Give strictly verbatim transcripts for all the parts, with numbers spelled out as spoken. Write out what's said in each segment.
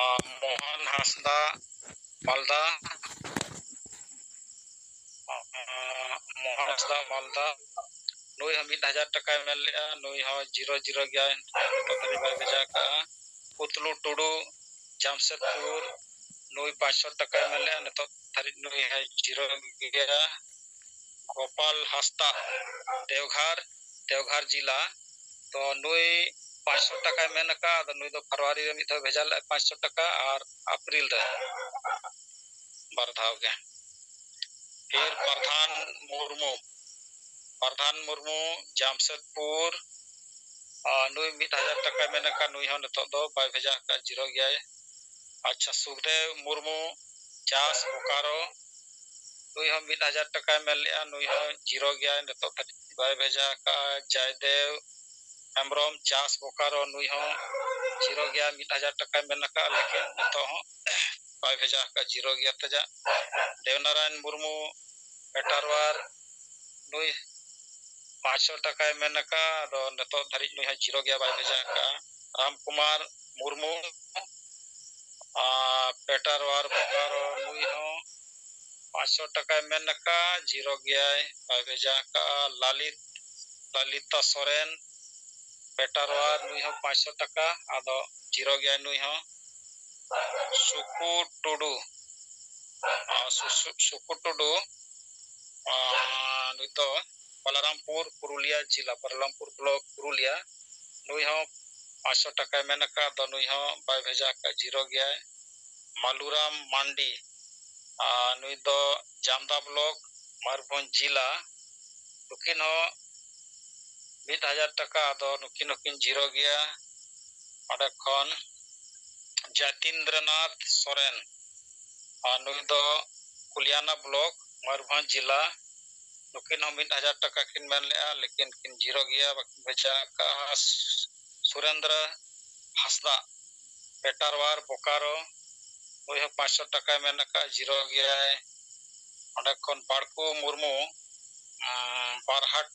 ᱟᱨ ᱢᱳᱦᱚᱱ ᱦᱟᱸᱥᱫᱟ ᱢᱟᱞᱫᱟ, ᱟᱨ ᱢᱳᱦᱚᱱ ᱦᱟᱸᱥᱫᱟ ᱢᱟᱞᱫᱟ, ᱱᱩᱭ ᱦᱚᱸ ᱢᱤᱫ ᱦᱟᱡᱟᱨ ᱴᱟᱠᱟᱭ ᱢᱮᱱ ᱞᱮᱫᱼᱟ, ᱱᱩᱭ ᱦᱚᱸ ᱡᱤᱨᱳ ᱡᱤᱨᱳ ᱜᱮᱭᱟᱭ, ᱱᱤᱛᱚᱜ ᱫᱷᱟᱹᱵᱤᱡ ᱵᱟᱭ ᱵᱷᱮᱡᱟ ᱟᱠᱟᱫᱼᱟ᱾ ᱯᱩᱛᱞᱩ ᱴᱩᱰᱩ, ᱡᱟᱢᱥᱮᱫᱽᱯᱩᱨ, ᱱᱩᱭ ᱯᱟᱸᱪᱥᱚ ᱴᱟᱠᱟᱭ ᱢᱮᱱ ᱞᱮᱫᱼᱟ, ᱱᱤᱛᱚᱜ ᱫᱷᱟᱹᱨᱤᱡ ᱱᱩᱭ ᱦᱚᱸ ᱡᱤᱨᱳ ᱜᱮᱭᱟ᱾ ᱜᱳᱯᱟᱞ ᱦᱟᱸᱥᱫᱟ, ᱫᱮᱣᱜᱷᱟᱨ, ᱫᱮᱣᱜᱷᱟᱨ ᱡᱤᱞᱟ, ᱛᱚ ᱱᱩᱭ ᱯᱟᱸᱪᱥᱚ ᱴᱟᱠᱟᱭ ᱢᱮᱱ ᱟᱠᱟᱫ, ᱟᱫᱚ ᱱᱩᱭ ᱫᱚ ᱯᱷᱮᱵᱽᱨᱩᱣᱟᱨᱤ ᱨᱮ ᱢᱤᱫ ᱫᱷᱟᱣ ᱵᱷᱮᱡᱟ ᱞᱮᱫᱼᱟ ᱯᱟᱸᱪᱥᱚ ᱴᱟᱠᱟ, ᱟᱨ ᱮᱯᱨᱤᱞ ᱨᱮ ᱵᱟᱨ ᱫᱷᱟᱣ ᱜᱮ᱾ ᱯᱷᱤᱨ ᱯᱨᱚᱫᱷᱟᱱ ᱢᱩᱨᱢᱩ, ᱯᱨᱚᱫᱷᱟᱱ ᱢᱩᱨᱢᱩ, ᱡᱟᱢᱥᱮᱫᱽᱯᱩᱨ, ᱟᱨ ᱱᱩᱭ ᱢᱤᱫ ᱦᱟᱡᱟᱨ ᱴᱟᱠᱟᱭ ᱢᱮᱱ ᱟᱠᱟᱫ, ᱱᱩᱭ ᱦᱚᱸ ᱱᱤᱛᱚᱜ ᱫᱚ ᱵᱟᱭ ᱵᱷᱮᱡᱟ ᱟᱠᱟᱫ, ᱡᱤᱨᱳ ᱜᱮᱭᱟᱭ᱾ ᱟᱪᱪᱷᱟ, ᱥᱩᱠᱫᱮᱣ ᱢᱩᱨᱢᱩ, ᱪᱟᱥ ᱵᱳᱠᱟᱨᱳ, ᱱᱩᱭ ᱦᱚᱸ ᱢᱤᱫ ᱦᱟᱡᱟᱨ ᱴᱟᱠᱟᱭ ᱢᱮᱱ ᱞᱮᱫᱼᱟ, ᱱᱩᱭ ᱦᱚᱸ ᱡᱤᱨᱳ ᱜᱮᱭᱟᱭ, ᱱᱤᱛᱚᱜ ᱫᱷᱟᱹᱵᱤᱡ ᱵᱟᱭ ᱵᱷᱮᱡᱟ ᱟᱠᱟᱫᱼᱟ᱾ ᱡᱚᱭᱫᱮᱣ ᱦᱮᱢᱵᱨᱚᱢ, ᱪᱟᱥ ᱵᱳᱠᱟᱨᱳ, ᱱᱩᱭ ᱦᱚᱸ ᱡᱤᱨᱳ ᱜᱮᱭᱟᱭ, ᱢᱤᱫ ᱦᱟᱡᱟᱨ ᱴᱟᱠᱟᱭ ᱢᱮᱱ ᱟᱠᱟᱫᱼᱟ, ᱞᱮᱠᱤᱱ ᱱᱤᱛᱚᱜ ᱦᱚᱸ ᱵᱟᱭ ᱵᱷᱮᱡᱟ ᱟᱠᱟᱫᱼᱟ, ᱡᱤᱨᱳ ᱜᱮᱭᱟ ᱛᱟᱡᱟ᱾ ᱫᱮᱣᱱᱟᱨᱟᱭᱚᱱ ᱢᱩᱨᱢᱩ, ᱯᱮᱴᱟᱨᱣᱟᱨ, ᱱᱩᱭ ᱯᱟᱸᱪᱥᱚ ᱴᱟᱠᱟᱭ ᱢᱮᱱ ᱟᱠᱟᱫᱼᱟ, ᱟᱫᱚ ᱱᱤᱛᱚᱜ ᱫᱷᱟᱹᱨᱤᱡ ᱱᱩᱭ ᱦᱚᱸ ᱡᱤᱨᱳ ᱜᱮᱭᱟ, ᱵᱟᱭ ᱵᱷᱮᱡᱟ ᱟᱠᱟᱫᱼᱟ᱾ ᱨᱟᱢ ᱠᱩᱢᱟᱨ ᱢᱩᱨᱢᱩ, ᱟᱨ ᱯᱮᱴᱟᱨᱣᱟᱨ ᱵᱳᱠᱟᱨᱳ, ᱱᱩᱭ ᱦᱚᱸ ᱯᱟᱸᱪᱥᱚ ᱴᱟᱠᱟᱭ ᱢᱮᱱ ᱟᱠᱟᱫᱼᱟ, ᱡᱤᱨᱳ ᱜᱮᱭᱟᱭ, ᱵᱟᱭ ᱵᱷᱮᱡᱟ ᱟᱠᱟᱫᱼᱟ᱾ ᱞᱟᱞᱤᱛ, ᱞᱟᱞᱤᱛᱟ ᱥᱚᱨᱮᱱ, ᱯᱮᱴᱟᱨᱣᱟᱨ, ᱱᱩᱭ ᱦᱚᱸ ᱯᱟᱸᱪᱥᱚ ᱴᱟᱠᱟ, ᱟᱫᱚ ᱡᱤᱨᱳ ᱜᱮᱭᱟᱭ ᱱᱩᱭ ᱦᱚᱸ᱾ ᱥᱩᱠᱩ ᱴᱩᱰᱩ, ᱟᱨ ᱥᱩ-, ᱥᱩ-, ᱥᱩᱠᱩ ᱴᱩᱰᱩ, ᱟᱨ ᱱᱩᱭ ᱫᱚ ᱵᱟᱞᱟᱨᱟᱢᱯᱩᱨ, ᱯᱩᱨᱩᱞᱤᱭᱟ ᱡᱮᱞᱟ, ᱵᱟᱞᱟᱨᱟᱢᱯᱩᱨ ᱵᱞᱚᱠ, ᱯᱩᱨᱩᱞᱤᱭᱟ᱾ ᱱᱩᱭ ᱦᱚᱸ ᱯᱟᱸᱪᱥᱚ ᱴᱟᱠᱟᱭ ᱢᱮᱱ ᱟᱠᱟᱫ, ᱟᱫᱚ ᱱᱩᱭ ᱦᱚᱸ ᱵᱟᱭ ᱵᱷᱮᱡᱟ ᱟᱠᱟᱫ, ᱡᱤᱨᱳ ᱜᱮᱭᱟᱭ᱾ ᱢᱟᱞᱩᱨᱟᱢ ᱢᱟᱱᱰᱤ, ᱟᱨ ᱱᱩᱭ ᱫᱚ ᱡᱟᱢᱫᱟ ᱵᱞᱚᱠ, ᱢᱚᱭᱩᱨᱵᱷᱚᱸᱡᱽ ᱡᱮᱞᱟ᱾ ᱱᱩᱠᱤᱱ ᱦᱚᱸ ᱢᱤᱫ ᱦᱟᱡᱟᱨ ᱴᱟᱠᱟ, ᱟᱫᱚ ᱱᱩᱠᱤᱱ ᱦᱚᱸᱠᱤᱱ ᱡᱤᱨᱳ ᱜᱮᱭᱟ᱾ ᱚᱸᱰᱮ ᱠᱷᱚᱱ ᱡᱟᱛᱤᱱᱫᱨᱚᱱᱟᱛᱷ ᱥᱚᱨᱮᱱ, ᱟᱨ ᱱᱩᱭ ᱫᱚ ᱠᱩᱞᱤᱭᱟᱱᱟ ᱵᱞᱚᱠ, ᱢᱚᱭᱩᱨᱵᱷᱚᱸᱡᱽ ᱡᱮᱞᱟ᱾ ᱱᱩᱠᱤᱱ ᱦᱚᱸ ᱢᱤᱫ ᱦᱟᱡᱟᱨ ᱴᱟᱠᱟ ᱠᱤᱱ ᱢᱮᱱ ᱞᱮᱫᱼᱟ, ᱞᱮᱠᱤᱱ ᱠᱤᱱ ᱡᱤᱨᱳ ᱜᱮᱭᱟ, ᱵᱟᱹᱠᱤᱱ ᱵᱷᱮᱡᱟ ᱟᱠᱟᱫᱼᱟ᱾ ᱥᱩᱨᱮᱱᱫᱨᱚ ᱦᱟᱸᱥᱫᱟ, ᱯᱮᱴᱟᱨᱣᱟᱨ, ᱵᱳᱠᱟᱨᱳ, ᱱᱩᱭ ᱦᱚᱸ ᱯᱟᱸᱪᱥᱚ ᱴᱟᱠᱟᱭ ᱢᱮᱱ ᱟᱠᱟᱫᱼᱟ, ᱡᱤᱨᱳ ᱜᱮᱭᱟᱭ᱾ ᱚᱸᱰᱮ ᱠᱷᱚᱱ ᱵᱟᱲᱠᱩ ᱢᱩᱨᱢᱩ, ᱩᱸ, ᱵᱟᱨᱦᱟᱴ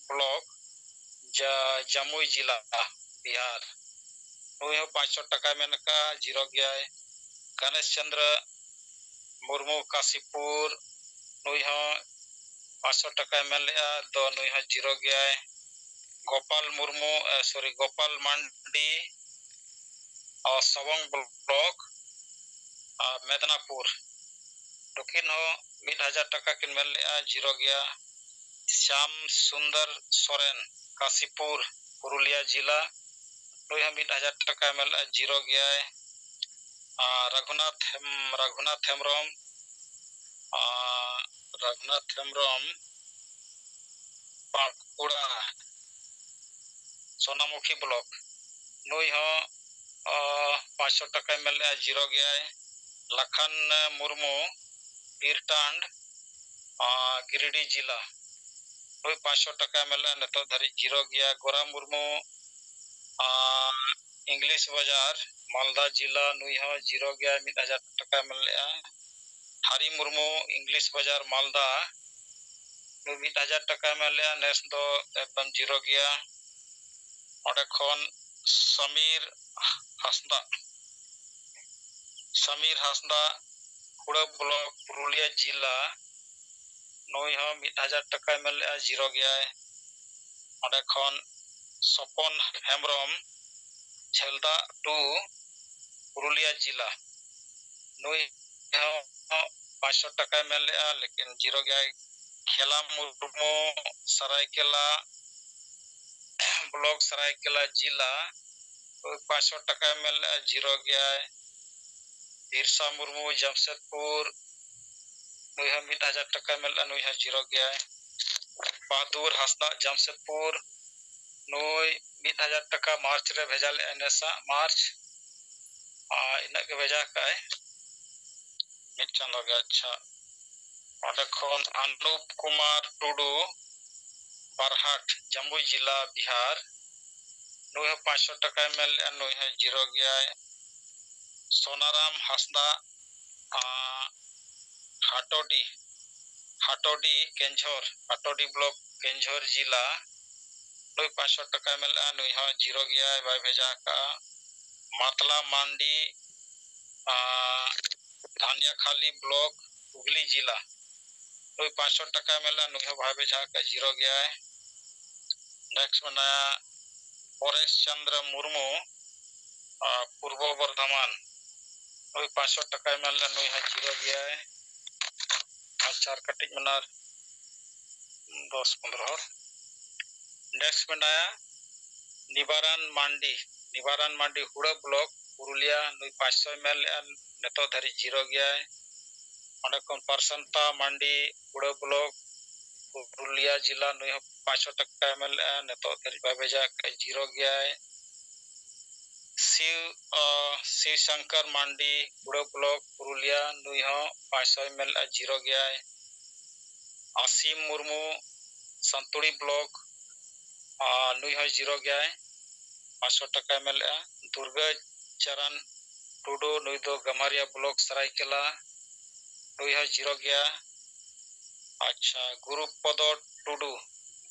ᱵᱞᱚᱠ, ᱡᱟ-, ᱡᱟᱢᱩᱭ ᱡᱮᱞᱟ, ᱵᱤᱦᱟᱨ᱾ ᱱᱩᱭ ᱦᱚᱸ ᱯᱟᱸᱪᱥᱚ ᱴᱟᱠᱟᱭ ᱢᱮᱱ ᱟᱠᱟᱫᱼᱟ, ᱡᱤᱨᱳ ᱜᱮᱭᱟᱭ᱾ ᱜᱚᱱᱮᱥ ᱪᱚᱸᱫᱽᱨᱚ ᱢᱩᱨᱢᱩ, ᱠᱟᱥᱤᱯᱩᱨ, ᱱᱩᱭ ᱦᱚᱸ ᱯᱟᱸᱪᱥᱚ ᱴᱟᱠᱟᱭ ᱢᱮᱱ ᱞᱮᱫᱼᱟ, ᱫᱚ ᱱᱩᱭ ᱦᱚᱸ ᱡᱤᱨᱳ ᱜᱮᱭᱟᱭ᱾ ᱜᱳᱯᱟᱞ ᱢᱩᱨᱢᱩ, ᱮ, sorry, ᱜᱳᱯᱟᱞ ᱢᱟᱱᱰᱤ, ᱟ, ᱥᱚᱵᱚᱝ ᱵᱞᱚᱠ, ᱟ, ᱢᱮᱫᱽᱱᱟᱯᱩᱨ, ᱱᱩᱠᱤᱱ ᱦᱚᱸ ᱢᱤᱫ ᱦᱟᱡᱟᱨ ᱴᱟᱠᱟ ᱠᱤᱱ ᱢᱮᱱ ᱞᱮᱫᱼᱟ, ᱡᱤᱨᱳ ᱜᱮᱭᱟ᱾ ᱥᱭᱟᱢ ᱥᱩᱱᱫᱚᱨ ᱥᱚᱨᱮᱱ, ᱠᱟᱥᱤᱯᱩᱨ, ᱯᱩᱨᱩᱞᱤᱭᱟ ᱡᱤᱞᱟ, ᱱᱩᱭ ᱦᱚᱸ ᱢᱤᱫ ᱦᱟᱡᱟᱨ ᱴᱟᱠᱟᱭ ᱢᱮᱱ ᱞᱮᱫᱼᱟ, ᱡᱤᱨᱳ ᱜᱮᱭᱟᱭ᱾ ᱟᱨ ᱨᱟᱜᱷᱩᱱᱟᱛᱷ ᱦᱮᱢ-, ᱨᱟᱜᱷᱩᱱᱟᱛᱷ ᱦᱮᱢᱵᱨᱚᱢ, ᱟᱨ ᱨᱟᱜᱷᱩᱱᱟᱛᱷ ᱦᱮᱢᱵᱨᱚᱢ, ᱵᱟᱸᱠᱩᱲᱟ, ᱥᱳᱱᱟᱢᱩᱠᱷᱤ ᱵᱞᱚᱠ, ᱱᱩᱭ ᱦᱚᱸ, ᱚ, ᱯᱟᱸᱪᱥᱚ ᱴᱟᱠᱟᱭ ᱢᱮᱱ ᱞᱮᱫᱼᱟ, ᱡᱤᱨᱳ ᱜᱮᱭᱟᱭ᱾ ᱞᱟᱠᱷᱟᱱ ᱢᱩᱨᱢᱩ, ᱯᱤᱨᱴᱟᱱᱰ, ᱟ, ᱜᱤᱨᱤᱰᱤ ᱡᱤᱞᱟ, ᱱᱩᱭ ᱯᱟᱸᱪᱥᱚ ᱴᱟᱠᱟᱭ ᱢᱮᱱ ᱞᱮᱫᱼᱟ, ᱱᱤᱛᱚᱜ ᱫᱷᱟᱹᱨᱤᱡ ᱡᱤᱨᱳ ᱜᱮᱭᱟ᱾ ᱜᱳᱨᱟ ᱢᱩᱨᱢᱩ, ᱟ, ᱤᱝᱞᱤᱥ ᱵᱟᱡᱟᱨ, ᱢᱟᱞᱫᱟ ᱡᱤᱞᱟ, ᱱᱩᱭ ᱦᱚᱸ ᱡᱤᱨᱳ ᱜᱮᱭᱟᱭ, ᱢᱤᱫ ᱦᱟᱡᱟᱨ ᱴᱟᱠᱟᱭ ᱢᱮᱱ ᱞᱮᱫᱼᱟ᱾ ᱦᱟᱨᱤ ᱢᱩᱨᱢᱩ, ᱤᱝᱞᱤᱥ ᱵᱟᱡᱟᱨ, ᱢᱟᱞᱫᱟ, ᱱᱩᱭ ᱢᱤᱫ ᱦᱟᱡᱟᱨ ᱴᱟᱠᱟᱭ ᱢᱮᱱ ᱞᱮᱫᱼᱟ, ᱱᱮᱥ ᱫᱚ ᱮᱠᱫᱚᱢ ᱡᱤᱨᱳ ᱜᱮᱭᱟ᱾ ᱚᱸᱰᱮ ᱠᱷᱚᱱ ᱥᱟᱢᱤᱨ ᱦᱟᱸᱥᱫᱟ, ᱥᱟᱢᱤᱨ ᱦᱟᱸᱥᱫᱟ, ᱠᱷᱩᱲᱟᱹ ᱵᱞᱚᱠ, ᱯᱩᱨᱩᱞᱤᱭᱟᱹ ᱡᱤᱞᱟ, ᱱᱩᱭ ᱦᱚᱸ ᱢᱤᱫ ᱦᱟᱡᱟᱨ ᱴᱟᱠᱟᱭ ᱢᱮᱱ ᱞᱮᱫᱼᱟ, ᱡᱤᱨᱳ ᱜᱮᱭᱟᱭ᱾ ᱚᱸᱰᱮ ᱠᱷᱚᱱ ᱥᱚᱯᱚᱱ ᱦᱮᱢᱵᱨᱚᱢ, ᱡᱷᱮᱞᱫᱟ ᱴᱩ, ᱯᱩᱨᱩᱞᱤᱭᱟᱹ ᱡᱤᱞᱟ, ᱱᱩᱭ ᱦᱚᱸ ᱯᱟᱸᱪᱥᱚ ᱴᱟᱠᱟᱭ ᱢᱮᱱ ᱞᱮᱫᱼᱟ, ᱞᱮᱠᱤᱱ ᱡᱤᱨᱳ ᱜᱮᱭᱟᱭ᱾ ᱠᱷᱮᱞᱟ ᱢᱩᱨᱢᱩ, ᱥᱟᱨᱟᱭᱠᱮᱞᱟ ᱵᱞᱚᱠ, ᱥᱟᱨᱟᱭᱠᱮᱞᱟ ᱡᱤᱞᱟ, ᱯᱟᱸᱪᱥᱚ ᱴᱟᱠᱟᱭ ᱢᱮᱱ ᱞᱮᱫᱼᱟ, ᱡᱤᱨᱳ ᱜᱮᱭᱟᱭ᱾ ᱵᱤᱨᱥᱟ ᱢᱩᱨᱢᱩ, ᱡᱟᱢᱥᱮᱫᱽᱯᱩᱨ, ᱱᱩᱭ ᱦᱚᱸ ᱢᱤᱫ ᱦᱟᱡᱟᱨ ᱴᱟᱠᱟᱭ ᱢᱮᱱ ᱞᱮᱫᱼᱟ, ᱱᱩᱭ ᱦᱚᱸ ᱡᱤᱨᱳ ᱜᱮᱭᱟᱭ᱾ ᱵᱟᱦᱟᱫᱩᱨ ᱦᱟᱸᱥᱫᱟ, ᱡᱟᱢᱥᱮᱫᱽᱯᱩᱨ, ᱱᱩᱭ ᱢᱤᱫ ᱦᱟᱡᱟᱨ ᱴᱟᱠᱟ ᱢᱟᱨᱪ ᱨᱮ ᱵᱷᱮᱡᱟ ᱞᱮᱫᱼᱟᱭ, ᱱᱮᱥᱟᱜ ᱢᱟᱨᱪ, ᱟᱨ ᱤᱱᱟᱹᱜ ᱜᱮ ᱵᱷᱮᱡᱟ ᱠᱟᱜᱼᱟᱭ, ᱢᱤᱫ ᱪᱟᱸᱫᱳ ᱜᱮ᱾ ᱟᱪᱪᱷᱟ, ᱚᱸᱰᱮ ᱠᱷᱚᱱ ᱟᱱᱩᱯ ᱠᱩᱢᱟᱨ ᱴᱩᱰᱩ, ᱵᱟᱨᱦᱟᱴ, ᱡᱟᱢᱩᱭ ᱡᱮᱞᱟ, ᱵᱤᱦᱟᱨ, ᱱᱩᱭ ᱦᱚᱸ ᱯᱟᱸᱪᱥᱚ ᱴᱟᱠᱟᱭ ᱢᱮᱱ ᱞᱮᱫᱼᱟ, ᱱᱩᱭ ᱦᱚᱸ ᱡᱤᱨᱳ ᱜᱮᱭᱟᱭ᱾ ᱥᱳᱱᱟᱨᱟᱢ ᱦᱟᱸᱥᱫᱟ, ᱟᱸ, ᱦᱟᱴᱳᱰᱤ, ᱦᱟᱴᱳᱰᱤ, ᱠᱮᱸᱡᱷᱚᱨ, ᱦᱟᱴᱳᱰᱤ ᱵᱞᱚᱠ, ᱠᱮᱸᱡᱷᱚᱨ ᱡᱮᱞᱟ, ᱱᱩᱭ ᱯᱟᱸᱪᱥᱚ ᱴᱟᱠᱟᱭ ᱢᱮᱱ ᱞᱮᱫᱼᱟ, ᱱᱩᱭ ᱦᱚᱸ ᱡᱤᱨᱳ ᱜᱮᱭᱟᱭ, ᱵᱟᱭ ᱵᱷᱮᱡᱟ ᱟᱠᱟᱫᱼᱟ᱾ ᱢᱟᱛᱞᱟ ᱢᱟᱱᱰᱤ, ᱟᱨ ᱫᱷᱟᱱᱤᱭᱟᱠᱷᱟᱞᱤ ᱵᱞᱚᱠ, ᱦᱩᱜᱽᱞᱤ ᱡᱤᱞᱟ᱾ ᱱᱩᱭ ᱯᱟᱸᱪᱥᱚ ᱴᱟᱠᱟᱭ ᱮᱢ ᱞᱮᱫᱼᱟ, ᱱᱩᱭ ᱦᱚᱸ ᱵᱟᱭ ᱵᱷᱮᱡᱟ ᱟᱠᱟᱫ, ᱡᱤᱨᱳ ᱜᱮᱭᱟᱭ᱾ ᱱᱮᱠᱥᱴ ᱢᱮᱱᱟᱭᱟ ᱯᱚᱨᱮᱥ ᱪᱚᱱᱫᱨᱚ ᱢᱩᱨᱢᱩ, ᱟᱨ ᱯᱩᱨᱵᱚ ᱵᱚᱨᱫᱷᱚᱢᱟᱱ᱾ ᱱᱩᱭ ᱯᱟᱸᱪᱥᱚ ᱴᱟᱠᱟᱭ ᱮᱢ ᱞᱮᱫᱼᱟ, ᱱᱩᱭ ᱦᱚᱸ ᱡᱤᱨᱳ ᱜᱮᱭᱟᱭ᱾ ᱟᱪᱪᱷᱟ, ᱟᱨ ᱠᱟᱹᱴᱤᱡ ᱢᱮᱱᱟᱜᱼᱟ, ᱫᱚᱥ ᱯᱚᱱᱨᱚ ᱦᱚᱲ᱾ ᱱᱮᱠᱥᱴ ᱢᱮᱱᱟᱭᱟ ᱱᱤᱵᱟᱨᱟᱱ ᱢᱟᱱᱰᱤ᱾ ᱱᱤᱵᱟᱨᱟᱱ ᱢᱟᱱᱰᱤ, ᱦᱩᱲᱟᱹ ᱵᱞᱚᱠ, ᱯᱩᱨᱩᱞᱤᱭᱟ᱾ ᱱᱩᱭ ᱯᱟᱸᱪᱥᱚᱭ ᱮᱢ ᱞᱮᱫᱼᱟ, ᱱᱤᱛᱚᱜ ᱫᱷᱟᱹᱨᱤᱡ ᱡᱤᱨᱳ ᱜᱮᱭᱟᱭ᱾ ᱚᱸᱰᱮ ᱠᱷᱚᱱ ᱯᱟᱨᱥᱟᱱᱛᱟ ᱢᱟᱱᱰᱤ, ᱦᱩᱲᱟᱹ ᱵᱞᱚᱠ, ᱯᱩᱨᱩᱞᱤᱭᱟ ᱡᱤᱞᱟ᱾ ᱱᱩᱭ ᱦᱚᱸ ᱯᱟᱸᱪᱥᱚ ᱴᱟᱠᱟᱭ ᱮᱢ ᱞᱮᱫᱼᱟ, ᱱᱤᱛᱚᱜ ᱫᱷᱟᱹᱨᱤᱡ ᱵᱟᱭ ᱵᱷᱮᱡᱟ ᱟᱠᱟᱫᱼᱟ, ᱡᱤᱨᱳ ᱜᱮᱭᱟᱭ᱾ ᱥᱤᱣ, ᱟᱸ, ᱥᱤᱣ ᱥᱚᱝᱠᱚᱨ ᱢᱟᱱᱰᱤ, ᱦᱩᱲᱟᱹ ᱵᱞᱚᱠ, ᱯᱩᱨᱩᱞᱤᱭᱟ᱾ ᱱᱩᱭ ᱦᱚᱸ ᱯᱟᱸᱪᱥᱚᱭ ᱮᱢ ᱞᱮᱫᱼᱟ, ᱡᱤᱨᱳ ᱜᱮᱭᱟᱭ᱾ ᱟᱥᱤᱢ ᱢᱩᱨᱢᱩ, ᱥᱟᱱᱛᱩᱲᱤ ᱵᱞᱚᱠ, ᱟᱨ ᱱᱩᱭ ᱦᱚᱸ ᱡᱤᱨᱳ ᱜᱮᱭᱟᱭ, ᱯᱟᱸᱪᱥᱚ ᱴᱟᱠᱟᱭ ᱮᱢ ᱞᱮᱫᱼᱟ᱾ ᱫᱩᱨᱜᱟᱹ ᱪᱟᱨᱟᱱ ᱴᱩᱰᱩ, ᱱᱩᱭ ᱫᱚ ᱜᱟᱢᱟᱨᱤᱭᱟ ᱵᱞᱚᱠ, ᱥᱟᱨᱟᱭᱠᱮᱞᱟ, ᱱᱩᱭ ᱦᱚᱸ ᱡᱤᱨᱳ ᱜᱮᱭᱟ᱾ ᱟᱪᱪᱷᱟ, ᱜᱩᱨᱩᱯᱚᱫᱚ ᱴᱩᱰᱩ,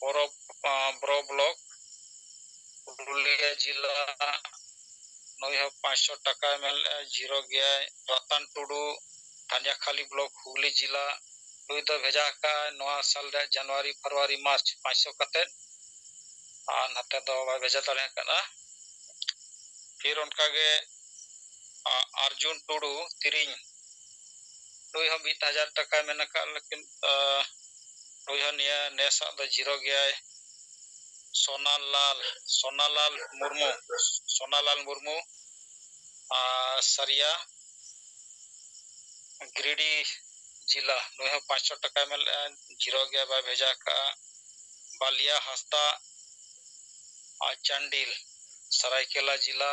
ᱵᱚᱨᱚ-, ᱟᱸ, ᱵᱨᱚ ᱵᱞᱚᱠ, ᱯᱩᱨᱩᱞᱤᱭᱟᱹ ᱡᱤᱞᱟ, ᱱᱩᱭ ᱦᱚᱸ ᱯᱟᱸᱪᱥᱚ ᱴᱟᱠᱟᱭ ᱮᱢ ᱞᱮᱫᱼᱟ, ᱡᱤᱨᱳ ᱜᱮᱭᱟᱭ᱾ ᱨᱟᱛᱟᱱ ᱴᱩᱰᱩ, ᱫᱷᱟᱱᱤᱭᱟᱠᱷᱟᱞᱤ ᱵᱞᱚᱠ, ᱦᱩᱜᱽᱞᱤ ᱡᱤᱞᱟ, ᱱᱩᱭ ᱫᱚ ᱵᱷᱮᱡᱟ ᱟᱠᱟᱫᱼᱟᱭ ᱱᱚᱣᱟ ᱥᱟᱞ ᱨᱮᱭᱟᱜ ᱡᱟᱱᱩᱣᱟᱨᱤ, ᱯᱷᱮᱵᱽᱨᱩᱣᱟᱨᱤ, ᱢᱟᱨᱪ, ᱯᱟᱸᱪᱥᱚ ᱠᱟᱛᱮᱫ, ᱟᱨ ᱱᱟᱛᱮ ᱫᱚ ᱵᱟᱭ ᱵᱷᱮᱡᱟ ᱫᱟᱲᱮ ᱟᱠᱟᱫᱼᱟ᱾ ᱯᱷᱤᱨ ᱚᱱᱠᱟᱜᱮ, ᱟ, ᱟᱨᱡᱩᱱ ᱴᱩᱰᱩ, ᱛᱤᱨᱤᱧ, ᱱᱩᱭ ᱦᱚᱸ ᱢᱤᱫ ᱦᱟᱡᱟᱨ ᱴᱟᱠᱟᱭ ᱢᱮᱱ ᱟᱠᱟᱫ, ᱞᱮᱠᱤᱱ, ᱟ, ᱱᱩᱭ ᱦᱚᱸ ᱱᱤᱭᱟᱹ ᱱᱮᱥᱟᱜ ᱫᱚ ᱡᱤᱨᱳ ᱜᱮᱭᱟᱭ᱾ ᱥᱳᱱᱟᱞᱟᱞ, ᱥᱳᱱᱟᱞᱟᱞ ᱢᱩᱨᱢᱩ, ᱥᱳᱱᱟᱞᱟᱞ ᱢᱩᱨᱢᱩ, ᱟᱨ ᱥᱟᱨᱤᱭᱟ, ᱜᱤᱨᱤᱰᱤ ᱡᱤᱞᱟ, ᱱᱩᱭ ᱦᱚᱸ ᱯᱟᱸᱪᱥᱚ ᱴᱟᱠᱟᱭ ᱮᱢ ᱞᱮᱫᱼᱟ, ᱡᱤᱨᱳ ᱜᱮᱭᱟ, ᱵᱟᱭ ᱵᱷᱮᱡᱟ ᱠᱟᱜᱼᱟ᱾ ᱵᱟᱞᱤᱭᱟ ᱦᱟᱸᱥᱫᱟ, ᱟᱨ ᱪᱟᱱᱰᱤᱞ, ᱥᱟᱨᱟᱭᱠᱮᱞᱟ ᱡᱤᱞᱟ,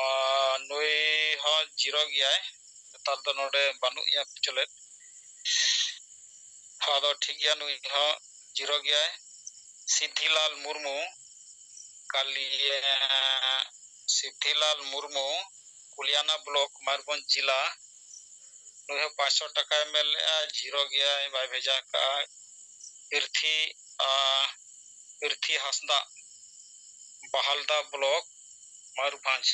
ᱟᱨ ᱱᱩᱭ ᱦᱚᱸ ᱡᱤᱨᱳ ᱜᱮᱭᱟᱭ, ᱱᱮᱛᱟᱨ ᱫᱚ ᱱᱚᱰᱮ ᱵᱟᱹᱱᱩᱜ ᱮᱭᱟ ᱪᱚᱞᱮᱫ᱾ ᱟᱫᱚ ᱴᱷᱤᱠ ᱜᱮᱭᱟ, ᱱᱩᱭ ᱦᱚᱸ ᱡᱤᱨᱳ ᱜᱮᱭᱟᱭ᱾ ᱥᱤᱫᱷᱤᱞᱟᱞ ᱢᱩᱨᱢᱩ, ᱠᱟᱞᱤᱭᱟ, ᱥᱤᱫᱷᱤᱞᱟᱞ ᱢᱩᱨᱢᱩ, ᱠᱩᱞᱤᱭᱟᱱᱟ ᱵᱞᱚᱠ, ᱢᱚᱭᱩᱨᱵᱷᱚᱸᱡᱽ ᱡᱤᱞᱟ, ᱱᱩᱭ ᱦᱚᱸ ᱯᱟᱸᱪᱥᱚ ᱴᱟᱠᱟᱭ ᱮᱢ ᱞᱮᱫᱼᱟ, ᱡᱤᱨᱳ ᱜᱮᱭᱟᱭ, ᱵᱟᱭ ᱵᱷᱮᱡᱟ ᱠᱟᱜᱼᱟ᱾ ᱯᱤᱨᱛᱷᱤ, ᱟ, ᱯᱤᱨᱛᱷᱤ ᱦᱟᱸᱥᱫᱟ, ᱵᱟᱦᱟᱞᱫᱟ ᱵᱞᱚᱠ, ᱢᱚᱭᱩᱨᱵᱷᱚᱸᱡᱽ,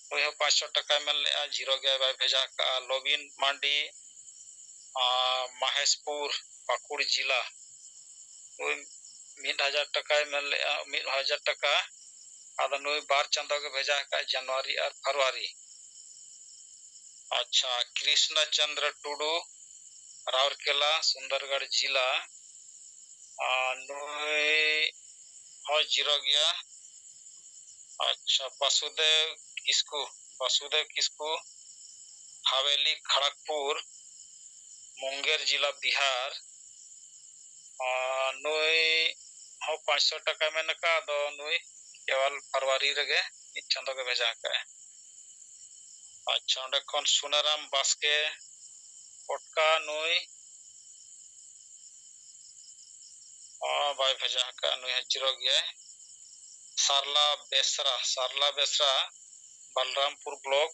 ᱱᱩᱭ ᱦᱚᱸ ᱯᱟᱸᱪᱥᱚ ᱴᱟᱠᱟᱭ ᱢᱮᱱ ᱞᱮᱫᱼᱟ, ᱡᱤᱨᱳ ᱜᱮᱭᱟᱭ, ᱵᱟᱭ ᱵᱷᱮᱡᱟ ᱟᱠᱟᱫᱼᱟ᱾ ᱞᱚᱵᱤᱱ ᱢᱟᱱᱰᱤ, ᱟᱨ, ᱢᱟᱦᱮᱥᱯᱩᱨ, ᱯᱟᱹᱠᱩᱲ ᱡᱮᱞᱟ, ᱱᱩᱭ ᱢᱤᱫ ᱦᱟᱡᱟᱨ ᱴᱟᱠᱟᱭ ᱢᱮᱱ ᱞᱮᱫᱼᱟ, ᱢᱤᱫ ᱦᱟᱡᱟᱨ ᱴᱟᱠᱟ᱾ ᱟᱫᱚ ᱱᱩᱭ ᱵᱟᱨ ᱪᱟᱸᱫᱚ ᱜᱮ ᱵᱷᱮᱡᱟ ᱟᱠᱟᱫᱼᱟ, ᱡᱟᱱᱩᱣᱟᱨᱤ ᱟᱨ ᱯᱷᱮᱵᱽᱨᱩᱣᱟᱨᱤ᱾ ᱟᱪᱪᱷᱟ, ᱠᱨᱤᱥᱱᱟ ᱪᱚᱱᱫᱨᱚ ᱴᱩᱰᱩ, ᱨᱟᱣᱨᱠᱮᱞᱟ, ᱥᱩᱱᱫᱚᱨᱜᱚᱲ ᱡᱮᱞᱟ, ᱟᱨ ᱱᱩᱭ ᱦᱚᱸ ᱡᱤᱨᱳ ᱜᱮᱭᱟ᱾ ᱟᱪᱪᱷᱟ, ᱵᱟᱥᱩᱫᱮᱵ ᱠᱤᱥᱠᱩ, ᱵᱟᱥᱩᱫᱮᱵ ᱠᱤᱥᱠᱩ, ᱦᱟᱵᱮᱞᱤ, ᱠᱷᱟᱲᱟᱜᱽᱯᱩᱨ, ᱢᱩᱝᱜᱮᱨ ᱡᱮᱞᱟ, ᱵᱤᱦᱟᱨ᱾ ᱟᱨ ᱱᱩᱭ ᱦᱚᱸ ᱯᱟᱸᱪᱥᱚ ᱴᱟᱠᱟ ᱢᱮᱱ ᱟᱠᱟᱫ, ᱟᱫᱚ ᱱᱩᱭ ᱠᱮᱣᱟᱞ ᱯᱷᱮᱵᱽᱨᱩᱣᱟᱨᱤ ᱨᱮᱜᱮ ᱢᱤᱫ ᱪᱟᱸᱫᱚ ᱜᱮ ᱵᱷᱮᱡᱟ ᱟᱠᱟᱫᱼᱟᱭ᱾ ᱟᱪᱪᱷᱟ, ᱚᱸᱰᱮ ᱠᱷᱚᱱ ᱥᱩᱱᱟᱨᱟᱢ ᱵᱟᱥᱠᱮ, ᱯᱚᱴᱠᱟ, ᱱᱩᱭ ᱚ, ᱵᱟᱭ ᱵᱷᱮᱡᱟ ᱟᱠᱟᱫᱼᱟ, ᱱᱩᱭ ᱦᱚᱸ ᱡᱤᱨᱳ ᱜᱮᱭᱟᱭ᱾ ᱥᱟᱨᱞᱟ ᱵᱮᱥᱨᱟ, ᱥᱟᱨᱞᱟ ᱵᱮᱥᱨᱟ, ᱵᱟᱞᱨᱟᱢᱯᱩᱨ ᱵᱞᱚᱠ,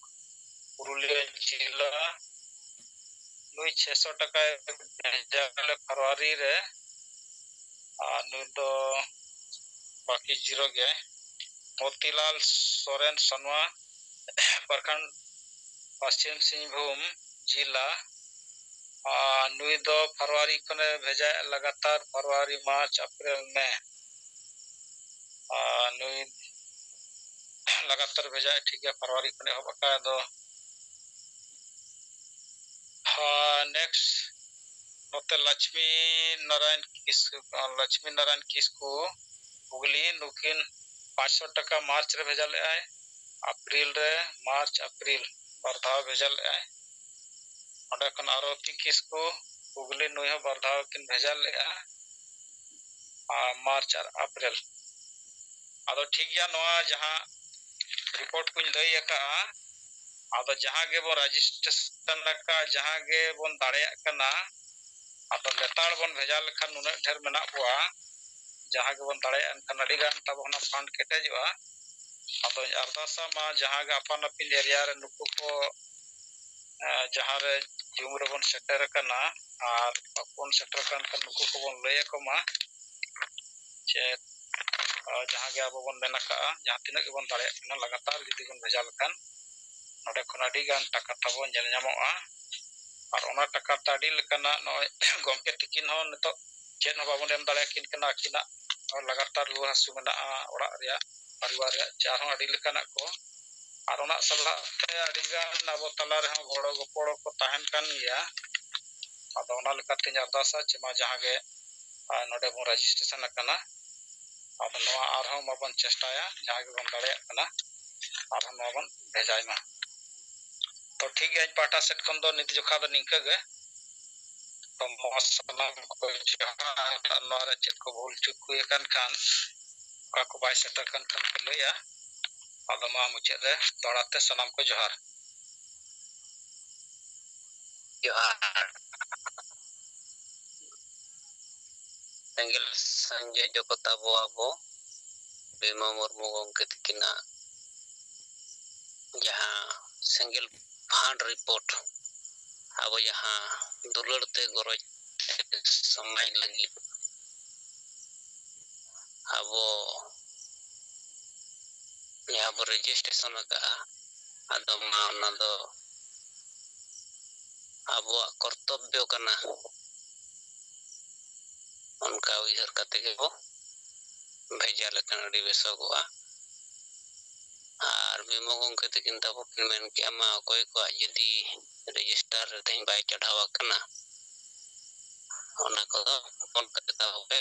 ᱯᱩᱨᱩᱞᱤᱭᱟᱹ ᱡᱮᱞᱟ, ᱱᱩᱭ ᱪᱷᱮᱥᱚ ᱴᱟᱠᱟᱭ ᱵᱷᱮᱡᱟ ᱞᱮᱫ ᱯᱷᱮᱵᱽᱨᱩᱣᱟᱨᱤ ᱨᱮ, ᱟᱨ ᱱᱩᱭ ᱫᱚ ᱵᱟᱹᱠᱤ ᱡᱤᱨᱳ ᱜᱮᱭᱟᱭ᱾ ᱢᱚᱛᱤᱞᱟᱞ ᱥᱚᱨᱮᱱ, ᱥᱟᱱᱣᱟ ᱯᱨᱚᱠᱷᱚᱸᱰ, ᱯᱚᱥᱪᱤᱢ ᱥᱤᱝᱵᱷᱩᱢ ᱡᱮᱞᱟ, ᱟᱨ ᱱᱩᱭ ᱫᱚ ᱯᱷᱮᱵᱽᱨᱩᱣᱟᱨᱤ ᱠᱷᱚᱱᱮ ᱵᱷᱮᱡᱟᱭᱮᱫᱼᱟ ᱞᱟᱜᱟᱛᱟᱨ, ᱯᱷᱮᱵᱽᱨᱩᱣᱟᱨᱤ, ᱢᱟᱨᱪ, ᱮᱯᱨᱤᱞ, ᱢᱮ᱾ ᱟᱨ ᱱᱩᱭ ᱞᱟᱜᱟᱛᱟᱨ ᱵᱷᱮᱡᱟᱭᱮᱫᱼᱟ, ᱴᱷᱤᱠ ᱜᱮᱭᱟ, ᱯᱷᱮᱵᱽᱨᱩᱣᱟᱨᱤ ᱠᱷᱚᱱᱮ ᱮᱦᱚᱵ ᱟᱠᱟᱫ᱾ ᱟᱫᱚ, ᱟᱨ next ᱱᱚᱛᱮ ᱞᱚᱪᱷᱢᱤ ᱱᱟᱨᱟᱭᱚᱱ ᱠᱤᱥᱠᱩ, ᱞᱚᱪᱷᱢᱤ ᱱᱟᱨᱟᱭᱚᱱ ᱠᱤᱥᱠᱩ, ᱦᱩᱜᱽᱞᱤ, ᱱᱩᱠᱤᱱ ᱯᱟᱸᱪᱥᱚ ᱴᱟᱠᱟ ᱢᱟᱨᱪ ᱨᱮ ᱵᱷᱮᱡᱟ ᱞᱮᱫᱼᱟᱭ, ᱮᱯᱨᱤᱞ ᱨᱮ, ᱢᱟᱨᱪ, ᱮᱯᱨᱤᱞ ᱵᱟᱨ ᱫᱷᱟᱣ ᱵᱷᱮᱡᱟ ᱞᱮᱫᱼᱟᱭ᱾ ᱚᱸᱰᱮ ᱠᱷᱚᱱ ᱟᱨᱚᱛᱤ ᱠᱤᱥᱠᱩ, ᱦᱩᱜᱽᱞᱤ, ᱱᱩᱭ ᱦᱚᱸ ᱵᱟᱨ ᱫᱷᱟᱣ ᱠᱤᱱ ᱵᱷᱮᱡᱟ ᱞᱮᱫᱼᱟ, ᱟᱨ ᱢᱟᱨᱪ ᱟᱨ ᱮᱯᱨᱤᱞ᱾ ᱟᱫᱚ ᱴᱷᱤᱠ ᱜᱮᱭᱟ, ᱱᱚᱣᱟ ᱡᱟᱦᱟᱸ ᱨᱤᱯᱳᱨᱴ ᱠᱚᱧ ᱞᱟᱹᱭ ᱟᱠᱟᱫᱼᱟ, ᱟᱫᱚ ᱡᱟᱦᱟᱸ ᱜᱮᱵᱚᱱ ᱨᱮᱡᱤᱥᱴᱨᱮᱥᱚᱱ ᱟᱠᱟᱫ, ᱡᱟᱦᱟᱸ ᱜᱮᱵᱚᱱ ᱫᱟᱲᱮᱭᱟᱜ ᱠᱟᱱᱟ, ᱟᱫᱚ ᱞᱮᱛᱟᱲ ᱵᱚᱱ ᱵᱷᱮᱡᱟ ᱞᱮᱠᱷᱟᱱ ᱱᱩᱱᱟᱹᱜ ᱰᱷᱮᱨ ᱢᱮᱱᱟᱜ ᱠᱚᱣᱟ, ᱡᱟᱦᱟᱸ ᱜᱮᱵᱚᱱ ᱫᱟᱲᱮᱭᱟᱜᱼᱟ, ᱮᱱᱠᱷᱟᱱ ᱟᱹᱰᱤ ᱜᱟᱱ ᱛᱟᱵᱚ ᱚᱱᱟ ᱯᱷᱟᱱᱰ ᱠᱮᱴᱮᱡᱚᱜᱼᱟ᱾ ᱟᱫᱚᱧ ᱟᱨᱫᱟᱥᱟ ᱢᱟ ᱡᱟᱦᱟᱸ ᱜᱮ ᱟᱯᱟᱱ ᱟᱹᱯᱤᱱ ᱮᱨᱤᱭᱟ ᱨᱮ ᱱᱩᱠᱩ ᱠᱚ, ᱮᱸ, ᱡᱟᱦᱟᱸ ᱨᱮ ᱡᱩᱢ ᱨᱮᱵᱚᱱ ᱥᱮᱴᱮᱨ ᱟᱠᱟᱱᱟ ᱟᱨ ᱵᱟᱵᱚᱱ ᱥᱮᱴᱮᱨ ᱟᱠᱟᱱ ᱠᱷᱟᱱ ᱱᱩᱠᱩ ᱠᱚᱵᱚᱱ ᱞᱟᱹᱭ ᱟᱠᱚ ᱢᱟ ᱪᱮᱫ ᱟᱨ ᱡᱟᱦᱟᱸ ᱜᱮ ᱟᱵᱚ ᱵᱚᱱ ᱢᱮᱱ ᱟᱠᱟᱜᱼᱟ, ᱡᱟᱦᱟᱸ ᱛᱤᱱᱟᱹᱜ ᱜᱮᱵᱚᱱ ᱫᱟᱲᱮᱭᱟᱜ ᱠᱟᱱᱟ, ᱞᱟᱜᱟᱛᱟᱨ ᱡᱩᱫᱤ ᱵᱚᱱ ᱵᱷᱮᱡᱟ ᱞᱮᱠᱷᱟᱱ, ᱱᱚᱰᱮ ᱠᱷᱚᱱ ᱟᱹᱰᱤ ᱜᱟᱱ ᱴᱟᱠᱟ ᱛᱟᱵᱚ ᱧᱮᱞ ᱧᱟᱢᱚᱜᱼᱟ᱾ ᱟᱨ ᱚᱱᱟ ᱴᱟᱠᱟ ᱛᱮ ᱟᱹᱰᱤ ᱞᱮᱠᱟᱱᱟᱜ, ᱱᱚᱜᱼᱚᱭ ᱜᱚᱢᱠᱮ ᱛᱤᱠᱤᱱ ᱦᱚᱸ ᱱᱤᱛᱚᱜ ᱪᱮᱫ ᱦᱚᱸ ᱵᱟᱵᱚᱱ ᱮᱢ ᱫᱟᱲᱮᱭᱟᱠᱤᱱ ᱠᱟᱱᱟ, ᱟᱹᱠᱤᱱᱟᱜ ᱞᱟᱜᱟᱛᱟᱨ ᱨᱩᱣᱟᱹ ᱦᱟᱹᱥᱩ ᱢᱮᱱᱟᱜᱼᱟ, ᱚᱲᱟᱜ ᱨᱮᱭᱟᱜ, ᱯᱚᱨᱤᱵᱟᱨ ᱨᱮᱭᱟᱜ ᱪᱟ ᱦᱚᱸ ᱟᱹᱰᱤ ᱞᱮᱠᱟᱱᱟᱜ ᱠᱚ᱾ ᱟᱨ ᱚᱱᱟ ᱥᱟᱞᱟᱜ ᱛᱮ ᱟᱹᱰᱤ ᱜᱟᱱ ᱟᱵᱚ ᱛᱟᱞᱟ ᱨᱮᱦᱚᱸ ᱜᱚᱲᱚ ᱜᱚᱯᱚᱲᱚ ᱠᱚ ᱛᱟᱦᱮᱱ ᱠᱟᱱ ᱜᱮᱭᱟ᱾ ᱟᱫᱚ ᱚᱱᱟ ᱞᱮᱠᱟᱛᱮᱧ ᱟᱨᱫᱟᱥᱟ ᱪᱮ ᱢᱟ ᱡᱟᱦᱟᱸ ᱜᱮ, ᱟᱨ ᱱᱚᱰᱮ ᱵᱚᱱ ᱨᱮᱡᱤᱥᱴᱨᱮᱥᱚᱱ ᱟᱠᱟᱱᱟ, ᱟᱫᱚ ᱱᱚᱣᱟ ᱟᱨᱦᱚᱸ ᱢᱟᱵᱚᱱ ᱪᱮᱥᱴᱟᱭᱟ, ᱡᱟᱦᱟᱸ ᱜᱮᱵᱚᱱ ᱫᱟᱲᱮᱭᱟᱜ ᱠᱟᱱᱟ, ᱟᱨᱦᱚᱸ ᱱᱚᱣᱟ ᱵᱚᱱ ᱵᱷᱮᱡᱟᱭ ᱢᱟ᱾ ᱛᱚ ᱴᱷᱤᱠ ᱜᱮᱭᱟ, ᱤᱧ ᱯᱟᱦᱴᱟ ᱥᱮᱫ ᱠᱷᱚᱱ ᱫᱚ ᱱᱤᱛ ᱡᱚᱠᱷᱟ ᱫᱚ ᱱᱤᱝᱠᱟᱹ ᱜᱮ᱾ ᱛᱚ ᱢᱚᱡᱽ ᱥᱟᱱᱟᱢ ᱠᱚ ᱡᱚᱦᱟᱨ, ᱟᱨ ᱱᱚᱣᱟ ᱨᱮ ᱪᱮᱫ ᱠᱚ ᱵᱷᱩᱞ ᱪᱩᱠ ᱦᱩᱭ ᱟᱠᱟᱱ ᱠᱷᱟᱱ, ᱚᱠᱟ ᱠᱚ ᱵᱟᱭ ᱥᱮᱴᱮᱨ ᱟᱠᱟᱱ ᱠᱷᱟᱱ ᱠᱚ ᱞᱟᱹᱭᱟ᱾ ᱟᱫᱚ ᱢᱟ ᱢᱩᱪᱟᱹᱫ ᱨᱮ ᱫᱚᱦᱲᱟ ᱛᱮ ᱥᱟᱱᱟᱢ ᱠᱚ ᱡᱚᱦᱟᱨ᱾ ᱡᱚᱦᱟᱨ᱾ ᱥᱮᱸᱜᱮᱞ ᱥᱟᱸᱡᱮ ᱡᱚᱠᱚᱛ ᱟᱵᱚ, ᱟᱵᱚ ᱵᱤᱢᱟ ᱢᱩᱨᱢᱩ ᱜᱚᱢᱠᱮ ᱛᱤᱠᱤᱱᱟᱜ ᱡᱟᱦᱟᱸ ᱥᱮᱸᱜᱮᱞ ᱯᱷᱟᱸᱰ ᱨᱤᱯᱳᱨᱴ, ᱟᱵᱚ ᱡᱟᱦᱟᱸ ᱫᱩᱞᱟᱹᱲ ᱛᱮ ᱜᱚᱨᱚᱡᱽ ᱛᱮ ᱥᱚᱢᱟᱡᱽ ᱞᱟᱹᱜᱤᱫ ᱟᱵᱚ ᱡᱟᱦᱟᱸ ᱵᱚ ᱨᱮᱡᱤᱥᱴᱨᱮᱥᱚᱱ ᱟᱠᱟᱫᱼᱟ, ᱟᱫᱚ ᱢᱟ ᱚᱱᱟ ᱫᱚ ᱟᱵᱚᱣᱟᱜ ᱠᱚᱨᱛᱚᱵᱵᱚ ᱠᱟᱱᱟ᱾ ᱚᱱᱠᱟ ᱩᱭᱦᱟᱹᱨ ᱠᱟᱛᱮ ᱜᱮᱵᱚ ᱵᱷᱮᱡᱟ ᱞᱮᱠᱷᱟᱱ ᱟᱹᱰᱤ ᱵᱮᱥᱚᱜᱚᱜᱼᱟ᱾ ᱟᱨ ᱵᱤᱢᱚ ᱜᱚᱢᱠᱮ ᱛᱟᱹᱠᱤᱱ ᱛᱟᱵᱚ ᱠᱤᱱ ᱢᱮᱱ ᱠᱮᱜᱼᱟ, ᱢᱟ ᱚᱠᱚᱭ ᱠᱚᱣᱟᱜ ᱡᱩᱫᱤ ᱨᱮᱡᱤᱥᱴᱟᱨ ᱨᱮ ᱛᱮᱦᱮᱧ ᱵᱟᱭ ᱪᱟᱲᱦᱟᱣ ᱟᱠᱟᱱᱟ, ᱚᱱᱟ ᱠᱚᱫᱚ ᱯᱷᱳᱱ ᱠᱟᱛᱮ ᱛᱟᱵᱚ ᱯᱮ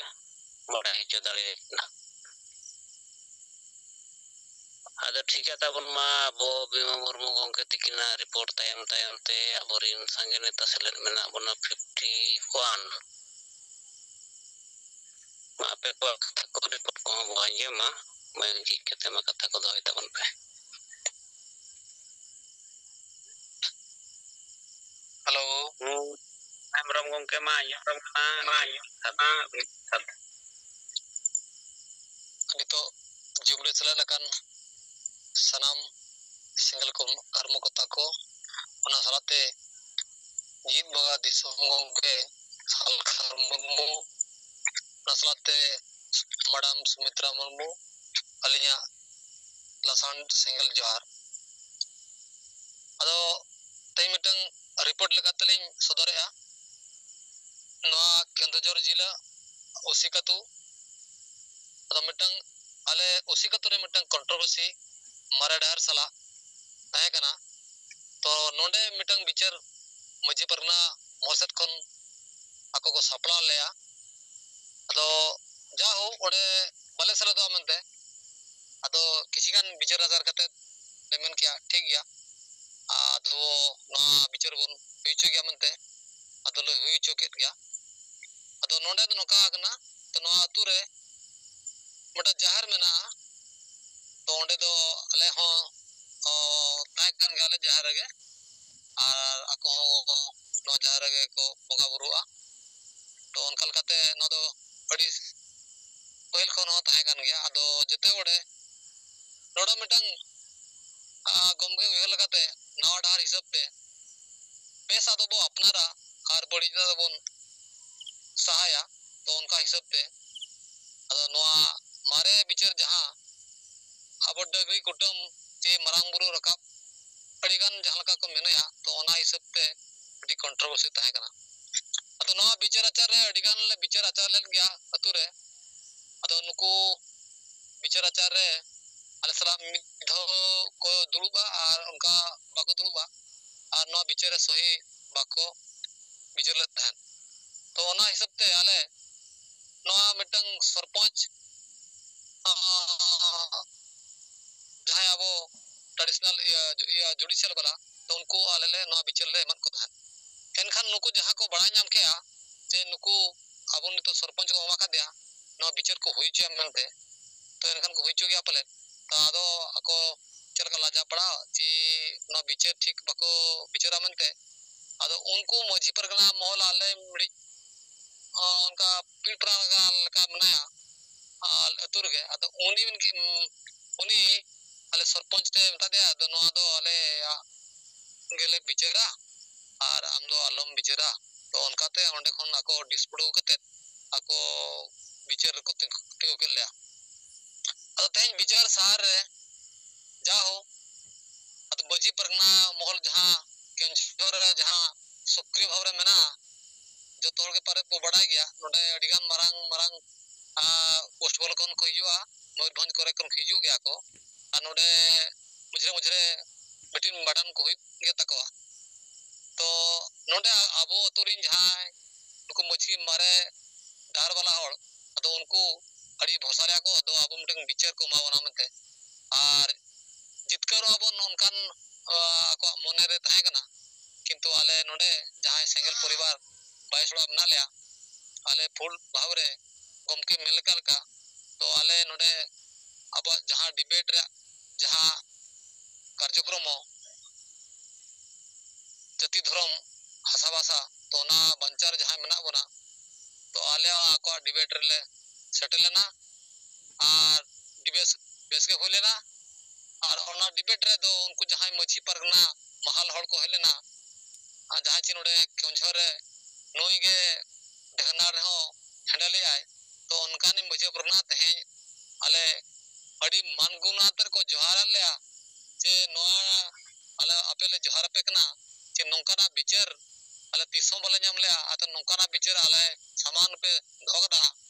ᱵᱟᱲᱟᱭ ᱦᱚᱪᱚ ᱫᱟᱲᱮᱭᱟᱠᱤᱱᱟ᱾ ᱟᱫᱚ ᱴᱷᱤᱠ ᱜᱮᱭᱟ ᱛᱟᱵᱚᱱ ᱢᱟ, ᱟᱵᱚ ᱵᱤᱢᱟ ᱢᱩᱨᱢᱩ ᱜᱚᱢᱠᱮ ᱛᱤᱠᱤᱱᱟᱜ ᱨᱤᱯᱳᱨᱴ ᱛᱟᱭᱚᱢ ᱛᱟᱭᱚᱢ ᱛᱮ ᱟᱵᱚᱨᱮᱱ ᱥᱟᱸᱜᱮ ᱱᱮᱛᱟ ᱥᱮᱞᱮᱫ ᱢᱮᱱᱟᱜ ᱵᱚᱱᱟ ᱯᱷᱤᱯᱴᱤ ᱳᱣᱟᱱ᱾ ᱢᱟ ᱟᱯᱮ ᱠᱚᱣᱟᱜ ᱠᱟᱛᱷᱟ ᱠᱚ ᱨᱤᱯᱳᱨᱴ ᱠᱚᱦᱚᱸ ᱵᱚᱱ ᱟᱸᱡᱚᱢᱟ, ᱢᱟᱹᱭᱤᱠ ᱡᱷᱤᱡ ᱠᱟᱛᱮ ᱢᱟ ᱠᱟᱛᱷᱟ ᱠᱚ ᱫᱚᱦᱚᱭ ᱛᱟᱵᱚᱱ ᱯᱮ᱾ ᱦᱮᱞᱳ᱾ ᱦᱮᱸ, ᱦᱮᱢᱵᱨᱚᱢ ᱜᱚᱢᱠᱮ ᱢᱟ ᱟᱸᱡᱚᱢ ᱠᱟᱱᱟ, ᱢᱟ ᱟᱸᱡᱚᱢ ᱠᱟᱱᱟ᱾ ᱱᱤᱛᱚᱜ ᱡᱩᱜᱽ ᱨᱮ ᱥᱮᱞᱮᱫ ᱟᱠᱟᱱ ᱥᱟᱱᱟᱢ ᱥᱮᱸᱜᱮᱞ ᱠᱚ ᱠᱟᱨᱢᱚᱠᱚᱨᱛᱟ ᱠᱚ, ᱚᱱᱟ ᱥᱟᱞᱟᱜ ᱛᱮ ᱡᱤᱛ ᱵᱚᱸᱜᱟ ᱫᱤᱥᱚᱢ ᱜᱚᱢᱠᱮ ᱥᱟᱞᱠᱷᱟᱱ ᱢᱩᱨᱢᱩ, ᱚᱱᱟ ᱥᱟᱞᱟᱜ ᱛᱮ ᱢᱮᱰᱟᱢ ᱥᱩᱢᱤᱛᱨᱟ ᱢᱩᱨᱢᱩ, ᱟᱹᱞᱤᱧᱟᱜ ᱞᱟᱥᱟᱱ ᱥᱮᱸᱜᱮᱞ ᱡᱚᱦᱟᱨ᱾ ᱟᱫᱚ ᱛᱮᱦᱮᱧ ᱢᱤᱫᱴᱟᱝ ᱨᱤᱯᱳᱨᱴ ᱞᱮᱠᱟᱛᱮᱞᱤᱧ ᱥᱚᱫᱚᱨᱮᱜᱼᱟ᱾ ᱱᱚᱣᱟ ᱠᱮᱸᱫᱩᱡᱷᱚᱨ ᱡᱮᱞᱟ ᱚᱥᱤᱠᱟᱛᱩ, ᱟᱫᱚ ᱢᱤᱫᱴᱟᱝ ᱟᱞᱮ ᱚᱥᱤᱠᱟᱛᱩ ᱨᱮ ᱢᱤᱫᱴᱟᱝ ᱠᱚᱱᱴᱨᱳᱵᱷᱟᱨᱥᱤ ᱢᱟᱨᱮ ᱰᱟᱦᱟᱨ ᱥᱟᱞᱟᱜ ᱛᱟᱦᱮᱸ ᱠᱟᱱᱟ᱾ ᱛᱚ ᱱᱚᱰᱮ ᱢᱤᱫᱴᱟᱝ ᱵᱤᱪᱟᱹᱨ ᱢᱟᱹᱡᱷᱤ ᱯᱟᱨᱜᱟᱱᱟ ᱢᱚᱦᱚᱞ ᱥᱮᱫ ᱠᱷᱚᱱ ᱟᱠᱚ ᱠᱚ ᱥᱟᱯᱲᱟᱣ ᱞᱮᱭᱟ᱾ ᱟᱫᱚ ᱡᱟᱭᱦᱳᱠ, ᱚᱸᱰᱮ ᱵᱟᱞᱮ ᱥᱮᱞᱮᱫᱚᱜᱼᱟ ᱢᱮᱱᱛᱮ, ᱟᱫᱚ ᱠᱤᱪᱷᱤ ᱜᱟᱱ ᱵᱤᱪᱟᱹᱨ ᱟᱪᱟᱨ ᱠᱟᱛᱮ ᱞᱮ ᱢᱮᱱ ᱠᱮᱜᱼᱟ, ᱴᱷᱤᱠ ᱜᱮᱭᱟ, ᱟᱫᱚ ᱱᱚᱣᱟ ᱵᱤᱪᱟᱹᱨ ᱵᱚᱱ ᱦᱩᱭ ᱦᱚᱪᱚ ᱜᱮᱭᱟ ᱢᱮᱱᱛᱮ, ᱟᱫᱚ ᱞᱮ ᱦᱩᱭ ᱦᱚᱪᱚ ᱠᱮᱫ ᱜᱮᱭᱟ᱾ ᱟᱫᱚ ᱱᱚᱰᱮ ᱫᱚ ᱱᱚᱝᱠᱟ ᱠᱟᱱᱟ, ᱛᱚ ᱱᱚᱣᱟ ᱟᱹᱛᱩ ᱨᱮ ᱢᱤᱫᱴᱟᱝ ᱡᱟᱦᱮᱨ ᱢᱮᱱᱟᱜᱼᱟ, ᱛᱚ ᱚᱸᱰᱮ ᱫᱚ ᱟᱞᱮ ᱦᱚᱸ, ᱚ, ᱛᱟᱦᱮᱸ ᱠᱟᱱ ᱜᱮᱭᱟᱞᱮ ᱡᱟᱦᱮᱨ ᱨᱮᱜᱮ, ᱟᱨ ᱟᱠᱚ ᱦᱚᱸ ᱱᱚᱣᱟ ᱡᱟᱦᱮᱨ ᱨᱮᱜᱮ ᱠᱚ ᱵᱚᱸᱜᱟ ᱵᱩᱨᱩᱜᱼᱟ᱾ ᱛᱚ ᱚᱱᱠᱟ ᱞᱮᱠᱟᱛᱮ ᱱᱚᱣᱟ ᱫᱚ ᱟᱹᱰᱤ ᱯᱟᱹᱦᱤᱞ ᱠᱷᱚᱱ ᱦᱚᱸ ᱛᱟᱦᱮᱸ ᱠᱟᱱ ᱜᱮᱭᱟ᱾ ᱟᱫᱚ ᱡᱮᱛᱮ ᱦᱚᱲᱮ ᱱᱚᱰᱮ ᱢᱤᱫᱴᱟᱝ, ᱟ, ᱜᱚᱢᱠᱮ ᱩᱭᱦᱟᱹᱨ ᱞᱮᱠᱟᱛᱮ ᱱᱟᱣᱟ ᱰᱟᱦᱟᱨ ᱦᱤᱥᱟᱹᱵ ᱛᱮ ᱵᱮᱥ ᱟᱫᱚ ᱵᱚ ᱟᱯᱱᱟᱨᱟ ᱟᱨ ᱵᱟᱹᱲᱤᱡ ᱟᱫᱚ ᱵᱚᱱ ᱥᱟᱦᱟᱭᱟ᱾ ᱛᱚ ᱚᱱᱠᱟ ᱦᱤᱥᱟᱹᱵ ᱛᱮ ᱟᱫᱚ ᱱᱚᱣᱟ ᱢᱟᱨᱮ ᱵᱤᱪᱟᱹᱨ ᱡᱟᱦᱟᱸ ᱟᱵᱚ ᱰᱟᱹᱝᱨᱤ ᱠᱩᱴᱟᱹᱢ ᱪᱮ ᱢᱟᱨᱟᱝ ᱵᱩᱨᱩ ᱨᱟᱠᱟᱵ ᱟᱹᱰᱤᱜᱟᱱ ᱡᱟᱦᱟᱸ ᱞᱮᱠᱟ ᱠᱚ ᱢᱮᱱᱮᱜᱼᱟ, ᱛᱚ ᱚᱱᱟ ᱦᱤᱥᱟᱹᱵ ᱛᱮ ᱟᱹᱰᱤ ᱠᱚᱱᱴᱨᱳᱵᱷᱟᱨᱥᱤ ᱛᱟᱦᱮᱸ ᱠᱟᱱᱟ᱾ ᱟᱫᱚ ᱱᱚᱣᱟ ᱵᱤᱪᱟᱹᱨ ᱟᱪᱟᱨ ᱨᱮ ᱟᱹᱰᱤᱜᱟᱱ ᱞᱮ ᱵᱤᱪᱟᱹᱨ ᱟᱪᱟᱨ ᱞᱮᱫ ᱜᱮᱭᱟ ᱟᱹᱛᱩ ᱨᱮ᱾ ᱟᱫᱚ ᱱᱩᱠᱩ ᱵᱤᱪᱟᱹᱨ ᱟᱪᱟᱨ ᱨᱮ ᱟᱞᱮ ᱥᱟᱞᱟᱜ ᱢᱤᱫ ᱫᱷᱟᱣ ᱠᱚ ᱫᱩᱲᱩᱵᱼᱟ ᱟᱨ ᱚᱱᱠᱟ ᱵᱟᱠᱚ ᱫᱩᱲᱩᱵᱼᱟ, ᱟᱨ ᱱᱚᱣᱟ ᱵᱤᱪᱟᱹᱨ ᱨᱮ ᱥᱚᱦᱤ ᱵᱟᱠᱚ ᱵᱤᱪᱟᱹᱨ ᱞᱮᱫ ᱛᱟᱦᱮᱸᱫ᱾ ᱛᱚ ᱚᱱᱟ ᱦᱤᱥᱟᱹᱵ ᱛᱮ ᱟᱞᱮ ᱱᱚᱣᱟ ᱢᱤᱫᱴᱟᱝ ᱥᱚᱨᱯᱚᱧᱪ, ᱟᱸ, ᱡᱟᱦᱟᱸᱭ ᱟᱵᱚ traditional ᱤᱭᱟᱹ, ᱤᱭᱟᱹ, judicial ᱵᱟᱞᱟ, ᱛᱚ ᱩᱱᱠᱩ ᱟᱞᱮ ᱞᱮ ᱱᱚᱣᱟ ᱵᱤᱪᱟᱹᱨ ᱞᱮ ᱮᱢᱟᱫ ᱠᱚ ᱛᱟᱦᱮᱸᱫ᱾ ᱮᱱᱠᱷᱟᱱ ᱱᱩᱠᱩ ᱡᱟᱦᱟᱸ ᱠᱚ ᱵᱟᱲᱟᱭ ᱧᱟᱢ ᱠᱮᱜᱼᱟ ᱡᱮ ᱱᱩᱠᱩ ᱟᱵᱚ ᱱᱤᱛᱚᱜ ᱥᱚᱨᱯᱚᱧᱪ ᱠᱚ ᱮᱢᱟ ᱠᱟᱫᱮᱭᱟ, ᱱᱚᱣᱟ ᱵᱤᱪᱟᱹᱨ ᱠᱚ ᱦᱩᱭ ᱦᱚᱪᱚᱭᱟ ᱢᱮᱱᱛᱮ, ᱛᱚ ᱮᱱᱠᱷᱟᱱ ᱠᱚ ᱦᱩᱭ ᱦᱚᱪᱚ ᱜᱮᱭᱟ ᱯᱟᱞᱮᱫ᱾ ᱛᱚ ᱟᱫᱚ ᱟᱠᱚ ᱪᱮᱫ ᱞᱮᱠᱟ ᱞᱟᱡᱟ ᱯᱟᱲᱟᱣ ᱪᱮ ᱱᱚᱣᱟ ᱵᱤᱪᱟᱹᱨ ᱴᱷᱤᱠ ᱵᱟᱠᱚ ᱵᱤᱪᱟᱹᱨᱟ ᱢᱮᱱᱛᱮ, ᱟᱫᱚ ᱩᱱᱠᱩ ᱢᱟᱹᱡᱷᱤ ᱯᱟᱨᱜᱟᱱᱟ ᱢᱚᱦᱚᱞ ᱟᱞᱮ ᱢᱤᱫᱴᱤᱡ, ᱚᱱᱠᱟ ᱯᱤᱲ ᱯᱟᱨᱜᱟᱱᱟ ᱞᱮᱠᱟ ᱢᱮᱱᱟᱭᱟ, ᱟᱞᱮ ᱟᱹᱛᱩ ᱨᱮᱜᱮ᱾ ᱟᱫᱚ ᱩᱱᱤ ᱢᱮᱱ ᱠᱮ-, ᱩᱱᱤ ᱟᱞᱮ ᱥᱚᱨᱯᱚᱧᱪ ᱴᱷᱮᱱ ᱢᱮᱛᱟ ᱫᱮᱭᱟ, "ᱟᱫᱚ ᱱᱚᱣᱟ ᱫᱚ ᱟᱞᱮᱭᱟᱜ ᱜᱮᱞᱮ ᱵᱤᱪᱟᱹᱨᱟ ᱟᱨ ᱟᱢ ᱫᱚ ᱟᱞᱚᱢ ᱵᱤᱪᱟᱹᱨᱟ᱾" ᱛᱚ ᱚᱱᱠᱟᱛᱮ ᱚᱸᱰᱮ ᱠᱷᱚᱱ ᱟᱠᱚ dispute ᱠᱟᱛᱮᱫ ᱟᱠᱚ ᱵᱤᱪᱟᱹᱨ ᱨᱮᱠᱚ ᱛᱤᱸᱜᱩ ᱛᱤᱸᱜᱩ ᱠᱮᱫ ᱞᱮᱭᱟ᱾ ᱟᱫᱚ ᱛᱮᱦᱮᱧ ᱵᱤᱪᱟᱹᱨ ᱥᱟᱨ ᱨᱮ ᱡᱟᱦᱳ, ᱟᱫᱚ ᱢᱟᱹᱡᱷᱤ ᱯᱟᱨᱜᱟᱱᱟ ᱢᱚᱦᱚᱞ ᱡᱟᱦᱟᱸ ᱠᱮᱣᱚᱱᱡᱷᱚᱨ ᱨᱮ ᱡᱟᱦᱟᱸ ᱥᱚᱠᱨᱤᱭᱚ ᱵᱷᱟᱵᱽ ᱨᱮ ᱢᱮᱱᱟᱜᱼᱟ, ᱡᱚᱛᱚ ᱦᱚᱲ ᱜᱮ ᱯᱟᱞᱮ ᱵᱚ ᱵᱟᱰᱟᱭ ᱜᱮᱭᱟ, ᱱᱚᱰᱮ ᱟᱹᱰᱤᱜᱟᱱ ᱢᱟᱨᱟᱝ ᱢᱟᱨᱟᱝ, ᱟ, ᱳᱭᱮᱥᱴ ᱵᱮᱝᱜᱚᱞ ᱠᱷᱚᱱ ᱠᱚ ᱦᱤᱡᱩᱜᱼᱟ, ᱢᱚᱭᱩᱨᱵᱷᱚᱸᱡᱽ ᱠᱚᱨᱮ ᱠᱷᱚᱱ ᱠᱚ ᱦᱤᱡᱩᱜ ᱜᱮᱭᱟ ᱠᱚ᱾ ᱟᱨ ᱱᱚᱰᱮ ᱢᱟᱡᱷᱮ ᱢᱟᱡᱷᱮ ᱢᱤᱴᱤᱝ ᱢᱟᱰᱟᱱ ᱠᱚ ᱦᱩᱭᱩᱜ ᱜᱮ ᱛᱟᱠᱚᱣᱟ᱾ ᱛᱚ ᱱᱚᱰᱮ ᱟᱵᱚ ᱟᱹᱛᱩ ᱨᱤᱱ ᱡᱟᱦᱟᱸᱭ ᱱᱩᱠᱩ ᱢᱟᱹᱡᱷᱤ ᱢᱟᱨᱮ ᱰᱟᱦᱟᱨ ᱵᱟᱞᱟ ᱦᱚᱲ, ᱟᱫᱚ ᱩᱱᱠᱩ ᱟᱹᱰᱤ ᱵᱷᱚᱨᱥᱟ ᱨᱮᱭᱟᱜ ᱠᱚ, ᱟᱫᱚ ᱟᱵᱚ ᱢᱤᱫᱴᱮᱱ ᱵᱤᱪᱟᱹᱨ ᱠᱚ ᱮᱢᱟ ᱵᱚᱱᱟ ᱢᱮᱱᱛᱮ᱾ ᱟᱨ ᱡᱤᱛᱠᱟᱹᱨᱚᱜ ᱟᱵᱚᱱ ᱱᱚᱝᱠᱟᱱ, ᱟ, ᱟᱠᱚᱣᱟᱜ ᱢᱚᱱᱮ ᱨᱮ ᱛᱟᱦᱮᱸ ᱠᱟᱱᱟ᱾ ᱠᱤᱱᱛᱩ ᱟᱞᱮ ᱱᱚᱰᱮ ᱡᱟᱦᱟᱸᱭ ᱥᱮᱸᱜᱮᱞ ᱯᱚᱨᱤᱵᱟᱨ ᱵᱟᱭᱤᱥ ᱚᱲᱟᱜ ᱢᱮᱱᱟᱜ ᱞᱮᱭᱟ, ᱟᱞᱮ ᱯᱷᱩᱞ ᱵᱷᱟᱵᱽ ᱨᱮ ᱜᱚᱢᱠᱮ ᱢᱮᱱ ᱞᱮᱠᱟ ᱞᱮᱠᱟ, ᱛᱚ ᱟᱞᱮ ᱱᱚᱰᱮ ᱟᱵᱚᱣᱟᱜ ᱡᱟᱦᱟᱸ ᱰᱤᱵᱮᱴ ᱨᱮᱭᱟᱜ ᱡᱟᱦᱟᱸ ᱠᱟᱨᱡᱚᱠᱨᱚᱢ, ᱡᱟᱹᱛᱤ ᱫᱷᱚᱨᱚᱢ ᱦᱟᱥᱟ ᱵᱷᱟᱥᱟ, ᱛᱚ ᱚᱱᱟ ᱵᱟᱧᱪᱟᱣ ᱨᱮ ᱡᱟᱦᱟᱸᱭ ᱢᱮᱱᱟᱜ ᱵᱚᱱᱟ, ᱛᱚ ᱟᱞᱮ ᱦᱚᱸ ᱟᱠᱚᱣᱟᱜ ᱰᱤᱵᱮᱴ ᱨᱮᱞᱮ ᱥᱮᱴᱮᱨ ᱞᱮᱱᱟ᱾ ᱟᱨ ᱰᱤᱵᱮᱴ ᱵᱮᱥ ᱜᱮ ᱦᱩᱭ ᱞᱮᱱᱟ᱾ ᱟᱨ ᱚᱱᱟ ᱰᱤᱵᱮᱴ ᱨᱮᱫᱚ ᱩᱱᱠᱩ ᱡᱟᱦᱟᱸᱭ ᱢᱟᱹᱡᱷᱤ ᱯᱟᱨᱜᱟᱱᱟ ᱢᱟᱦᱟᱞ ᱦᱚᱲ ᱠᱚ ᱦᱮᱡ ᱞᱮᱱᱟ, ᱟᱨ ᱡᱟᱦᱟᱸᱭ ᱪᱮ ᱱᱚᱰᱮ ᱠᱮᱣᱚᱱᱡᱷᱚᱨ ᱨᱮ ᱱᱩᱭ ᱜᱮ ᱰᱷᱮᱨᱱᱟ ᱨᱮᱦᱚᱸ ᱦᱮᱱᱰᱮᱞᱮᱫ ᱟᱭ, ᱛᱚ ᱚᱱᱠᱟᱱᱤᱧ ᱵᱩᱡᱷᱟᱹᱣ ᱯᱩᱨᱱᱟ ᱛᱮᱦᱮᱧ ᱟᱞᱮ ᱟᱹᱰᱤ ᱢᱟᱱ ᱜᱩᱱ ᱟᱛᱮ ᱠᱚ ᱡᱚᱦᱟᱨᱟᱫ ᱞᱮᱭᱟ ᱡᱮ ᱱᱚᱣᱟ ᱟᱞᱮ ᱟᱯᱮ ᱞᱮ ᱡᱚᱦᱟᱨ ᱟᱯᱮ ᱠᱟᱱᱟ ᱡᱮ ᱱᱚᱝᱠᱟᱱᱟᱜ ᱵᱤᱪᱟᱹᱨ ᱟᱞᱮ ᱛᱤᱥ ᱦᱚᱸ ᱵᱟᱞᱮ ᱧᱟᱢ ᱞᱮᱜᱼᱟ᱾ ᱟᱫᱚ ᱱᱚᱝᱠᱟᱱᱟᱜ ᱵᱤᱪᱟᱹᱨ ᱟᱞᱮ ᱥᱟᱢᱟᱝ ᱯᱮ ᱫᱚᱦᱚ ᱠᱟᱫᱟ,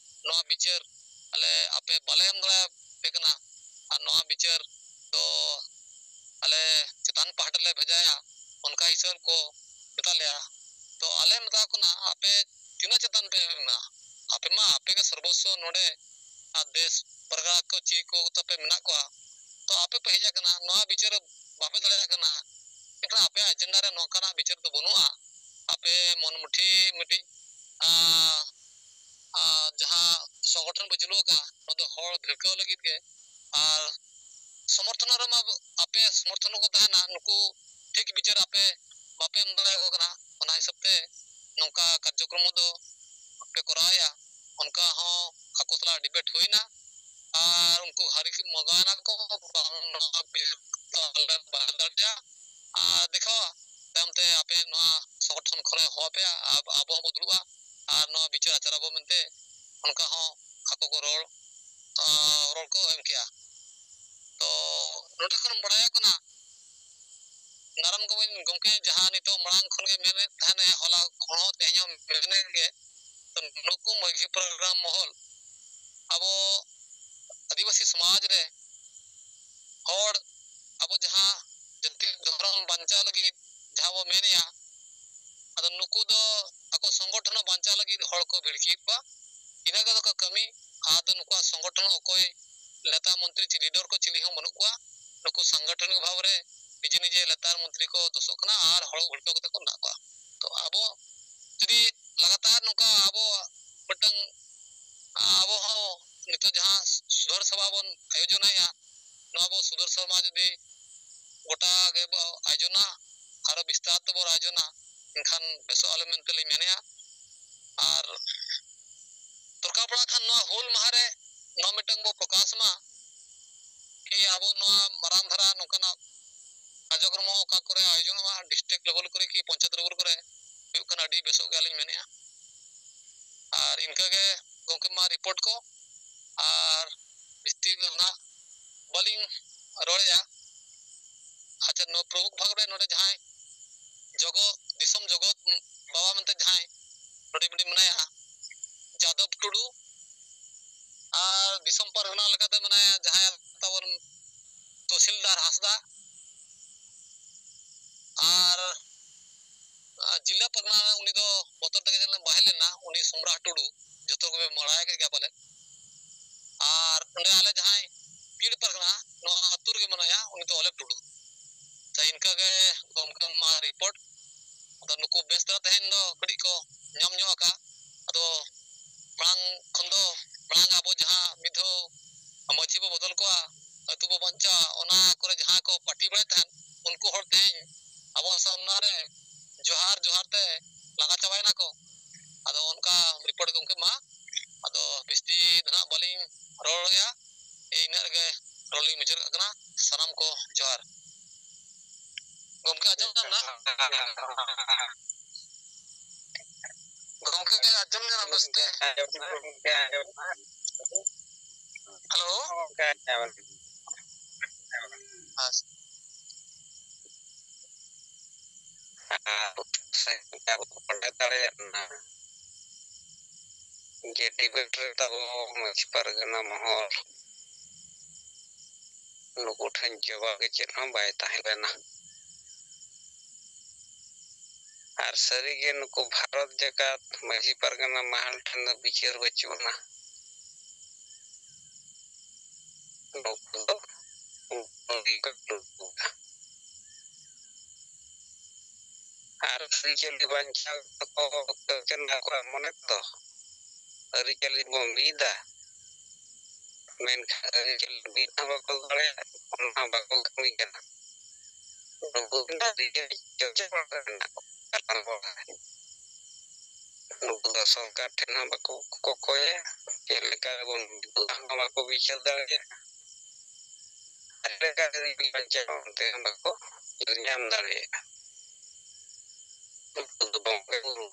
ᱱᱚᱣᱟ ᱵᱤᱪᱟᱹᱨ ᱟᱞᱮ ᱟᱯᱮ ᱵᱟᱞᱮ ᱮᱢ ᱫᱟᱲᱮᱭᱟᱯᱮ ᱠᱟᱱᱟ, ᱟᱨ ᱱᱚᱣᱟ ᱵᱤᱪᱟᱹᱨ ᱫᱚ ᱟᱞᱮ ᱪᱮᱛᱟᱱ ᱯᱟᱦᱴᱟ ᱞᱮ ᱵᱷᱮᱡᱟᱭᱟ, ᱚᱱᱠᱟ ᱦᱤᱥᱟᱹᱵ ᱠᱚ ᱢᱮᱛᱟ ᱞᱮᱭᱟ᱾ ᱛᱚ ᱟᱞᱮ ᱢᱮᱛᱟ ᱠᱚ ᱠᱟᱱᱟ, ᱟᱯᱮ ᱛᱤᱱᱟᱹᱜ ᱪᱮᱛᱟᱱ ᱯᱮ ᱮᱢᱟ? ᱟᱯᱮ ᱢᱟ ᱟᱯᱮ ᱜᱮ ᱥᱚᱨᱵᱚᱥᱥᱚ ᱱᱚᱰᱮ, ᱟᱨ ᱫᱮᱥ ᱯᱟᱨᱜᱟᱱᱟ ᱠᱚ ᱪᱮᱫ ᱠᱚ ᱛᱟᱯᱮ ᱢᱮᱱᱟᱜ ᱠᱚᱣᱟ, ᱛᱚ ᱟᱯᱮ ᱯᱮ ᱦᱮᱡ ᱟᱠᱟᱱᱟ, ᱱᱚᱣᱟ ᱵᱤᱪᱟᱹᱨ ᱵᱟᱯᱮ ᱫᱟᱲᱮᱭᱟᱜ ᱠᱟᱱᱟ, ᱮᱱᱠᱷᱟᱱ ᱟᱯᱮᱭᱟᱜ ᱮᱡᱮᱱᱰᱟ ᱨᱮ ᱱᱚᱝᱠᱟᱱᱟᱜ ᱵᱤᱪᱟᱹᱨ ᱫᱚ ᱵᱟᱹᱱᱩᱜᱼᱟ᱾ ᱟᱯᱮ ᱢᱚᱱᱢᱩᱴᱷᱤ ᱢᱤᱫᱴᱤᱡ, ᱟ, ᱟ, ᱡᱟᱦᱟᱸ ᱥᱚᱝᱜᱚᱴᱷᱚᱱ ᱯᱮ ᱪᱟᱹᱞᱩ ᱟᱠᱟᱫᱼᱟ, ᱱᱚᱣᱟ ᱫᱚ ᱦᱚᱲ ᱵᱷᱤᱲᱠᱟᱹᱣ ᱞᱟᱹᱜᱤᱫ ᱜᱮ᱾ ᱟᱨ ᱥᱚᱢᱚᱨᱛᱷᱚᱱ ᱨᱮᱢᱟ ᱟᱯᱮ ᱥᱚᱢᱚᱨᱛᱷᱚᱱ ᱨᱮᱠᱚ ᱛᱟᱦᱮᱱᱟ, ᱱᱩᱠᱩ ᱴᱷᱤᱠ ᱵᱤᱪᱟᱹᱨ ᱟᱯᱮ ᱵᱟᱯᱮ ᱮᱢ ᱫᱟᱲᱮᱭᱟᱠᱚ ᱠᱟᱱᱟ᱾ ᱚᱱᱟ ᱦᱤᱥᱟᱹᱵ ᱛᱮ ᱱᱚᱝᱠᱟ ᱠᱟᱨᱡᱚᱠᱨᱚᱢ ᱫᱚ ᱯᱮ ᱠᱚᱨᱟᱣᱮᱫᱼᱟ᱾ ᱚᱱᱠᱟ ᱦᱚᱸ ᱟᱠᱚ ᱥᱟᱞᱟᱜ ᱰᱤᱵᱮᱴ ᱦᱩᱭᱱᱟ ᱟᱨ ᱩᱱᱠᱩ ᱦᱟᱹᱨᱤ ᱠᱚ ᱢᱚᱜᱟᱣᱮᱱᱟ ᱠᱚ, ᱵᱟᱝ ᱱᱚᱣᱟ ᱵᱤᱪᱟᱹᱨ ᱫᱚ ᱟᱞᱮ ᱵᱟᱞᱮ ᱫᱟᱲᱮᱭᱟᱜᱼᱟ᱾ ᱟᱨ ᱫᱮᱠᱷᱟᱣᱟ ᱛᱟᱭᱚᱢ ᱛᱮ ᱟᱯᱮ ᱱᱚᱣᱟ ᱥᱚᱝᱜᱚᱴᱷᱚᱱ ᱠᱷᱚᱱᱮ ᱦᱚᱦᱚ ᱟᱯᱮᱭᱟ, ᱟᱵ-, ᱟᱵᱚ ᱦᱚᱸᱵᱚ ᱫᱩᱲᱩᱵᱼᱟ ᱟᱨ ᱱᱚᱣᱟ ᱵᱤᱪᱟᱹᱨ ᱟᱪᱟᱨ ᱟᱵᱚ ᱢᱮᱱᱛᱮ ᱚᱱᱠᱟ ᱦᱚᱸ ᱟᱠᱚ ᱠᱚ ᱨᱚᱲ, ᱟᱸ, ᱨᱚᱲ ᱠᱚ ᱮᱢ ᱠᱮᱜᱼᱟ᱾ ᱛᱚ ᱱᱚᱰᱮ ᱠᱷᱚᱱ ᱵᱟᱲᱟᱭᱚᱜ ᱠᱟᱱᱟ, ᱱᱟᱨᱟᱭᱚᱱ ᱜᱚᱢᱤᱱ ᱜᱚᱢᱠᱮ ᱡᱟᱦᱟᱸ ᱱᱤᱛᱚᱜ ᱢᱟᱲᱟᱝ ᱠᱷᱚᱱ ᱜᱮ ᱢᱮᱱᱮᱫ ᱛᱟᱦᱮᱱᱟᱭ, ᱦᱚᱞᱟ ᱠᱷᱚᱱ ᱦᱚᱸ ᱛᱮᱦᱮᱧ ᱦᱚᱸ ᱢᱮᱱᱮᱫ ᱜᱮ, ᱛᱚ ᱱᱩᱠᱩ ᱢᱟᱹᱡᱷᱤ ᱯᱟᱨᱜᱟᱱᱟ ᱢᱚᱦᱚᱞ ᱟᱵᱚ ᱟᱹᱫᱤᱵᱟᱹᱥᱤ ᱥᱚᱢᱟᱡᱽ ᱨᱮ ᱦᱚᱲ ᱟᱵᱚ ᱡᱟᱦᱟᱸ ᱡᱟᱹᱛᱤ ᱫᱷᱚᱨᱚᱢ ᱵᱟᱧᱪᱟᱣ ᱞᱟᱹᱜᱤᱫ ᱡᱟᱦᱟᱸ ᱵᱚ ᱢᱮᱱᱮᱜᱼᱟ, ᱟᱫᱚ ᱱᱩᱠᱩ ᱫᱚ ᱟᱠᱚ ᱥᱚᱝᱜᱚᱴᱷᱚᱱ ᱵᱟᱧᱪᱟᱣ ᱞᱟᱹᱜᱤᱫ ᱦᱚᱲ ᱠᱚ ᱵᱷᱤᱲᱠᱤᱭᱮᱫ ᱠᱚᱣᱟ᱾ ᱤᱱᱟᱹ ᱠᱚᱫᱚ ᱠᱚ ᱠᱟᱹᱢᱤ, ᱟᱫᱚ ᱱᱩᱠᱩᱣᱟᱜ ᱥᱚᱝᱜᱚᱴᱷᱚᱱ ᱚᱠᱚᱭ ᱱᱮᱛᱟ ᱢᱚᱱᱛᱨᱤ ᱪᱮ ᱞᱤᱰᱟᱨ ᱠᱚ ᱪᱤᱞᱤ ᱦᱚᱸ ᱵᱟᱹᱱᱩᱜ ᱠᱚᱣᱟ᱾ ᱱᱩᱠᱩ ᱥᱟᱝᱜᱚᱴᱷᱚᱱᱤᱠ ᱵᱷᱟᱵᱽ ᱨᱮ ᱱᱤᱡᱮ ᱱᱤᱡᱮ ᱞᱮᱛᱟᱲ ᱢᱚᱱᱛᱨᱤ ᱠᱚ ᱫᱚᱥᱚᱜ ᱠᱟᱱᱟ ᱟᱨ ᱦᱚᱲ ᱵᱷᱤᱲᱠᱟᱹᱣ ᱠᱟᱛᱮ ᱠᱚ ᱢᱮᱱᱟᱜ ᱠᱚᱣᱟ᱾ ᱛᱚ ᱟᱵᱚ ᱡᱩᱫᱤ ᱞᱟᱜᱟᱛᱟᱨ ᱱᱚᱝᱠᱟ ᱟᱵᱚ ᱢᱤᱫᱴᱟᱝ, ᱟᱵᱚ ᱦᱚᱸ ᱱᱤᱛᱚᱜ ᱡᱟᱦᱟᱸ ᱥᱩᱫᱷᱟᱹᱨ ᱥᱚᱵᱷᱟ ᱵᱚᱱ ᱟᱭᱳᱡᱚᱱᱮᱜᱼᱟ, ᱱᱚᱣᱟ ᱵᱚ ᱥᱩᱫᱷᱟᱹᱨ ᱥᱚᱵᱷᱟ ᱡᱩᱫᱤ ᱜᱚᱴᱟ ᱜᱮ ᱵᱚ ᱟᱭᱳᱡᱚᱱᱟ, ᱟᱨᱚ ᱵᱤᱥᱛᱟᱨ ᱛᱮᱵᱚ ᱟᱭᱳᱡᱚᱱᱟ, ᱮᱱᱠᱷᱟᱱ ᱵᱮᱥᱚᱜᱼᱟ ᱟᱞᱮ ᱢᱮᱱᱛᱮ ᱞᱤᱧ ᱢᱮᱱᱮᱜᱼᱟ᱾ ᱟᱨ ᱫᱚᱨᱠᱟᱨ ᱯᱟᱲᱟᱜ ᱠᱷᱟᱱ ᱱᱚᱣᱟ ᱦᱩᱞ ᱢᱟᱦᱟ ᱨᱮ ᱱᱚᱣᱟ ᱢᱤᱫᱴᱟᱝ ᱵᱚ ᱯᱨᱚᱠᱟᱥ ᱢᱟ, ᱠᱤ ᱟᱵᱚ ᱱᱚᱣᱟ ᱢᱟᱨᱟᱝ ᱫᱷᱟᱨᱟ ᱱᱚᱝᱠᱟᱱᱟᱜ ᱠᱟᱨᱡᱚᱠᱨᱚᱢ ᱚᱠᱟ ᱠᱚᱨᱮ ᱟᱭᱳᱡᱚᱱᱚᱜᱼᱟ, ᱰᱤᱥᱴᱨᱤᱠᱴ ᱞᱮᱵᱮᱞ ᱠᱚᱨᱮ ᱠᱤ ᱯᱚᱧᱪᱟᱭᱮᱛ ᱞᱮᱵᱮᱞ ᱠᱚᱨᱮ ᱦᱩᱭᱩᱜ ᱠᱟᱱᱟ, ᱟᱹᱰᱤ ᱵᱮᱥᱚᱜ ᱜᱮ ᱟᱹᱞᱤᱧ ᱢᱮᱱᱮᱜᱼᱟ᱾ ᱟᱨ ᱤᱱᱠᱟᱹ ᱜᱮ ᱜᱚᱢᱠᱮ ᱢᱟ ᱨᱤᱯᱳᱨᱴ ᱠᱚ, ᱟᱨ ᱵᱤᱥᱛᱤ ᱫᱚ ᱱᱟᱜ ᱵᱟᱹᱞᱤᱧ ᱨᱚᱲᱮᱜᱼᱟ᱾ ᱟᱪᱪᱷᱟ, ᱱᱚᱣᱟ ᱯᱨᱚᱢᱩᱠᱷ ᱵᱷᱟᱜᱽ ᱨᱮ ᱱᱚᱰᱮ ᱡᱟᱦᱟᱸᱭ ᱡᱚᱜᱚ, ᱫᱤᱥᱚᱢ ᱡᱚᱜᱚᱛ ᱵᱟᱵᱟ ᱢᱮᱱᱛᱮ ᱡᱟᱦᱟᱸᱭ ᱱᱚᱰᱮ ᱢᱤᱫᱴᱤᱡ ᱢᱮᱱᱟᱭᱟ, ᱡᱟᱫᱚᱵ ᱴᱩᱰᱩ, ᱟᱨ ᱫᱤᱥᱚᱢ ᱯᱟᱨᱜᱟᱱᱟ ᱞᱮᱠᱟᱛᱮ ᱢᱮᱱᱟᱭᱟ ᱡᱟᱦᱟᱸᱭ ᱛᱟᱵᱚᱱ ᱛᱚᱦᱥᱤᱞᱫᱟᱨ ᱦᱟᱸᱥᱫᱟ, ᱟᱨ ᱟᱨ ᱡᱤᱞᱟ ᱯᱟᱨᱜᱟᱱᱟ ᱨᱮ ᱩᱱᱤ ᱫᱚ ᱵᱚᱛᱚᱨ ᱛᱮᱜᱮ ᱡᱮᱱᱚ ᱵᱟᱦᱮᱞ ᱞᱮᱱᱟ, ᱩᱱᱤ ᱥᱚᱢᱨᱟ ᱴᱩᱰᱩ, ᱡᱚᱛᱚ ᱜᱮᱯᱮ ᱵᱟᱲᱟᱭ ᱠᱮᱫ ᱜᱮᱭᱟ ᱯᱟᱞᱮ᱾ ᱟᱨ ᱚᱸᱰᱮ ᱟᱞᱮ ᱡᱟᱦᱟᱸᱭ ᱯᱤᱲ ᱯᱟᱨᱜᱟᱱᱟ, ᱱᱚᱣᱟ ᱟᱹᱛᱩ ᱨᱮᱜᱮ ᱢᱮᱱᱟᱭᱟ, ᱩᱱᱤ ᱫᱚ ᱚᱞᱮ ᱴᱩᱰᱩ᱾ ᱛᱚ ᱤᱱᱠᱟᱹ ᱜᱮ ᱜᱚᱢᱠᱮ ᱢᱟ ᱨᱤᱯᱳᱨᱴ᱾ ᱟᱫᱚ ᱱᱩᱠᱩ ᱵᱮᱥ ᱫᱷᱟᱨᱟ ᱛᱮᱦᱮᱧ ᱫᱚ ᱠᱟᱹᱴᱤᱡ ᱠᱚ ᱧᱟᱢ ᱧᱚᱜ ᱟᱠᱟᱫ᱾ ᱟᱫᱚ ᱢᱟᱲᱟᱝ ᱠᱷᱚᱱ ᱫᱚ, ᱢᱟᱲᱟᱝ ᱟᱵᱚ ᱡᱟᱦᱟᱸ ᱢᱤᱫ ᱫᱷᱟᱣ ᱢᱟᱹᱡᱷᱤ ᱵᱚ ᱵᱚᱫᱚᱞ ᱠᱚᱣᱟ, ᱟᱹᱛᱩ ᱵᱚ ᱵᱟᱧᱪᱟᱣᱟ, ᱚᱱᱟ ᱠᱚᱨᱮ ᱡᱟᱦᱟᱸ ᱠᱚ ᱯᱟᱹᱴᱤ ᱵᱟᱲᱟᱭᱮᱫ ᱛᱟᱦᱮᱸᱫ, ᱩᱱᱠᱩ ᱦᱚᱲ ᱛᱮᱦᱮᱧ ᱟᱵᱚ ᱥᱟᱢᱱᱟ ᱨᱮ ᱡᱚᱦᱟᱨ ᱡᱚᱦᱟᱨ ᱛᱮ ᱞᱟᱸᱜᱟ ᱪᱟᱵᱟᱭᱮᱱᱟ ᱠᱚ᱾ ᱟᱫᱚ ᱚᱱᱠᱟ ᱨᱤᱯᱳᱨᱴ ᱜᱮ ᱜᱚᱢᱠᱮ ᱢᱟ, ᱟᱫᱚ ᱵᱤᱥᱛᱤ ᱫᱚ ᱱᱟᱦᱟᱜ ᱵᱟᱹᱞᱤᱧ ᱨᱚᱲᱮᱜᱼᱟ, ᱤᱱᱟᱹᱜ ᱨᱮᱜᱮ ᱨᱚᱲ ᱞᱤᱧ ᱢᱩᱪᱟᱹᱫ ᱠᱟᱜ ᱠᱟᱱᱟ᱾ ᱥᱟᱱᱟᱢ ᱠᱚ ᱡᱚᱦᱟᱨ᱾ ᱜᱚᱢᱠᱮ ᱟᱸᱡᱚᱢ ᱧᱟᱢ ᱮᱫᱟ? ᱜᱚᱢᱠᱮ ᱟᱸᱡᱚᱢ ᱧᱟᱢ ᱵᱮᱥ ᱛᱮ? ᱦᱮᱞᱳ᱾ ᱟᱨ ᱵᱟᱰᱟᱭ ᱫᱟᱲᱮᱭᱟᱜ ᱠᱟᱱᱟ ᱡᱮ ᱰᱤᱵᱮᱴ ᱨᱮ ᱛᱟᱵᱚ ᱢᱟᱹᱡᱷᱤ ᱯᱟᱨᱜᱟᱱᱟ ᱢᱚᱦᱚᱞ ᱱᱩᱠᱩ ᱴᱷᱮᱱ ᱡᱚᱵᱟᱵ ᱜᱮ ᱪᱮᱫ ᱦᱚᱸ ᱵᱟᱭ ᱛᱟᱦᱮᱸ ᱞᱮᱱᱟ᱾ ᱟᱨ ᱥᱟᱹᱨᱤᱜᱮ ᱱᱩᱠᱩ ᱵᱷᱟᱨᱚᱛ ᱡᱟᱠᱟᱛ ᱢᱟᱹᱡᱷᱤ ᱯᱟᱨᱜᱟᱱᱟ ᱢᱟᱦᱟᱞ ᱴᱷᱮᱱ ᱫᱚ ᱵᱤᱪᱟᱹᱨ ᱵᱟᱹᱪᱩᱜ ᱟᱱᱟ᱾ ᱱᱩᱠᱩ ᱫᱚ ᱟᱨ ᱟᱹᱨᱤᱪᱟᱹᱞᱤ ᱵᱟᱧᱪᱟᱣ ᱫᱚᱠᱚ ᱠᱟᱹᱢᱤ ᱠᱟᱱᱟ ᱟᱠᱚᱣᱟᱜ ᱢᱚᱱᱮ ᱛᱮᱫᱚ᱾ ᱟᱹᱨᱤᱪᱟᱹᱞᱤ ᱵᱚᱱ ᱢᱤᱫᱟ, ᱢᱮᱱᱠᱷᱟᱱ ᱟᱹᱨᱤᱪᱟᱹᱞᱤ ᱢᱤᱫ ᱦᱚᱸ ᱵᱟᱠᱚ ᱫᱟᱲᱮᱭᱟᱜᱼᱟ, ᱚᱱᱟ ᱦᱚᱸ ᱵᱟᱠᱚ ᱠᱟᱹᱢᱤ ᱠᱟᱱᱟ᱾ ᱱᱩᱠᱩ ᱫᱚ ᱟᱹᱨᱤᱪᱟᱹᱞᱤ ᱪᱚᱨᱪᱟ ᱵᱟᱝ ᱢᱮᱱᱟᱜ ᱠᱚᱣᱟ᱾ ᱱᱩᱠᱩ ᱫᱚ ᱥᱚᱨᱠᱟᱨ ᱴᱷᱮᱱ ᱦᱚᱸ ᱵᱟᱠᱚ ᱠᱚᱠᱚᱭᱟ, ᱪᱮᱫ ᱞᱮᱠᱟ ᱨᱮᱵᱚᱱ ᱵᱤᱪᱟᱹᱨ ᱦᱚᱸ ᱵᱟᱠᱚ ᱵᱤᱪᱟᱹᱨ ᱫᱟᱲᱮᱭᱟᱜᱼᱟ᱾ ᱟᱨ ᱞᱮᱠᱟ ᱨᱮ ᱵᱟᱧᱪᱟᱣ ᱚᱱᱛᱮ ᱦᱚᱸ ᱵᱟᱠᱚ ᱧᱟᱢ ᱫᱟᱲᱮᱭᱟᱜᱼᱟ᱾ ᱩᱱᱠᱩ ᱫᱚ ᱵᱚᱸᱜᱟ ᱵᱩᱨᱩ,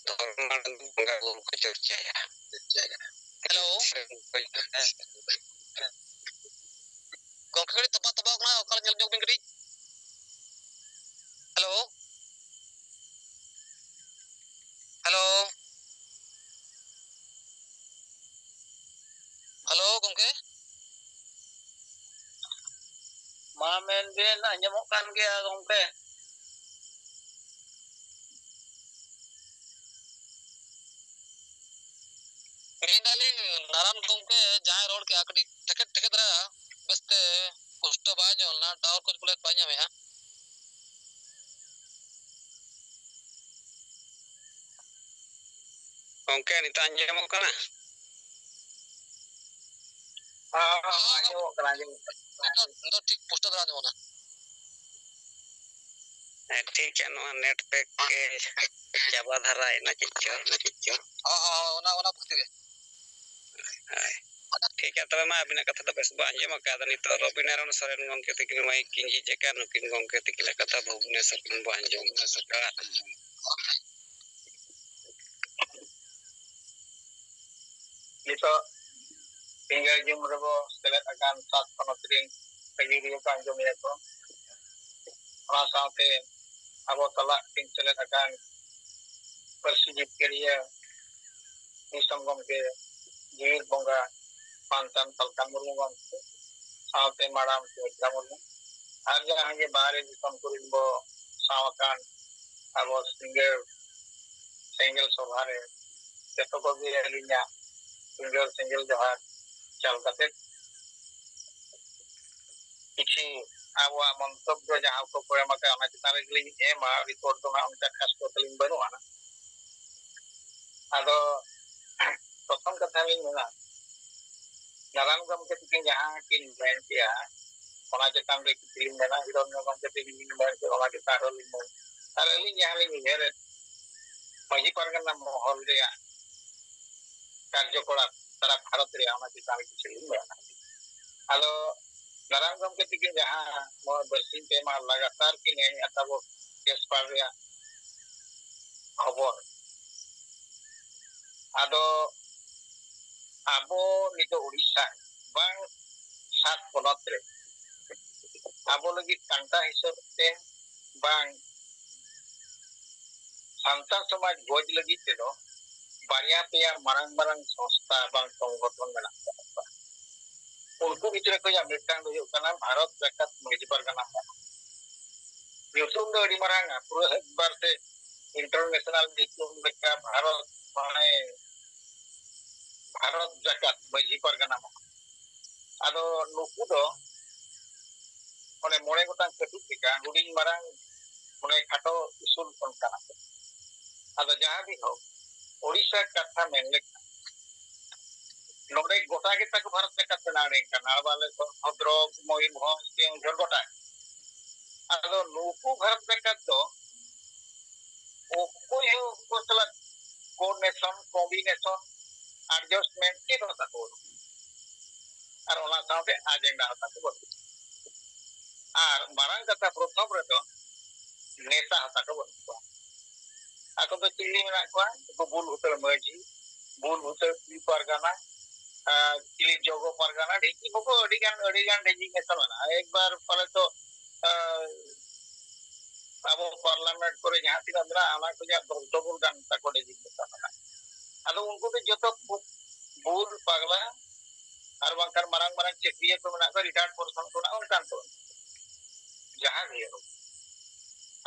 ᱫᱷᱚᱨᱚᱢ ᱢᱟᱲᱟᱝ ᱫᱚ ᱵᱚᱸᱜᱟ ᱵᱩᱨᱩ ᱠᱚ ᱪᱚᱨᱪᱟᱭᱟ᱾ ᱦᱮᱞᱳ᱾ ᱜᱚᱢᱠᱮ ᱠᱟᱹᱴᱤᱡ ᱛᱚᱯᱟᱜ ᱛᱚᱯᱟᱜ ᱠᱟᱱᱟ, ᱚᱠᱟᱨᱮ ᱧᱮᱞ ᱧᱚᱜ ᱵᱤᱱ ᱠᱟᱹᱴᱤᱡ᱾ ᱦᱮᱞᱳ᱾ ᱦᱮᱞᱳ᱾ ᱦᱮᱞᱳ ᱜᱚᱢᱠᱮ᱾ ᱢᱟ ᱢᱮᱱ ᱵᱤᱱ, ᱟᱸᱡᱚᱢᱚᱜ ᱠᱟᱱ ᱜᱮᱭᱟ ᱜᱚᱢᱠᱮ᱾ ᱢᱮᱱᱫᱟᱞᱤᱧ ᱱᱟᱨᱟᱱ ᱜᱚᱢᱠᱮ ᱡᱟᱦᱟᱸᱭ ᱨᱚᱲ ᱠᱮᱜᱼᱟ, ᱠᱟᱹᱴᱤᱡ ᱴᱷᱮᱠᱮᱫ ᱴᱷᱮᱠᱮᱫ ᱫᱷᱟᱨᱟ ᱵᱮᱥᱛᱮ ᱯᱩᱥᱴᱟᱹ ᱵᱟᱭ ᱟᱸᱡᱚᱢ ᱞᱮᱱᱟ, ᱴᱟᱣᱟᱨ ᱠᱚ ᱯᱟᱞᱮᱫ ᱵᱟᱭ ᱧᱟᱢᱮᱜᱼᱟ᱾ ᱜᱚᱢᱠᱮ, ᱱᱤᱛᱚᱜ ᱟᱸᱡᱚᱢᱚᱜ ᱠᱟᱱᱟ? ᱦᱚᱸ, ᱦᱚᱸ, ᱦᱚᱸ, ᱟᱸᱡᱚᱢᱚᱜ ᱠᱟᱱᱟ, ᱟᱸᱡᱚᱢᱚᱜ ᱠᱟᱱᱟ᱾ ᱱᱤᱛᱚᱜ, ᱱᱤᱛᱚᱜ ᱴᱷᱤᱠ ᱯᱩᱥᱴᱟᱹᱣ ᱫᱷᱟᱨᱟ ᱟᱸᱡᱚᱢᱚᱜ ᱠᱟᱱᱟ᱾ ᱦᱮᱸ, ᱴᱷᱤᱠ ᱜᱮᱭᱟ, ᱱᱚᱣᱟ ᱱᱮᱴ ᱯᱮᱠ ᱜᱮ ᱪᱟᱵᱟ ᱫᱷᱟᱨᱟᱭᱮᱱᱟ ᱪᱮᱫ ᱪᱚ᱾ ᱦᱚᱸ, ᱦᱚᱸ, ᱦᱚᱸ, ᱚᱱᱟ, ᱚᱱᱟ ᱵᱷᱚᱨᱛᱤ ᱜᱮ᱾ ᱦᱳᱭ᱾ ᱴᱷᱤᱠ ᱜᱮᱭᱟ, ᱛᱚᱵᱮ ᱢᱟ ᱟᱹᱵᱤᱱᱟᱜ ᱠᱟᱛᱷᱟ ᱫᱚ ᱵᱮᱥ ᱵᱚ ᱟᱸᱡᱚᱢ ᱟᱠᱟᱫᱟ᱾ ᱱᱤᱛᱚᱜ ᱨᱚᱵᱤᱱᱟᱨᱟᱭᱚᱬ ᱥᱚᱨᱮᱱ ᱜᱚᱢᱠᱮ ᱛᱤᱠᱤᱱ ᱢᱟᱭᱤᱠ ᱠᱤᱱ ᱡᱷᱤᱡ ᱟᱠᱟᱫ, ᱱᱩᱠᱤᱱ ᱜᱚᱢᱠᱮ ᱛᱤᱠᱤᱱᱟᱜ ᱠᱟᱛᱷᱟ ᱵᱷᱩᱵᱽᱱᱮᱥᱚᱨ ᱠᱷᱚᱱ ᱵᱚ ᱟᱸᱡᱚᱢ ᱟᱠᱟᱫ᱾ ᱱᱤᱛᱚᱜ ᱥᱤᱸᱜᱟᱹᱲ ᱡᱩᱢ ᱨᱮᱵᱚ ᱥᱮᱞᱮᱫ ᱟᱠᱟᱱ ᱥᱟᱛ ᱯᱚᱱᱚᱛ ᱨᱤᱱ ᱟᱹᱭᱩᱨᱤᱭᱟᱹ ᱠᱚ ᱟᱸᱡᱚᱢᱮᱫ ᱠᱚ, ᱚᱱᱟ ᱥᱟᱶᱛᱮ ᱟᱵᱚ ᱥᱟᱞᱟᱜ ᱠᱤᱱ ᱥᱮᱞᱮᱫ ᱟᱠᱟᱱ ᱯᱟᱹᱨᱥᱤ ᱡᱤᱛᱠᱟᱹᱨᱤᱭᱟᱹ ᱫᱤᱥᱚᱢ ᱜᱚᱢᱠᱮ, ᱡᱤᱣᱤᱫ ᱵᱚᱸᱜᱟ ᱢᱟᱱᱛᱟᱱ ᱥᱟᱞᱠᱷᱟᱱ ᱢᱩᱨᱢᱩ ᱜᱚᱢᱠᱮ, ᱥᱟᱶᱛᱮ ᱢᱟᱲᱟᱝ ᱥᱩᱢᱤᱛᱨᱟ ᱢᱩᱨᱢᱩ, ᱟᱨ ᱡᱟᱦᱟᱸ ᱜᱮ ᱵᱟᱦᱨᱮ ᱫᱤᱥᱚᱢ ᱠᱚᱨᱮᱱ ᱵᱚ ᱥᱟᱶ ᱟᱠᱟᱱ ᱟᱵᱚ ᱥᱤᱸᱜᱟᱹᱲ ᱥᱮᱸᱜᱮᱞ ᱥᱚᱵᱷᱟ ᱨᱮ ᱡᱚᱛᱚ ᱠᱚᱜᱮ ᱟᱹᱞᱤᱧᱟᱜ ᱥᱤᱸᱜᱟᱹᱲ ᱥᱮᱸᱜᱮᱞ ᱡᱚᱦᱟᱨ ᱪᱟᱞ ᱠᱟᱛᱮ ᱠᱤᱪᱷᱤ ᱟᱵᱚᱣᱟᱜ ᱢᱚᱱᱛᱚᱵᱵᱚ ᱡᱟᱦᱟᱸ ᱠᱚ ᱠᱚ ᱮᱢ ᱟᱠᱟᱫ, ᱚᱱᱟ ᱪᱮᱛᱟᱱ ᱨᱮᱜᱮᱞᱤᱧ ᱮᱢᱟ᱾ ᱨᱤᱯᱳᱨᱴ ᱫᱚ ᱱᱟᱜ ᱚᱱᱠᱟ ᱠᱷᱟᱥ ᱠᱚ ᱛᱟᱹᱞᱤᱧ ᱵᱟᱹᱱᱩᱜ ᱟᱱᱟ᱾ ᱟᱫᱚ ᱯᱨᱚᱛᱷᱚᱢ ᱠᱟᱛᱷᱟ ᱞᱤᱧ ᱢᱮᱱᱟ, ᱱᱟᱨᱟᱭᱚᱱ ᱜᱚᱢᱠᱮ ᱛᱤᱠᱤᱱ ᱡᱟᱦᱟᱸ ᱠᱤᱱ ᱢᱮᱱ ᱠᱮᱜᱼᱟ, ᱚᱱᱟ ᱪᱮᱛᱟᱱ ᱨᱮ ᱠᱤᱪᱷᱩ ᱞᱤᱧ ᱢᱮᱱᱟ᱾ ᱦᱤᱨᱚᱱᱱᱚ ᱜᱚᱢᱠᱮ ᱛᱤᱠᱤᱱ ᱞᱤᱧ ᱢᱮᱱ ᱠᱮᱜᱼᱟ, ᱚᱱᱟ ᱪᱮᱛᱟᱱ ᱨᱮᱦᱚᱸ ᱞᱤᱧ ᱢᱮᱱᱟ᱾ ᱟᱨ ᱟᱹᱞᱤᱧ ᱡᱟᱦᱟᱸ ᱞᱤᱧ ᱩᱭᱦᱟᱹᱨᱮᱫ, ᱢᱟᱹᱡᱷᱤ ᱯᱟᱨᱜᱟᱱᱟ ᱢᱚᱦᱚᱞ ᱨᱮᱭᱟᱜ ᱠᱟᱨᱡᱚᱠᱚᱞᱟᱯ ᱥᱟᱨᱟ ᱵᱷᱟᱨᱚᱛ ᱨᱮᱭᱟᱜ, ᱚᱱᱟ ᱪᱮᱛᱟᱱ ᱨᱮ ᱠᱤᱪᱷᱩ ᱞᱤᱧ ᱢᱮᱱᱟ᱾ ᱟᱫᱚ ᱱᱟᱨᱟᱭᱚᱱ ᱜᱚᱢᱠᱮ ᱛᱤᱠᱤᱱ ᱡᱟᱦᱟᱸ ᱱᱚᱣᱟ ᱵᱟᱨᱥᱤᱧ ᱯᱮ ᱢᱟᱦᱟ ᱞᱟᱜᱟᱛᱟᱨ ᱠᱤᱱ ᱮᱱᱮᱡᱼᱟ ᱛᱟᱵᱚ ᱠᱮᱥᱯᱟᱲ ᱨᱮᱭᱟᱜ ᱠᱷᱚᱵᱚᱨ, ᱟᱫᱚ ᱟᱵᱚ ᱱᱤᱛᱚᱜ ᱩᱲᱤᱥᱥᱟ ᱵᱟᱝ ᱥᱟᱛ ᱯᱚᱱᱚᱛ ᱨᱮ ᱟᱵᱚ ᱞᱟᱹᱜᱤᱫ ᱠᱟᱱᱛᱟ ᱦᱤᱥᱟᱹᱵ ᱛᱮ ᱵᱟᱝ ᱥᱟᱱᱛᱟᱲ ᱥᱚᱢᱟᱡᱽ ᱜᱚᱡ ᱞᱟᱹᱜᱤᱫ ᱛᱮᱫᱚ ᱵᱟᱨᱭᱟ ᱯᱮᱭᱟ ᱢᱟᱨᱟᱝ ᱢᱟᱨᱟᱝ ᱥᱚᱝᱥᱛᱷᱟ ᱵᱟᱝ ᱥᱚᱝᱜᱚᱴᱷᱚᱱ ᱢᱮᱱᱟᱜ ᱟᱠᱟᱫ ᱠᱚᱣᱟ᱾ ᱩᱱᱠᱩ ᱵᱷᱤᱛᱨᱤ ᱠᱷᱚᱱᱟᱜ ᱢᱤᱫᱴᱟᱝ ᱫᱚ ᱦᱩᱭᱩᱜ ᱠᱟᱱᱟ ᱵᱷᱟᱨᱚᱛ ᱡᱟᱠᱟᱛ ᱢᱟᱹᱡᱷᱤ ᱯᱟᱨᱜᱟᱱᱟ ᱢᱚᱦᱚᱞ᱾ ᱧᱩᱛᱩᱢ ᱫᱚ ᱟᱹᱰᱤ ᱢᱟᱨᱟᱝᱟ, ᱯᱩᱨᱟᱹ ᱮᱠᱵᱟᱨ ᱛᱮ ᱤᱱᱴᱟᱨᱱᱮᱥᱚᱱᱟᱞ ᱧᱩᱛᱩᱢ ᱞᱮᱠᱟ ᱵᱷᱟᱨᱚᱛ, ᱢᱟᱱᱮ ᱵᱷᱟᱨᱚᱛ ᱡᱟᱠᱟᱛ ᱢᱟᱹᱡᱷᱤ ᱯᱟᱨᱜᱟᱱᱟ ᱢᱚᱦᱚᱞ᱾ ᱟᱫᱚ ᱱᱩᱠᱩ ᱫᱚ ᱚᱱᱮ ᱢᱚᱬᱮ ᱜᱚᱴᱟᱝ ᱠᱟᱹᱴᱩᱵ ᱞᱮᱠᱟ ᱦᱩᱰᱤᱧ ᱢᱟᱨᱟᱝ, ᱚᱱᱮ ᱠᱷᱟᱴᱚ ᱩᱥᱩᱞ ᱠᱷᱚᱱ ᱠᱟᱱᱟ ᱠᱚ᱾ ᱟᱫᱚ ᱡᱟᱦᱟᱸ ᱜᱮ ᱦᱳᱠ, ᱳᱰᱤᱥᱟ ᱠᱟᱛᱷᱟ ᱢᱮᱱ ᱞᱮᱠᱷᱟᱱ ᱱᱚᱰᱮ ᱜᱚᱴᱟ ᱜᱮ ᱛᱟᱠᱚ ᱵᱷᱟᱨᱚᱛ ᱡᱟᱠᱟᱛ ᱵᱮᱱᱟᱣ ᱞᱮᱱᱠᱷᱟᱱ, ᱟᱨ ᱵᱟᱞᱮ ᱠᱚ ᱵᱷᱚᱫᱨᱚᱠ, ᱢᱚᱭᱩᱨᱵᱷᱚᱸᱡᱽ, ᱠᱮᱣᱚᱱᱡᱷᱚᱨ ᱜᱚᱴᱟ᱾ ᱟᱫᱚ ᱱᱩᱠᱩ ᱵᱷᱟᱨᱚᱛ ᱡᱟᱠᱟᱛ ᱫᱚ ᱚᱠᱚᱭ ᱦᱚᱸ ᱩᱱᱠᱩ ᱥᱟᱞᱟᱜ ᱠᱳᱚᱨᱰᱤᱱᱮᱥᱚᱱ, ᱠᱚᱢᱵᱤᱱᱮᱥᱚᱱ, ᱟᱰᱡᱟᱥᱴᱢᱮᱱᱴ ᱪᱮᱫ ᱦᱚᱸ ᱛᱟᱠᱚ ᱵᱟᱹᱱᱩᱜ᱾ ᱟᱨ ᱚᱱᱟ ᱥᱟᱶᱛᱮ ᱟᱡᱮᱱᱰᱟ ᱦᱚᱸ ᱛᱟᱠᱚ ᱵᱟᱹᱱᱩᱜ᱾ ᱟᱨ ᱢᱟᱨᱟᱝ ᱠᱟᱛᱷᱟ, ᱯᱨᱚᱛᱷᱚᱢ ᱨᱮᱫᱚ ᱱᱮᱛᱟ ᱦᱚᱸ ᱛᱟᱠᱚ ᱵᱟᱹᱱᱩᱜ ᱠᱚᱣᱟ᱾ ᱟᱠᱚ ᱫᱚ ᱪᱤᱞᱤ ᱢᱮᱱᱟᱜ ᱠᱚᱣᱟ? ᱩᱱᱠᱩ ᱵᱩᱞ ᱩᱛᱟᱹᱨ ᱢᱟᱹᱡᱷᱤ, ᱵᱩᱞ ᱵᱷᱩᱛᱟᱹ ᱯᱟᱨᱜᱟᱱᱟ, ᱟᱨ ᱪᱤᱞᱤ ᱡᱚᱜᱚ ᱯᱟᱨᱜᱟᱱᱟ, ᱰᱷᱤᱝᱠᱤ ᱠᱚᱠᱚ ᱟᱹᱰᱤ ᱜᱟᱱ, ᱟᱹᱰᱤ ᱜᱟᱱ ᱰᱷᱤᱝᱠᱤ ᱢᱮᱥᱟ ᱢᱮᱱᱟᱜᱼᱟ᱾ ᱮᱠᱵᱟᱨ ᱯᱟᱞᱮ ᱛᱚ, ᱟᱨ ᱟᱵᱚ ᱯᱟᱨᱞᱟᱢᱮᱱᱴ ᱠᱚᱨᱮ ᱡᱟᱦᱟᱸ ᱛᱤᱱᱟᱹᱜ ᱢᱮᱱᱟᱜᱼᱟ, ᱚᱱᱟ ᱠᱚ ᱡᱟᱦᱟᱸ ᱰᱚᱵᱚᱞ ᱰᱚᱵᱚᱞ ᱜᱟᱱ ᱛᱟᱠᱚ ᱰᱷᱤᱝᱠᱤ ᱢᱮᱥᱟ ᱢᱮᱱᱟᱜᱼᱟ᱾ ᱟᱫᱚ ᱩᱱᱠᱩ ᱫᱚ ᱡᱚᱛᱚ ᱵᱩᱞ ᱯᱟᱜᱽᱞᱟ ᱟᱨ ᱵᱟᱝᱠᱷᱟᱱ ᱢᱟᱨᱟᱝ ᱢᱟᱨᱟᱝ ᱪᱟᱹᱠᱨᱤᱭᱟᱹ ᱠᱚ ᱢᱮᱱᱟᱜ ᱠᱚᱣᱟ, ᱨᱤᱴᱟᱭᱟᱨᱰ ᱯᱚᱨᱥᱚᱱ ᱠᱚ ᱢᱮᱱᱟᱜ ᱠᱚᱣᱟ, ᱚᱱᱠᱟᱱ ᱠᱚ᱾ ᱡᱟᱦᱟᱸ ᱜᱮ ᱦᱩᱭᱩᱜ,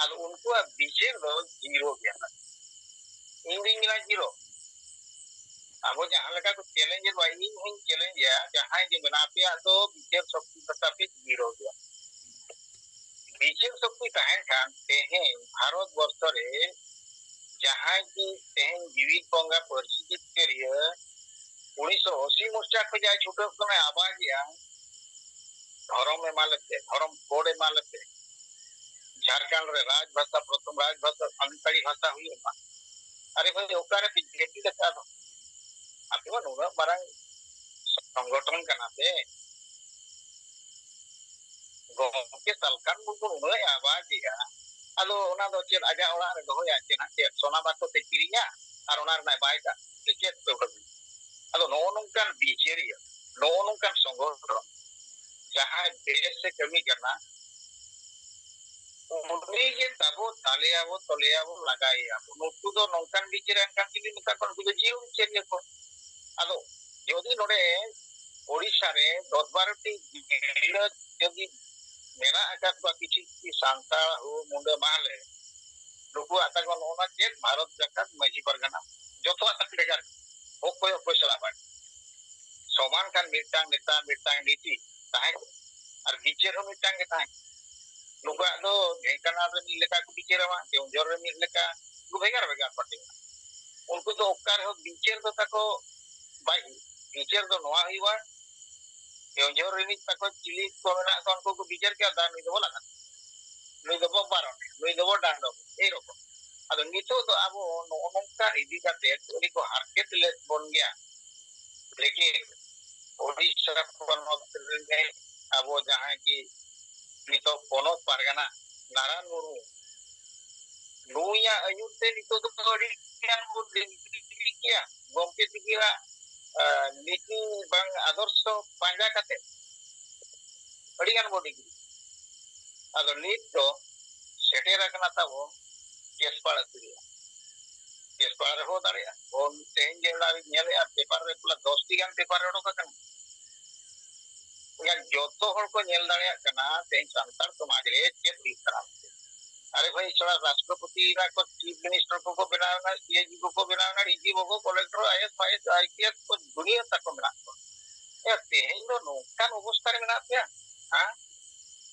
ᱟᱫᱚ ᱩᱱᱠᱩᱣᱟᱜ ᱵᱤᱪᱟᱹᱨ ᱫᱚ ᱡᱤᱨᱳ ᱜᱮᱭᱟ᱾ ᱤᱧ ᱫᱩᱧ ᱢᱮᱱᱟ ᱡᱤᱨᱳ᱾ ᱟᱵᱚ ᱡᱟᱦᱟᱸ ᱞᱮᱠᱟ ᱠᱚ ᱪᱮᱞᱮᱧᱡᱽ ᱮᱫ ᱵᱚᱱᱟ, ᱤᱧ ᱦᱚᱸᱧ ᱪᱮᱞᱮᱧᱡᱽ ᱮᱫᱟ, ᱡᱟᱦᱟᱸᱭ ᱜᱮ ᱢᱮᱱᱟᱜ ᱯᱮᱭᱟ, ᱟᱫᱚ ᱵᱤᱪᱟᱹᱨ ᱥᱚᱠᱛᱤ ᱛᱟᱯᱮ ᱡᱤᱨᱳ ᱜᱮᱭᱟ᱾ ᱵᱤᱪᱟᱹᱨ ᱥᱚᱠᱛᱤ ᱛᱟᱦᱮᱱ ᱠᱷᱟᱱ ᱛᱮᱦᱮᱧ ᱵᱷᱟᱨᱚᱛ ᱵᱚᱨᱥᱚ ᱨᱮ ᱡᱟᱦᱟᱸᱭ ᱜᱮ ᱛᱮᱦᱮᱧ ᱡᱤᱣᱤᱫ ᱵᱚᱸᱜᱟ ᱯᱟᱹᱨᱥᱤ ᱡᱤᱛᱠᱟᱹᱨᱤᱭᱟᱹ ᱩᱱᱤᱥᱥᱚ ᱟᱥᱤ ᱢᱚᱥᱤᱦᱟ ᱠᱷᱚᱱ ᱡᱟᱦᱟᱸᱭ ᱪᱷᱩᱴᱟᱹᱣ ᱠᱟᱱᱟᱭ, ᱟᱵᱟᱫ ᱮᱫᱟ, ᱫᱷᱚᱨᱚᱢ ᱮᱢᱟ ᱞᱮᱯᱮ, ᱫᱷᱚᱨᱚᱢ ᱠᱳᱰ ᱮᱢᱟ ᱞᱮᱯᱮ, ᱡᱷᱟᱲᱠᱷᱚᱸᱰ ᱨᱮ ᱨᱟᱡᱽ ᱵᱷᱟᱥᱟ, ᱯᱨᱚᱛᱷᱚᱢ ᱨᱟᱡᱽ ᱵᱷᱟᱥᱟ ᱥᱟᱱᱛᱟᱲᱤ ᱵᱷᱟᱥᱟ ᱦᱩᱭᱩᱜ ᱢᱟ᱾ ᱟᱨᱮ ᱵᱷᱟᱹᱭ, ᱚᱠᱟᱨᱮ ᱵᱤᱡᱮᱯᱤ ᱞᱮᱠᱟ ᱫᱚ? ᱟᱯᱮ ᱢᱟ ᱱᱩᱱᱟᱹᱜ ᱢᱟᱨᱟᱝ ᱥᱚᱝᱜᱚᱴᱷᱚᱱ ᱠᱟᱱᱟ ᱯᱮ, ᱜᱚᱢᱠᱮ ᱥᱟᱞᱠᱷᱟᱱ ᱢᱩᱨᱢᱩ ᱱᱩᱱᱟᱹᱜ ᱮ ᱟᱵᱟᱫ ᱮᱜᱼᱟ, ᱟᱫᱚ ᱚᱱᱟ ᱫᱚ ᱪᱮᱫ ᱟᱡᱟᱜ ᱚᱲᱟᱜ ᱨᱮ ᱫᱚᱦᱚᱭᱟ? ᱪᱮᱫ ᱦᱟᱸᱜ ᱪᱮᱫ ᱥᱚᱱᱟ ᱵᱟᱠᱚ ᱛᱮ ᱠᱤᱨᱤᱧᱟ ᱟᱨ ᱚᱱᱟ ᱨᱮᱱᱟᱜ ᱵᱟᱭ ᱠᱟᱜ ᱥᱮ ᱪᱮᱫ ᱯᱮ ᱵᱷᱟᱹᱵᱤ? ᱟᱫᱚ ᱱᱚᱜᱼᱚ ᱱᱚᱝᱠᱟᱱ ᱵᱤᱪᱟᱹᱨᱤᱭᱟᱹ, ᱱᱚᱜᱼᱚ ᱱᱚᱝᱠᱟᱱ ᱥᱚᱝᱜᱚᱴᱷᱚᱱ ᱡᱟᱦᱟᱸᱭ ᱵᱮᱥ ᱮ ᱠᱟᱹᱢᱤ ᱠᱟᱱᱟ, ᱩᱱᱤ ᱜᱮ ᱛᱟᱵᱚ ᱫᱟᱞᱮᱭᱟᱵᱚ, ᱛᱚᱞᱮᱭᱟᱵᱚ, ᱞᱟᱜᱟᱭᱮᱭᱟᱵᱚ᱾ ᱱᱩᱠᱩ ᱫᱚ ᱱᱚᱝᱠᱟᱱ ᱵᱤᱪᱟᱹᱨ ᱮᱢ ᱠᱟᱱ ᱛᱮᱜᱮ ᱢᱮᱛᱟ ᱠᱚᱣᱟ, ᱱᱩᱠᱩ ᱫᱚ ᱡᱤᱭᱚᱱ ᱵᱤᱪᱟᱹᱨᱤᱭᱟᱹ ᱠᱚ᱾ ᱟᱫᱚ ᱡᱩᱫᱤ ᱱᱚᱰᱮ ᱳᱰᱤᱥᱟ ᱨᱮ ᱫᱚᱥ ᱵᱟᱨᱚ ᱴᱤ ᱡᱤᱞᱟᱹ ᱡᱩᱫᱤ ᱢᱮᱱᱟᱜ ᱟᱠᱟᱫ ᱠᱚᱣᱟ, ᱠᱤᱪᱷᱩ ᱠᱤᱪᱷᱩ ᱥᱟᱱᱛᱟᱲ, ᱦᱳ, ᱢᱩᱱᱰᱟᱹ, ᱢᱟᱦᱞᱮ, ᱱᱩᱠᱩᱣᱟᱜ ᱛᱟᱠᱚ ᱱᱚᱜᱼᱚ ᱱᱟ ᱪᱮᱫ ᱵᱷᱟᱨᱚᱛ ᱡᱟᱠᱟᱛ ᱢᱟᱹᱡᱷᱤ ᱯᱟᱨᱜᱟᱱᱟ, ᱡᱚᱛᱚᱣᱟᱜ ᱛᱟᱠᱚ ᱵᱷᱮᱜᱟᱨ, ᱚᱠᱚᱭ ᱚᱠᱚᱭ ᱥᱟᱞᱟᱜ ᱵᱟᱝ ᱥᱚᱢᱟᱱ ᱠᱷᱟᱱ ᱢᱤᱫᱴᱟᱝ ᱱᱮᱛᱟ, ᱢᱤᱫᱴᱟᱝ ᱱᱤᱛᱤ ᱛᱟᱦᱮᱸ ᱠᱚᱜᱼᱟ, ᱟᱨ ᱵᱤᱪᱟᱹᱨ ᱦᱚᱸ ᱢᱤᱫᱴᱟᱝ ᱜᱮ ᱛᱟᱦᱮᱸ ᱠᱚᱜᱼᱟ᱾ ᱱᱩᱠᱩᱣᱟᱜ ᱫᱚ ᱰᱷᱮᱱᱠᱟᱱᱟᱞ ᱨᱮ ᱢᱤᱫ ᱞᱮᱠᱟ ᱠᱚ ᱵᱤᱪᱟᱹᱨᱟ, ᱵᱟᱝ ᱠᱮᱣᱚᱱᱡᱷᱚᱨ ᱨᱮ ᱢᱤᱫ ᱞᱮᱠᱟ, ᱩᱱᱠᱩ ᱵᱷᱮᱜᱟᱨ ᱵᱷᱮᱜᱟᱨ ᱯᱟᱨᱴᱤ ᱢᱮᱱᱟᱜᱼᱟ᱾ ᱩᱱᱠᱩ ᱫᱚ ᱚᱠᱟ ᱨᱮᱦᱚᱸ ᱵᱤᱪᱟᱹᱨ ᱫᱚ ᱛᱟᱠᱚ ᱵᱟᱭ ᱦᱩᱭᱩᱜᱼᱟ᱾ ᱵᱤᱪᱟᱹᱨ ᱫᱚ ᱱᱚᱣᱟ ᱦᱩᱭᱩᱜᱼᱟ, ᱠᱮᱣᱚᱱᱡᱷᱚᱨ ᱨᱤᱱᱤᱡ ᱛᱟᱠᱚ ᱪᱤᱞᱤ ᱠᱚ ᱢᱮᱱᱟᱜ ᱠᱚᱣᱟ, ᱩᱱᱠᱩ ᱠᱚ ᱵᱤᱪᱟᱹᱨ ᱠᱮᱭᱟ, ᱫᱟ ᱱᱩᱭ ᱫᱚᱵᱚ ᱞᱟᱜᱟ, ᱱᱩᱭ ᱫᱚᱵᱚ ᱵᱟᱨᱚᱱ, ᱱᱩᱭ ᱫᱚᱵᱚ ᱰᱟᱸᱰᱚᱢ, ᱮᱭ ᱨᱚᱠᱚᱢ᱾ ᱟᱫᱚ ᱱᱤᱛᱚᱜ ᱫᱚ ᱟᱵᱚ ᱱᱚᱜᱼᱚ ᱱᱚᱝᱠᱟ ᱤᱫᱤ ᱠᱟᱛᱮ ᱟᱹᱰᱤ ᱠᱚ ᱦᱟᱨᱠᱮᱛ ᱞᱮᱫ ᱵᱚᱱ ᱜᱮᱭᱟ᱾ ᱞᱮᱠᱤᱱ ᱳᱰᱤᱥᱟ ᱯᱚᱱᱚᱛ ᱨᱤᱱᱤᱡ ᱟᱵᱚ ᱡᱟᱦᱟᱸᱭ ᱜᱮ ᱱᱤᱛᱚᱜ ᱯᱚᱱᱚᱛ ᱯᱟᱨᱜᱟᱱᱟ ᱱᱟᱨᱟᱭᱚᱱ ᱢᱩᱨᱢᱩ, ᱱᱩᱭᱟᱜ ᱟᱹᱭᱩᱨ ᱛᱮ ᱱᱤᱛᱚᱜ ᱫᱚ ᱟᱹᱰᱤ ᱜᱟᱱ ᱵᱚᱱ ᱫᱤᱞ ᱜᱮᱭᱟ᱾ ᱜᱚᱢᱠᱮ ᱛᱤᱠᱤᱱᱟᱜ ᱱᱤᱛᱤ ᱵᱟᱝ ᱟᱫᱚᱨᱥᱚ ᱯᱟᱸᱡᱟ ᱠᱟᱛᱮ ᱟᱹᱰᱤ ᱜᱟᱱ ᱵᱚ ᱰᱤᱜᱽᱨᱤ᱾ ᱟᱫᱚ ᱱᱤᱛ ᱫᱚ ᱥᱮᱴᱮᱨ ᱟᱠᱟᱱᱟ ᱛᱟᱵᱚ ᱠᱮᱥᱯᱟᱲ ᱟᱹᱛᱩ ᱨᱮᱭᱟᱜ᱾ ᱠᱮᱥᱯᱟᱲ ᱨᱮᱦᱚᱸ ᱫᱟᱲᱮᱭᱟᱜᱼᱟ ᱵᱚᱱ᱾ ᱛᱮᱦᱮᱧ ᱡᱮ ᱚᱱᱟ ᱧᱮᱞᱮᱫᱼᱟ, ᱯᱮᱯᱟᱨ ᱨᱮ ᱯᱩᱨᱟᱹ ᱫᱚᱥᱴᱤ ᱜᱟᱱ ᱯᱮᱯᱟᱨ ᱨᱮ ᱚᱰᱚᱠ ᱟᱠᱟᱱᱟ᱾ ᱮᱱᱠᱷᱟᱱ ᱡᱚᱛᱚ ᱦᱚᱲ ᱠᱚ ᱧᱮᱞ ᱫᱟᱲᱮᱭᱟᱜ ᱠᱟᱱᱟ ᱛᱮᱦᱮᱧ ᱥᱟᱱᱛᱟᱲ ᱥᱚᱢᱟᱡᱽ ᱨᱮ ᱪᱮᱫ ᱦᱩᱭᱩᱜ ᱠᱟᱱᱟ᱾ ᱟᱨᱮ ᱵᱷᱟᱹᱭ, ᱛᱷᱚᱲᱟ ᱨᱟᱥᱴᱨᱚᱯᱚᱛᱤ ᱨᱮᱱᱟᱜ ᱠᱚ, ᱪᱤᱯ ᱢᱤᱱᱤᱥᱴᱟᱨ ᱠᱚᱠᱚ ᱵᱮᱱᱟᱣ ᱮᱱᱟ, ᱥᱤ ᱮ ᱡᱤ ᱠᱚᱠᱚ ᱵᱮᱱᱟᱣ ᱮᱱᱟ, ᱰᱤ ᱡᱤ ᱠᱚᱠᱚ, collector, I A S, I A S, I P S ᱠᱚ ᱫᱩᱱᱤᱭᱟᱹ ᱛᱟᱠᱚ ᱢᱮᱱᱟᱜ ᱠᱚᱣᱟ᱾ ᱮ, ᱛᱮᱦᱮᱧ ᱫᱚ ᱱᱚᱝᱠᱟᱱ ᱚᱵᱚᱥᱛᱟ ᱨᱮ ᱢᱮᱱᱟᱜ ᱯᱮᱭᱟ, ᱦᱮᱸ?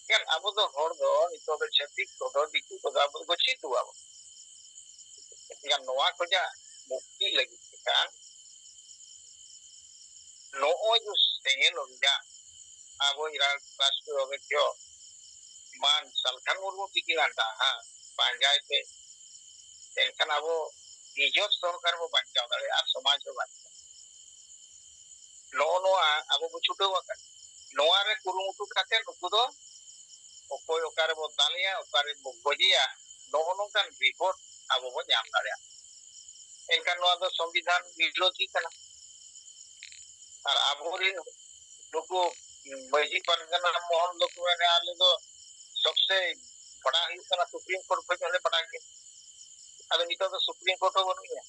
ᱮᱱᱠᱷᱟᱱ ᱟᱵᱚ ᱫᱚ ᱦᱚᱲ ᱫᱚ ᱱᱤᱛᱚᱜ ᱫᱚ ᱪᱷᱟᱹᱛᱤᱠ ᱠᱚᱫᱚ, ᱫᱤᱠᱩ ᱠᱚᱫᱚ ᱟᱵᱚ ᱫᱚᱠᱚ ᱪᱮᱫ ᱟᱵᱚ᱾ ᱮᱱᱠᱷᱟᱱ ᱱᱚᱣᱟ ᱠᱷᱚᱱᱟᱜ ᱢᱩᱠᱛᱤ ᱞᱟᱹᱜᱤᱫ ᱛᱮᱠᱷᱟᱱ ᱱᱚᱜᱼᱚᱭ ᱡᱮ ᱥᱮᱸᱜᱮᱞ ᱚᱵᱷᱤᱡᱟᱱ ᱟᱵᱚ ᱤᱨᱟᱴ ᱨᱟᱥᱴᱨᱤᱭᱚ ᱚᱫᱷᱭᱚᱠᱥᱚ ᱢᱟᱱ ᱥᱟᱞᱠᱷᱟᱱ ᱢᱩᱨᱢᱩ ᱛᱤᱠᱤᱱᱟᱜ ᱰᱟᱦᱟᱨ ᱯᱟᱸᱡᱟᱭ ᱯᱮ, ᱮᱱᱠᱷᱟᱱ ᱟᱵᱚ ᱱᱤᱡᱚᱨ ᱥᱚᱨᱠᱟᱨ ᱵᱚ ᱵᱟᱧᱪᱟᱣ ᱫᱟᱲᱮᱭᱟᱜᱼᱟ ᱟᱨ ᱥᱚᱢᱟᱡᱽ ᱦᱚᱸ ᱵᱟᱧᱪᱟᱣ᱾ ᱱᱚᱜᱼᱚ ᱱᱚᱣᱟ ᱟᱵᱚ ᱵᱚ ᱪᱷᱩᱴᱟᱹᱣ ᱟᱠᱟᱱᱟ᱾ ᱱᱚᱣᱟ ᱨᱮ ᱠᱩᱨᱩᱢᱩᱴᱩ ᱠᱟᱛᱮ ᱱᱩᱠᱩ ᱫᱚ ᱚᱠᱚᱭ ᱚᱠᱟ ᱨᱮᱵᱚ ᱫᱟᱞᱮᱭᱟ, ᱚᱠᱟ ᱨᱮᱵᱚ ᱜᱚᱡᱮᱭᱟ, ᱱᱚᱜᱼᱚ ᱱᱚᱝᱠᱟᱱ ᱨᱤᱯᱳᱨᱴ ᱟᱵᱚ ᱵᱚ ᱧᱟᱢ ᱫᱟᱲᱮᱭᱟᱜᱼᱟ᱾ ᱮᱱᱠᱷᱟᱱ ᱱᱚᱣᱟ ᱫᱚ ᱥᱚᱝᱵᱤᱫᱷᱟᱱ ᱵᱤᱨᱳᱫᱷᱤ ᱠᱟᱱᱟ᱾ ᱟᱨ ᱟᱵᱚᱨᱮᱱ ᱱᱩᱠᱩ ᱢᱟᱹᱡᱷᱤ ᱯᱟᱨᱜᱟᱱᱟ ᱢᱚᱦᱚᱞ ᱫᱚᱠᱚ ᱢᱮᱱᱟ, "ᱟᱞᱮ ᱫᱚ ᱥᱚᱵᱥᱮ ᱯᱟᱲᱟᱜ ᱦᱩᱭᱩᱜ ᱠᱟᱱᱟ, ᱥᱩᱯᱨᱤᱢ ᱠᱳᱨᱴ ᱠᱷᱚᱱ ᱦᱚᱸᱞᱮ ᱯᱟᱲᱟᱜ ᱜᱮᱭᱟ᱾" ᱟᱫᱚ ᱱᱤᱛᱚᱜ ᱫᱚ ᱥᱩᱯᱨᱤᱢ ᱠᱳᱨᱴ ᱦᱚᱸ ᱵᱟᱹᱱᱩᱜ ᱜᱮᱭᱟ,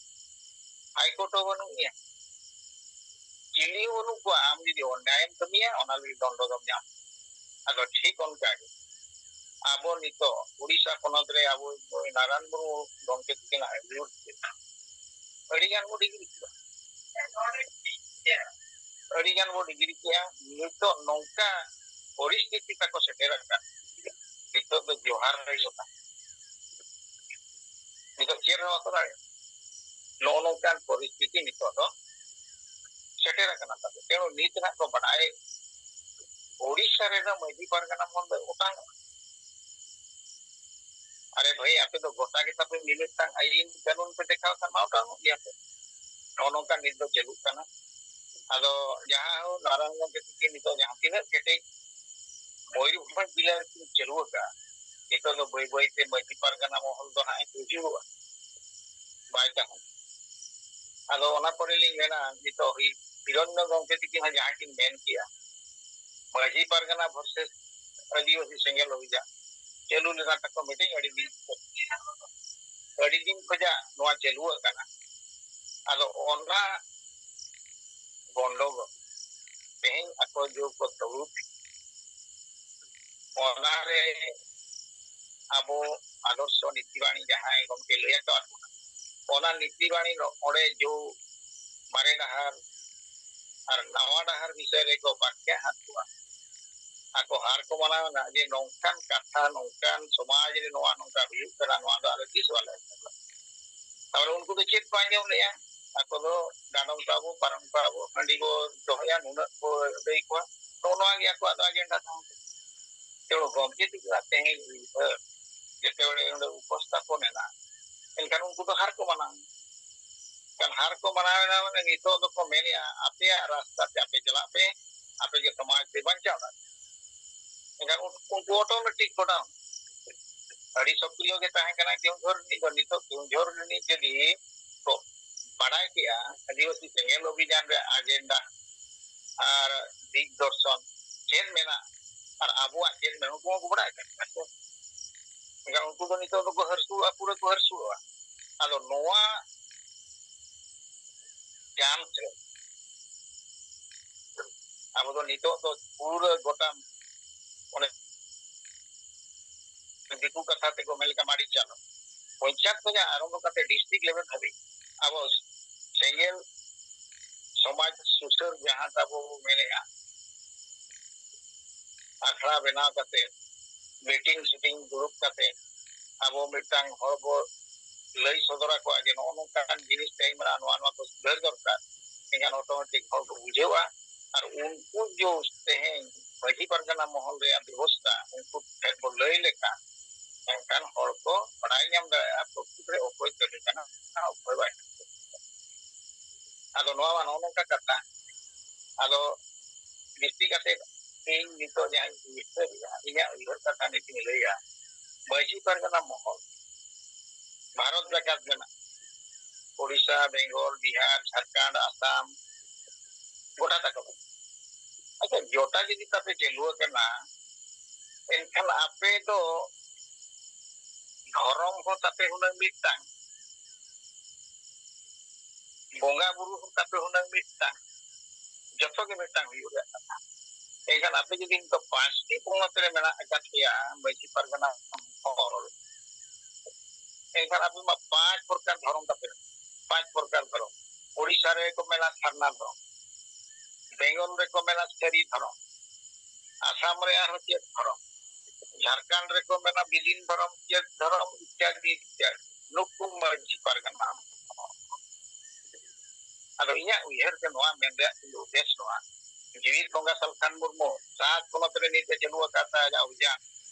ᱦᱟᱭ ᱠᱳᱨᱴ ᱦᱚᱸ ᱵᱟᱹᱱᱩᱜ ᱜᱮᱭᱟ, ᱪᱤᱞᱤ ᱦᱚᱸ ᱵᱟᱹᱱᱩᱜ ᱠᱚᱣᱟ᱾ ᱟᱢ ᱡᱩᱫᱤ ᱚᱱᱱᱟᱭᱮᱢ ᱠᱟᱹᱢᱤᱭᱟ, ᱚᱱᱟ ᱞᱟᱹᱜᱤᱫ ᱫᱚᱱᱰᱚ ᱫᱚᱢ ᱧᱟᱢᱟ᱾ ᱟᱫᱚ ᱴᱷᱤᱠ ᱚᱱᱠᱟ ᱜᱮ ᱟᱵᱚ ᱱᱤᱛᱚᱜ ᱩᱲᱤᱥᱥᱟ ᱯᱚᱱᱚᱛ ᱨᱮ ᱟᱵᱚ ᱱᱩᱭ ᱱᱟᱨᱟᱭᱚᱱ ᱢᱩᱨᱢᱩ ᱜᱚᱢᱠᱮ ᱛᱟᱹᱠᱤᱱᱟᱜ ᱟᱹᱭᱩᱨ ᱛᱮ ᱟᱹᱰᱤ ᱜᱟᱱ ᱵᱚ ᱰᱤᱜᱽᱨᱤ ᱠᱮᱫᱟ, ᱟᱹᱰᱤ ᱜᱟᱱ ᱵᱚ ᱰᱤᱜᱽᱨᱤ ᱠᱮᱫᱟ᱾ ᱱᱤᱛᱚᱜ ᱱᱚᱝᱠᱟ ᱯᱚᱨᱤᱥᱛᱷᱤᱛᱤ ᱛᱟᱠᱚ ᱥᱮᱴᱮᱨ ᱟᱠᱟᱱ, ᱱᱤᱛᱚᱜ ᱫᱚ ᱡᱚᱦᱟᱨ ᱦᱩᱭᱩᱜᱼᱟ, ᱱᱤᱛᱚᱜ ᱪᱮᱫ ᱦᱚᱸ ᱵᱟᱠᱚ ᱫᱟᱲᱮᱭᱟᱜᱼᱟ᱾ ᱱᱚᱜᱼᱚ ᱱᱚᱝᱠᱟᱱ ᱯᱚᱨᱤᱥᱛᱷᱤᱛᱤ ᱱᱤᱛᱚᱜ ᱫᱚ ᱥᱮᱴᱮᱨ ᱟᱠᱟᱱᱟ ᱛᱟᱵᱚ᱾ ᱛᱮᱱᱩ ᱱᱤᱛ ᱱᱟᱜ ᱠᱚ ᱵᱟᱰᱟᱭ, ᱳᱰᱤᱥᱟ ᱨᱮᱫᱚ ᱢᱟᱹᱡᱷᱤ ᱯᱟᱨᱜᱟᱱᱟ ᱢᱚᱦᱚᱞ ᱫᱚ ᱚᱴᱟᱝᱚᱜᱼᱟ᱾ ᱟᱨᱮ ᱵᱷᱟᱹᱭ, ᱟᱯᱮ ᱫᱚ ᱜᱚᱴᱟ ᱜᱮ ᱛᱟᱯᱮ ᱢᱤᱢᱤᱫᱴᱟᱝ ᱟᱹᱭᱤᱱ ᱠᱟᱹᱱᱩᱱ ᱯᱮ ᱫᱮᱠᱷᱟᱣ ᱠᱷᱟᱱ ᱢᱟ ᱚᱴᱟᱝᱚᱜ ᱜᱮᱭᱟ ᱯᱮ᱾ ᱱᱚᱜᱼᱚ ᱱᱚᱝᱠᱟ ᱱᱤᱛ ᱫᱚ ᱪᱟᱹᱞᱩᱜ ᱠᱟᱱᱟ᱾ ᱟᱫᱚ ᱡᱟᱦᱟᱸ ᱦᱳ ᱱᱟᱨᱟᱭᱚᱱ ᱜᱚᱢᱠᱮ ᱛᱤᱠᱤᱱ ᱱᱤᱛᱚᱜ ᱡᱟᱦᱟᱸ ᱛᱤᱱᱟᱹᱜ ᱠᱮᱴᱮᱡ ᱢᱚᱭᱩᱨᱵᱷᱚᱸᱡᱽ ᱡᱮᱞᱟ ᱨᱮᱠᱤᱱ ᱪᱟᱹᱞᱩ ᱟᱠᱟᱫᱼᱟ, ᱱᱤᱛᱚᱜ ᱫᱚ ᱵᱟᱹᱭ ᱵᱟᱹᱭ ᱛᱮ ᱢᱟᱹᱡᱷᱤ ᱯᱟᱨᱜᱟᱱᱟ ᱢᱚᱦᱚᱞ ᱫᱚ ᱦᱟᱸᱜ ᱮ ᱩᱡᱟᱹᱲᱚᱜᱼᱟ, ᱵᱟᱭ ᱛᱟᱦᱮᱱᱟ᱾ ᱟᱫᱚ ᱚᱱᱟ ᱯᱚᱨᱮ ᱞᱤᱧ ᱢᱮᱱᱟ, ᱱᱤᱛᱚᱜ ᱦᱤ-, ᱦᱤᱨᱚᱧᱡᱚᱱ ᱜᱚᱢᱠᱮ ᱛᱤᱠᱤᱱ ᱦᱚᱸ ᱡᱟᱦᱟᱸ ᱠᱤᱱ ᱢᱮᱱ ᱠᱮᱜᱼᱟ, ᱢᱟᱹᱡᱷᱤ ᱯᱟᱨᱜᱟᱱᱟ versus ᱟᱹᱫᱤᱵᱟᱹᱥᱤ ᱥᱮᱸᱜᱮᱞ ᱚᱵᱷᱤᱡᱟᱱ ᱪᱟᱹᱞᱩ ᱞᱮᱱᱟ ᱛᱟᱠᱚ ᱢᱤᱴᱤᱝ ᱟᱹᱰᱤ ᱫᱤᱱ, ᱟᱹᱰᱤ ᱫᱤᱱ ᱠᱷᱚᱱᱟᱜ ᱱᱚᱣᱟ ᱪᱟᱹᱞᱩ ᱟᱠᱟᱱᱟ᱾ ᱟᱫᱚ ᱚᱱᱟ ᱜᱚᱱᱰᱚᱜᱳᱞ ᱛᱮᱦᱮᱧ ᱟᱠᱚ ᱡᱳᱨ ᱠᱚ ᱫᱩᱲᱩᱵ, ᱚᱱᱟᱨᱮ ᱟᱵᱚ ᱟᱫᱚᱨᱥᱚ ᱱᱤᱛᱤ ᱵᱟᱬᱤ ᱡᱟᱦᱟᱸᱭ ᱜᱚᱢᱠᱮ ᱞᱟᱹᱭ ᱟᱠᱟᱫ ᱵᱚᱱᱟ, ᱚᱱᱟ ᱱᱤᱛᱤ ᱵᱟᱬᱤ ᱚᱸᱰᱮ ᱡᱳ ᱢᱟᱨᱮ ᱰᱟᱦᱟᱨ ᱟᱨ ᱱᱟᱣᱟ ᱰᱟᱦᱟᱨ ᱵᱤᱥᱚᱭ ᱨᱮᱠᱚ ᱵᱟᱠᱷᱭᱟ ᱟᱫ ᱠᱚᱣᱟ᱾ ᱟᱠᱚ ᱦᱟᱨ ᱠᱚ ᱢᱟᱱᱟᱣ ᱮᱱᱟ ᱡᱮ ᱱᱚᱝᱠᱟᱱ ᱠᱟᱛᱷᱟ, ᱱᱚᱝᱠᱟᱱ ᱥᱚᱢᱟᱡᱽ ᱨᱮ ᱱᱚᱣᱟ ᱱᱚᱝᱠᱟ ᱦᱩᱭᱩᱜ ᱠᱟᱱᱟ, ᱱᱚᱣᱟ ᱫᱚ ᱟᱞᱮ ᱛᱤᱥ ᱵᱟᱞᱮ ᱟᱸᱡᱚᱢ ᱞᱮᱫᱟ᱾ ᱛᱟᱦᱚᱞᱮ ᱩᱱᱠᱩ ᱫᱚ ᱪᱮᱫ ᱠᱚ ᱟᱸᱡᱚᱢ ᱞᱮᱜᱼᱟ? ᱟᱠᱚ ᱫᱚ ᱰᱟᱸᱰᱚᱢ ᱠᱚᱣᱟ ᱵᱚ, ᱯᱟᱨᱚᱢ ᱠᱚᱣᱟ ᱵᱚ, ᱦᱟᱺᱰᱤ ᱵᱚ ᱫᱚᱦᱚᱭᱟ, ᱱᱩᱱᱟᱹᱜ ᱵᱚ ᱟᱹᱫᱟᱹᱭ ᱠᱚᱣᱟ, ᱱᱚᱜᱼᱚ ᱱᱚᱣᱟ ᱜᱮ ᱟᱠᱚᱣᱟᱜ ᱫᱚ ᱟᱡᱮᱱᱰᱟ ᱛᱟᱦᱮᱸ ᱠᱟᱱᱟ᱾ ᱛᱮ ᱜᱚᱢᱠᱮ ᱛᱤᱠᱤᱱᱟᱜ ᱛᱮᱦᱮᱧ ᱩᱭᱦᱟᱹᱨ ᱡᱮᱛᱮ ᱦᱚᱲ ᱚᱸᱰᱮ ᱩᱯᱚᱥᱛᱷᱟᱯᱚᱱ ᱮᱱᱟ, ᱮᱱᱠᱷᱟᱱ ᱩᱱᱠᱩ ᱫᱚ ᱦᱟᱨ ᱠᱚ ᱢᱟᱱᱟᱣ᱾ ᱮᱱᱠᱷᱟᱱ ᱦᱟᱨ ᱠᱚ ᱢᱟᱱᱟᱣ ᱮᱱᱟ, ᱢᱟᱱᱮ ᱱᱤᱛᱚᱜ ᱫᱚᱠᱚ ᱢᱮᱱᱮᱜᱼᱟ, ᱟᱯᱮᱭᱟᱜ ᱨᱟᱥᱛᱟ ᱛᱮ ᱟᱯᱮ ᱪᱟᱞᱟᱜ ᱯᱮ, ᱟᱯᱮ ᱜᱮ ᱥᱚᱢᱟᱡᱽ ᱯᱮ ᱵᱟᱧᱪᱟᱣ ᱫᱟᱲᱮᱭᱟᱜᱼᱟ᱾ ᱮᱱᱠᱷᱟᱱ ᱩᱱ-, ᱩᱱᱠᱩ automatic ᱠᱚ ᱰᱟᱣᱩᱱ᱾ ᱟᱹᱰᱤ ᱥᱚᱠᱨᱤᱭᱚ ᱜᱮ ᱛᱟᱦᱮᱸ ᱠᱟᱱᱟ ᱠᱮᱣᱚᱱᱡᱷᱚᱨ ᱨᱤᱱᱤᱡ ᱫᱚ᱾ ᱱᱤᱛᱚᱜ ᱠᱮᱣᱚᱱᱡᱷᱚᱨ ᱨᱤᱱᱤᱡ ᱡᱩᱫᱤ ᱠᱚ ᱵᱟᱰᱟᱭ ᱠᱮᱜᱼᱟ ᱟᱹᱫᱤᱵᱟᱹᱥᱤ ᱥᱮᱸᱜᱮᱞ ᱚᱵᱷᱤᱡᱟᱱ ᱨᱮ ᱟᱡᱮᱱᱰᱟ ᱟᱨ ᱫᱤᱠ ᱫᱚᱨᱥᱚᱱ ᱪᱮᱫ ᱢᱮᱱᱟᱜᱼᱟ ᱟᱨ ᱟᱵᱚᱣᱟᱜ ᱪᱮᱫ ᱢᱮᱱᱟᱜᱼᱟ, ᱩᱱᱠᱩ ᱦᱚᱸᱠᱚ ᱵᱟᱰᱟᱭ ᱠᱟᱱ ᱜᱮᱭᱟ ᱥᱮ᱾ ᱮᱱᱠᱷᱟᱱ ᱩᱱᱠᱩ ᱫᱚ ᱱᱤᱛᱚᱜ ᱫᱚᱠᱚ ᱦᱟᱹᱨᱥᱩᱜᱼᱟ, ᱯᱩᱨᱟᱹ ᱠᱚ ᱦᱟᱹᱨᱥᱩᱜᱼᱟ᱾ ᱟᱫᱚ ᱱᱚᱣᱟ ᱪᱟᱱᱥ ᱨᱮ ᱟᱵᱚ ᱫᱚ ᱱᱤᱛᱚᱜ ᱫᱚ ᱯᱩᱨᱟᱹ ᱜᱚᱴᱟ, ᱚᱱᱮ ᱫᱤᱠᱩ ᱠᱟᱛᱷᱟ ᱛᱮᱠᱚ ᱢᱮᱱ ᱞᱮᱠᱟ ᱢᱟᱹᱨᱤᱪ ᱪᱟᱞᱚ, ᱯᱚᱧᱪᱟᱭᱮᱛ ᱠᱷᱚᱱᱟᱜ ᱟᱨᱟᱢᱵᱷᱚ ᱠᱟᱛᱮ district level ᱫᱷᱟᱹᱵᱤᱡ ᱟᱵᱚ ᱥᱮᱸᱜᱮᱞ ᱥᱚᱢᱟᱡᱽ ᱥᱩᱥᱟᱹᱨ ᱡᱟᱦᱟᱸ ᱛᱟᱵᱚ ᱵᱚ ᱢᱮᱱᱮᱜᱼᱟ, ᱟᱠᱷᱲᱟ ᱵᱮᱱᱟᱣ ᱠᱟᱛᱮ, ᱢᱤᱴᱤᱝ ᱥᱤᱴᱤᱝ ᱫᱩᱲᱩᱵ ᱠᱟᱛᱮ ᱟᱵᱚ ᱢᱤᱫᱴᱟᱝ ᱦᱚᱲ ᱵᱚ ᱞᱟᱹᱭ ᱥᱚᱫᱚᱨ ᱟᱠᱚᱣᱟ ᱡᱮ ᱱᱚᱜᱼᱚ ᱱᱚᱝᱠᱟᱱ ᱡᱤᱱᱤᱥ ᱛᱮᱦᱮᱧ ᱢᱮᱱᱟᱜᱼᱟ, ᱱᱚᱣᱟ ᱱᱚᱣᱟ ᱠᱚ ᱥᱩᱫᱷᱟᱹᱨ ᱫᱚᱨᱠᱟᱨ᱾ ᱮᱱᱠᱷᱟᱱ automatic ᱦᱚᱲ ᱠᱚ ᱵᱩᱡᱷᱟᱹᱣᱟ᱾ ᱟᱨ ᱩᱱᱠᱩ ᱡᱮ ᱛᱮᱦᱮᱧ ᱢᱟᱹᱡᱷᱤ ᱯᱟᱨᱜᱟᱱᱟ ᱢᱚᱦᱚᱞ ᱨᱮᱭᱟᱜ ᱵᱮᱵᱚᱥᱛᱷᱟ ᱩᱱᱠᱩ ᱴᱷᱮᱱ ᱵᱚ ᱞᱟᱹᱭ ᱞᱮᱠᱷᱟᱱ, ᱮᱱᱠᱷᱟᱱ ᱦᱚᱲ ᱠᱚ ᱵᱟᱲᱟᱭ ᱧᱟᱢ ᱫᱟᱲᱮᱭᱟᱜᱼᱟ ᱯᱨᱚᱠᱨᱤᱛ ᱨᱮ ᱚᱠᱚᱭ ᱠᱟᱹᱢᱤ ᱠᱟᱱᱟ, ᱚᱠᱚᱭ ᱵᱟᱭ ᱠᱟᱹᱢᱤ ᱠᱟᱱᱟ᱾ ᱟᱫᱚ ᱱᱚᱣᱟ ᱢᱟ ᱱᱚᱜᱼᱚ ᱱᱚᱝᱠᱟ ᱠᱟᱛᱷᱟ᱾ ᱟᱫᱚ ᱵᱤᱥᱛᱤ ᱠᱟᱛᱮ ᱤᱧ ᱱᱤᱛᱚᱜ ᱡᱟᱦᱟᱸᱧ ᱩᱭᱦᱟᱹᱨᱮᱜᱼᱟ, ᱤᱧᱟᱹᱜ ᱩᱭᱦᱟᱹᱨ ᱠᱟᱛᱷᱟ ᱱᱤᱛᱤᱧ ᱞᱟᱹᱭᱟ, ᱢᱟᱹᱡᱷᱤ ᱯᱟᱨᱜᱟᱱᱟ ᱢᱚᱦᱚᱞ ᱵᱷᱟᱨᱚᱛ ᱡᱟᱠᱟᱛ ᱨᱮᱱᱟᱜ ᱳᱰᱤᱥᱟ, ᱵᱮᱝᱜᱚᱞ, ᱵᱤᱦᱟᱨ, ᱡᱷᱟᱲᱠᱷᱚᱸᱰ, ᱟᱥᱟᱢ, ᱜᱚᱴᱟ ᱛᱟᱠᱚ ᱢᱮᱱᱟᱜᱼᱟ᱾ ᱟᱪᱪᱷᱟ, ᱡᱚᱴᱟ ᱡᱩᱫᱤ ᱛᱟᱯᱮ ᱪᱟᱹᱞᱩ ᱟᱠᱟᱱᱟ, ᱮᱱᱠᱷᱟᱱ ᱟᱯᱮ ᱫᱚ ᱫᱷᱚᱨᱚᱢ ᱦᱚᱸ ᱛᱟᱯᱮ ᱦᱩᱱᱟᱹᱝ ᱢᱤᱫᱴᱟᱝ, ᱵᱚᱸᱜᱟ ᱵᱩᱨᱩ ᱦᱚᱸ ᱛᱟᱯᱮ ᱦᱩᱱᱟᱹᱝ ᱢᱤᱫᱴᱟᱝ, ᱡᱚᱛᱚ ᱜᱮ ᱢᱤᱫᱴᱟᱝ ᱦᱩᱭᱩᱜ ᱨᱮᱭᱟᱜ ᱠᱟᱛᱷᱟ᱾ ᱮᱱᱠᱷᱟᱱ ᱟᱯᱮ ᱡᱩᱫᱤ ᱱᱤᱛᱚᱜ ᱯᱟᱸᱪᱴᱤ ᱯᱚᱱᱚᱛ ᱨᱮ ᱢᱮᱱᱟᱜ ᱟᱠᱟᱫ ᱯᱮᱭᱟ ᱢᱟᱹᱡᱷᱤ ᱯᱟᱨᱜᱟᱱᱟ ᱢᱚᱦᱚᱞ, ᱮᱱᱠᱷᱟᱱ ᱟᱯᱮ ᱢᱟ ᱯᱟᱸᱪ ᱯᱨᱚᱠᱟᱨ ᱫᱷᱚᱨᱚᱢ ᱛᱟᱯᱮ, ᱯᱟᱸᱪ ᱯᱨᱚᱠᱟᱨ ᱫᱷᱚᱨᱚᱢ᱾ ᱳᱰᱤᱥᱟ ᱨᱮᱠᱚ ᱢᱮᱱᱟ ᱥᱟᱨᱱᱟ ᱫᱷᱚᱨᱚᱢ, ᱵᱮᱝᱜᱚᱞ ᱨᱮᱠᱚ ᱢᱮᱱᱟ ᱥᱟᱹᱨᱤ ᱫᱷᱚᱨᱚᱢ, ᱟᱥᱟᱢ ᱨᱮ ᱟᱨᱦᱚᱸ ᱪᱮᱫ ᱫᱷᱚᱨᱚᱢ, ᱡᱷᱟᱲᱠᱷᱚᱸᱰ ᱨᱮᱠᱚ ᱢᱮᱱᱟ ᱵᱤᱞᱤᱱ ᱫᱷᱚᱨᱚᱢ, ᱪᱮᱫ ᱫᱷᱚᱨᱚᱢ ᱤᱛᱭᱟᱫᱤ ᱤᱛᱭᱟᱫᱤ᱾ ᱱᱩᱠᱩ ᱢᱟᱹᱡᱷᱤ ᱯᱟᱨᱜᱟᱱᱟ᱾ ᱟᱫᱚ ᱤᱧᱟᱹᱜ ᱩᱭᱦᱟᱹᱨ ᱛᱮ ᱱᱚᱣᱟ ᱢᱮᱱ ᱨᱮᱭᱟᱜ ᱤᱧ ᱩᱫᱽᱫᱮᱥ ᱱᱚᱣᱟ, ᱡᱤᱣᱤᱫ ᱵᱚᱸᱜᱟ ᱥᱟᱞᱠᱷᱟᱱ ᱢᱩᱨᱢᱩ ᱥᱟᱛ ᱯᱚᱱᱚᱛ ᱨᱮ ᱱᱤᱛ ᱮ ᱪᱟᱹᱞᱩ ᱟᱠᱟᱫ ᱛᱟᱭᱟ ᱟᱡᱟᱜ ᱚᱵᱷᱤᱡᱟᱱ,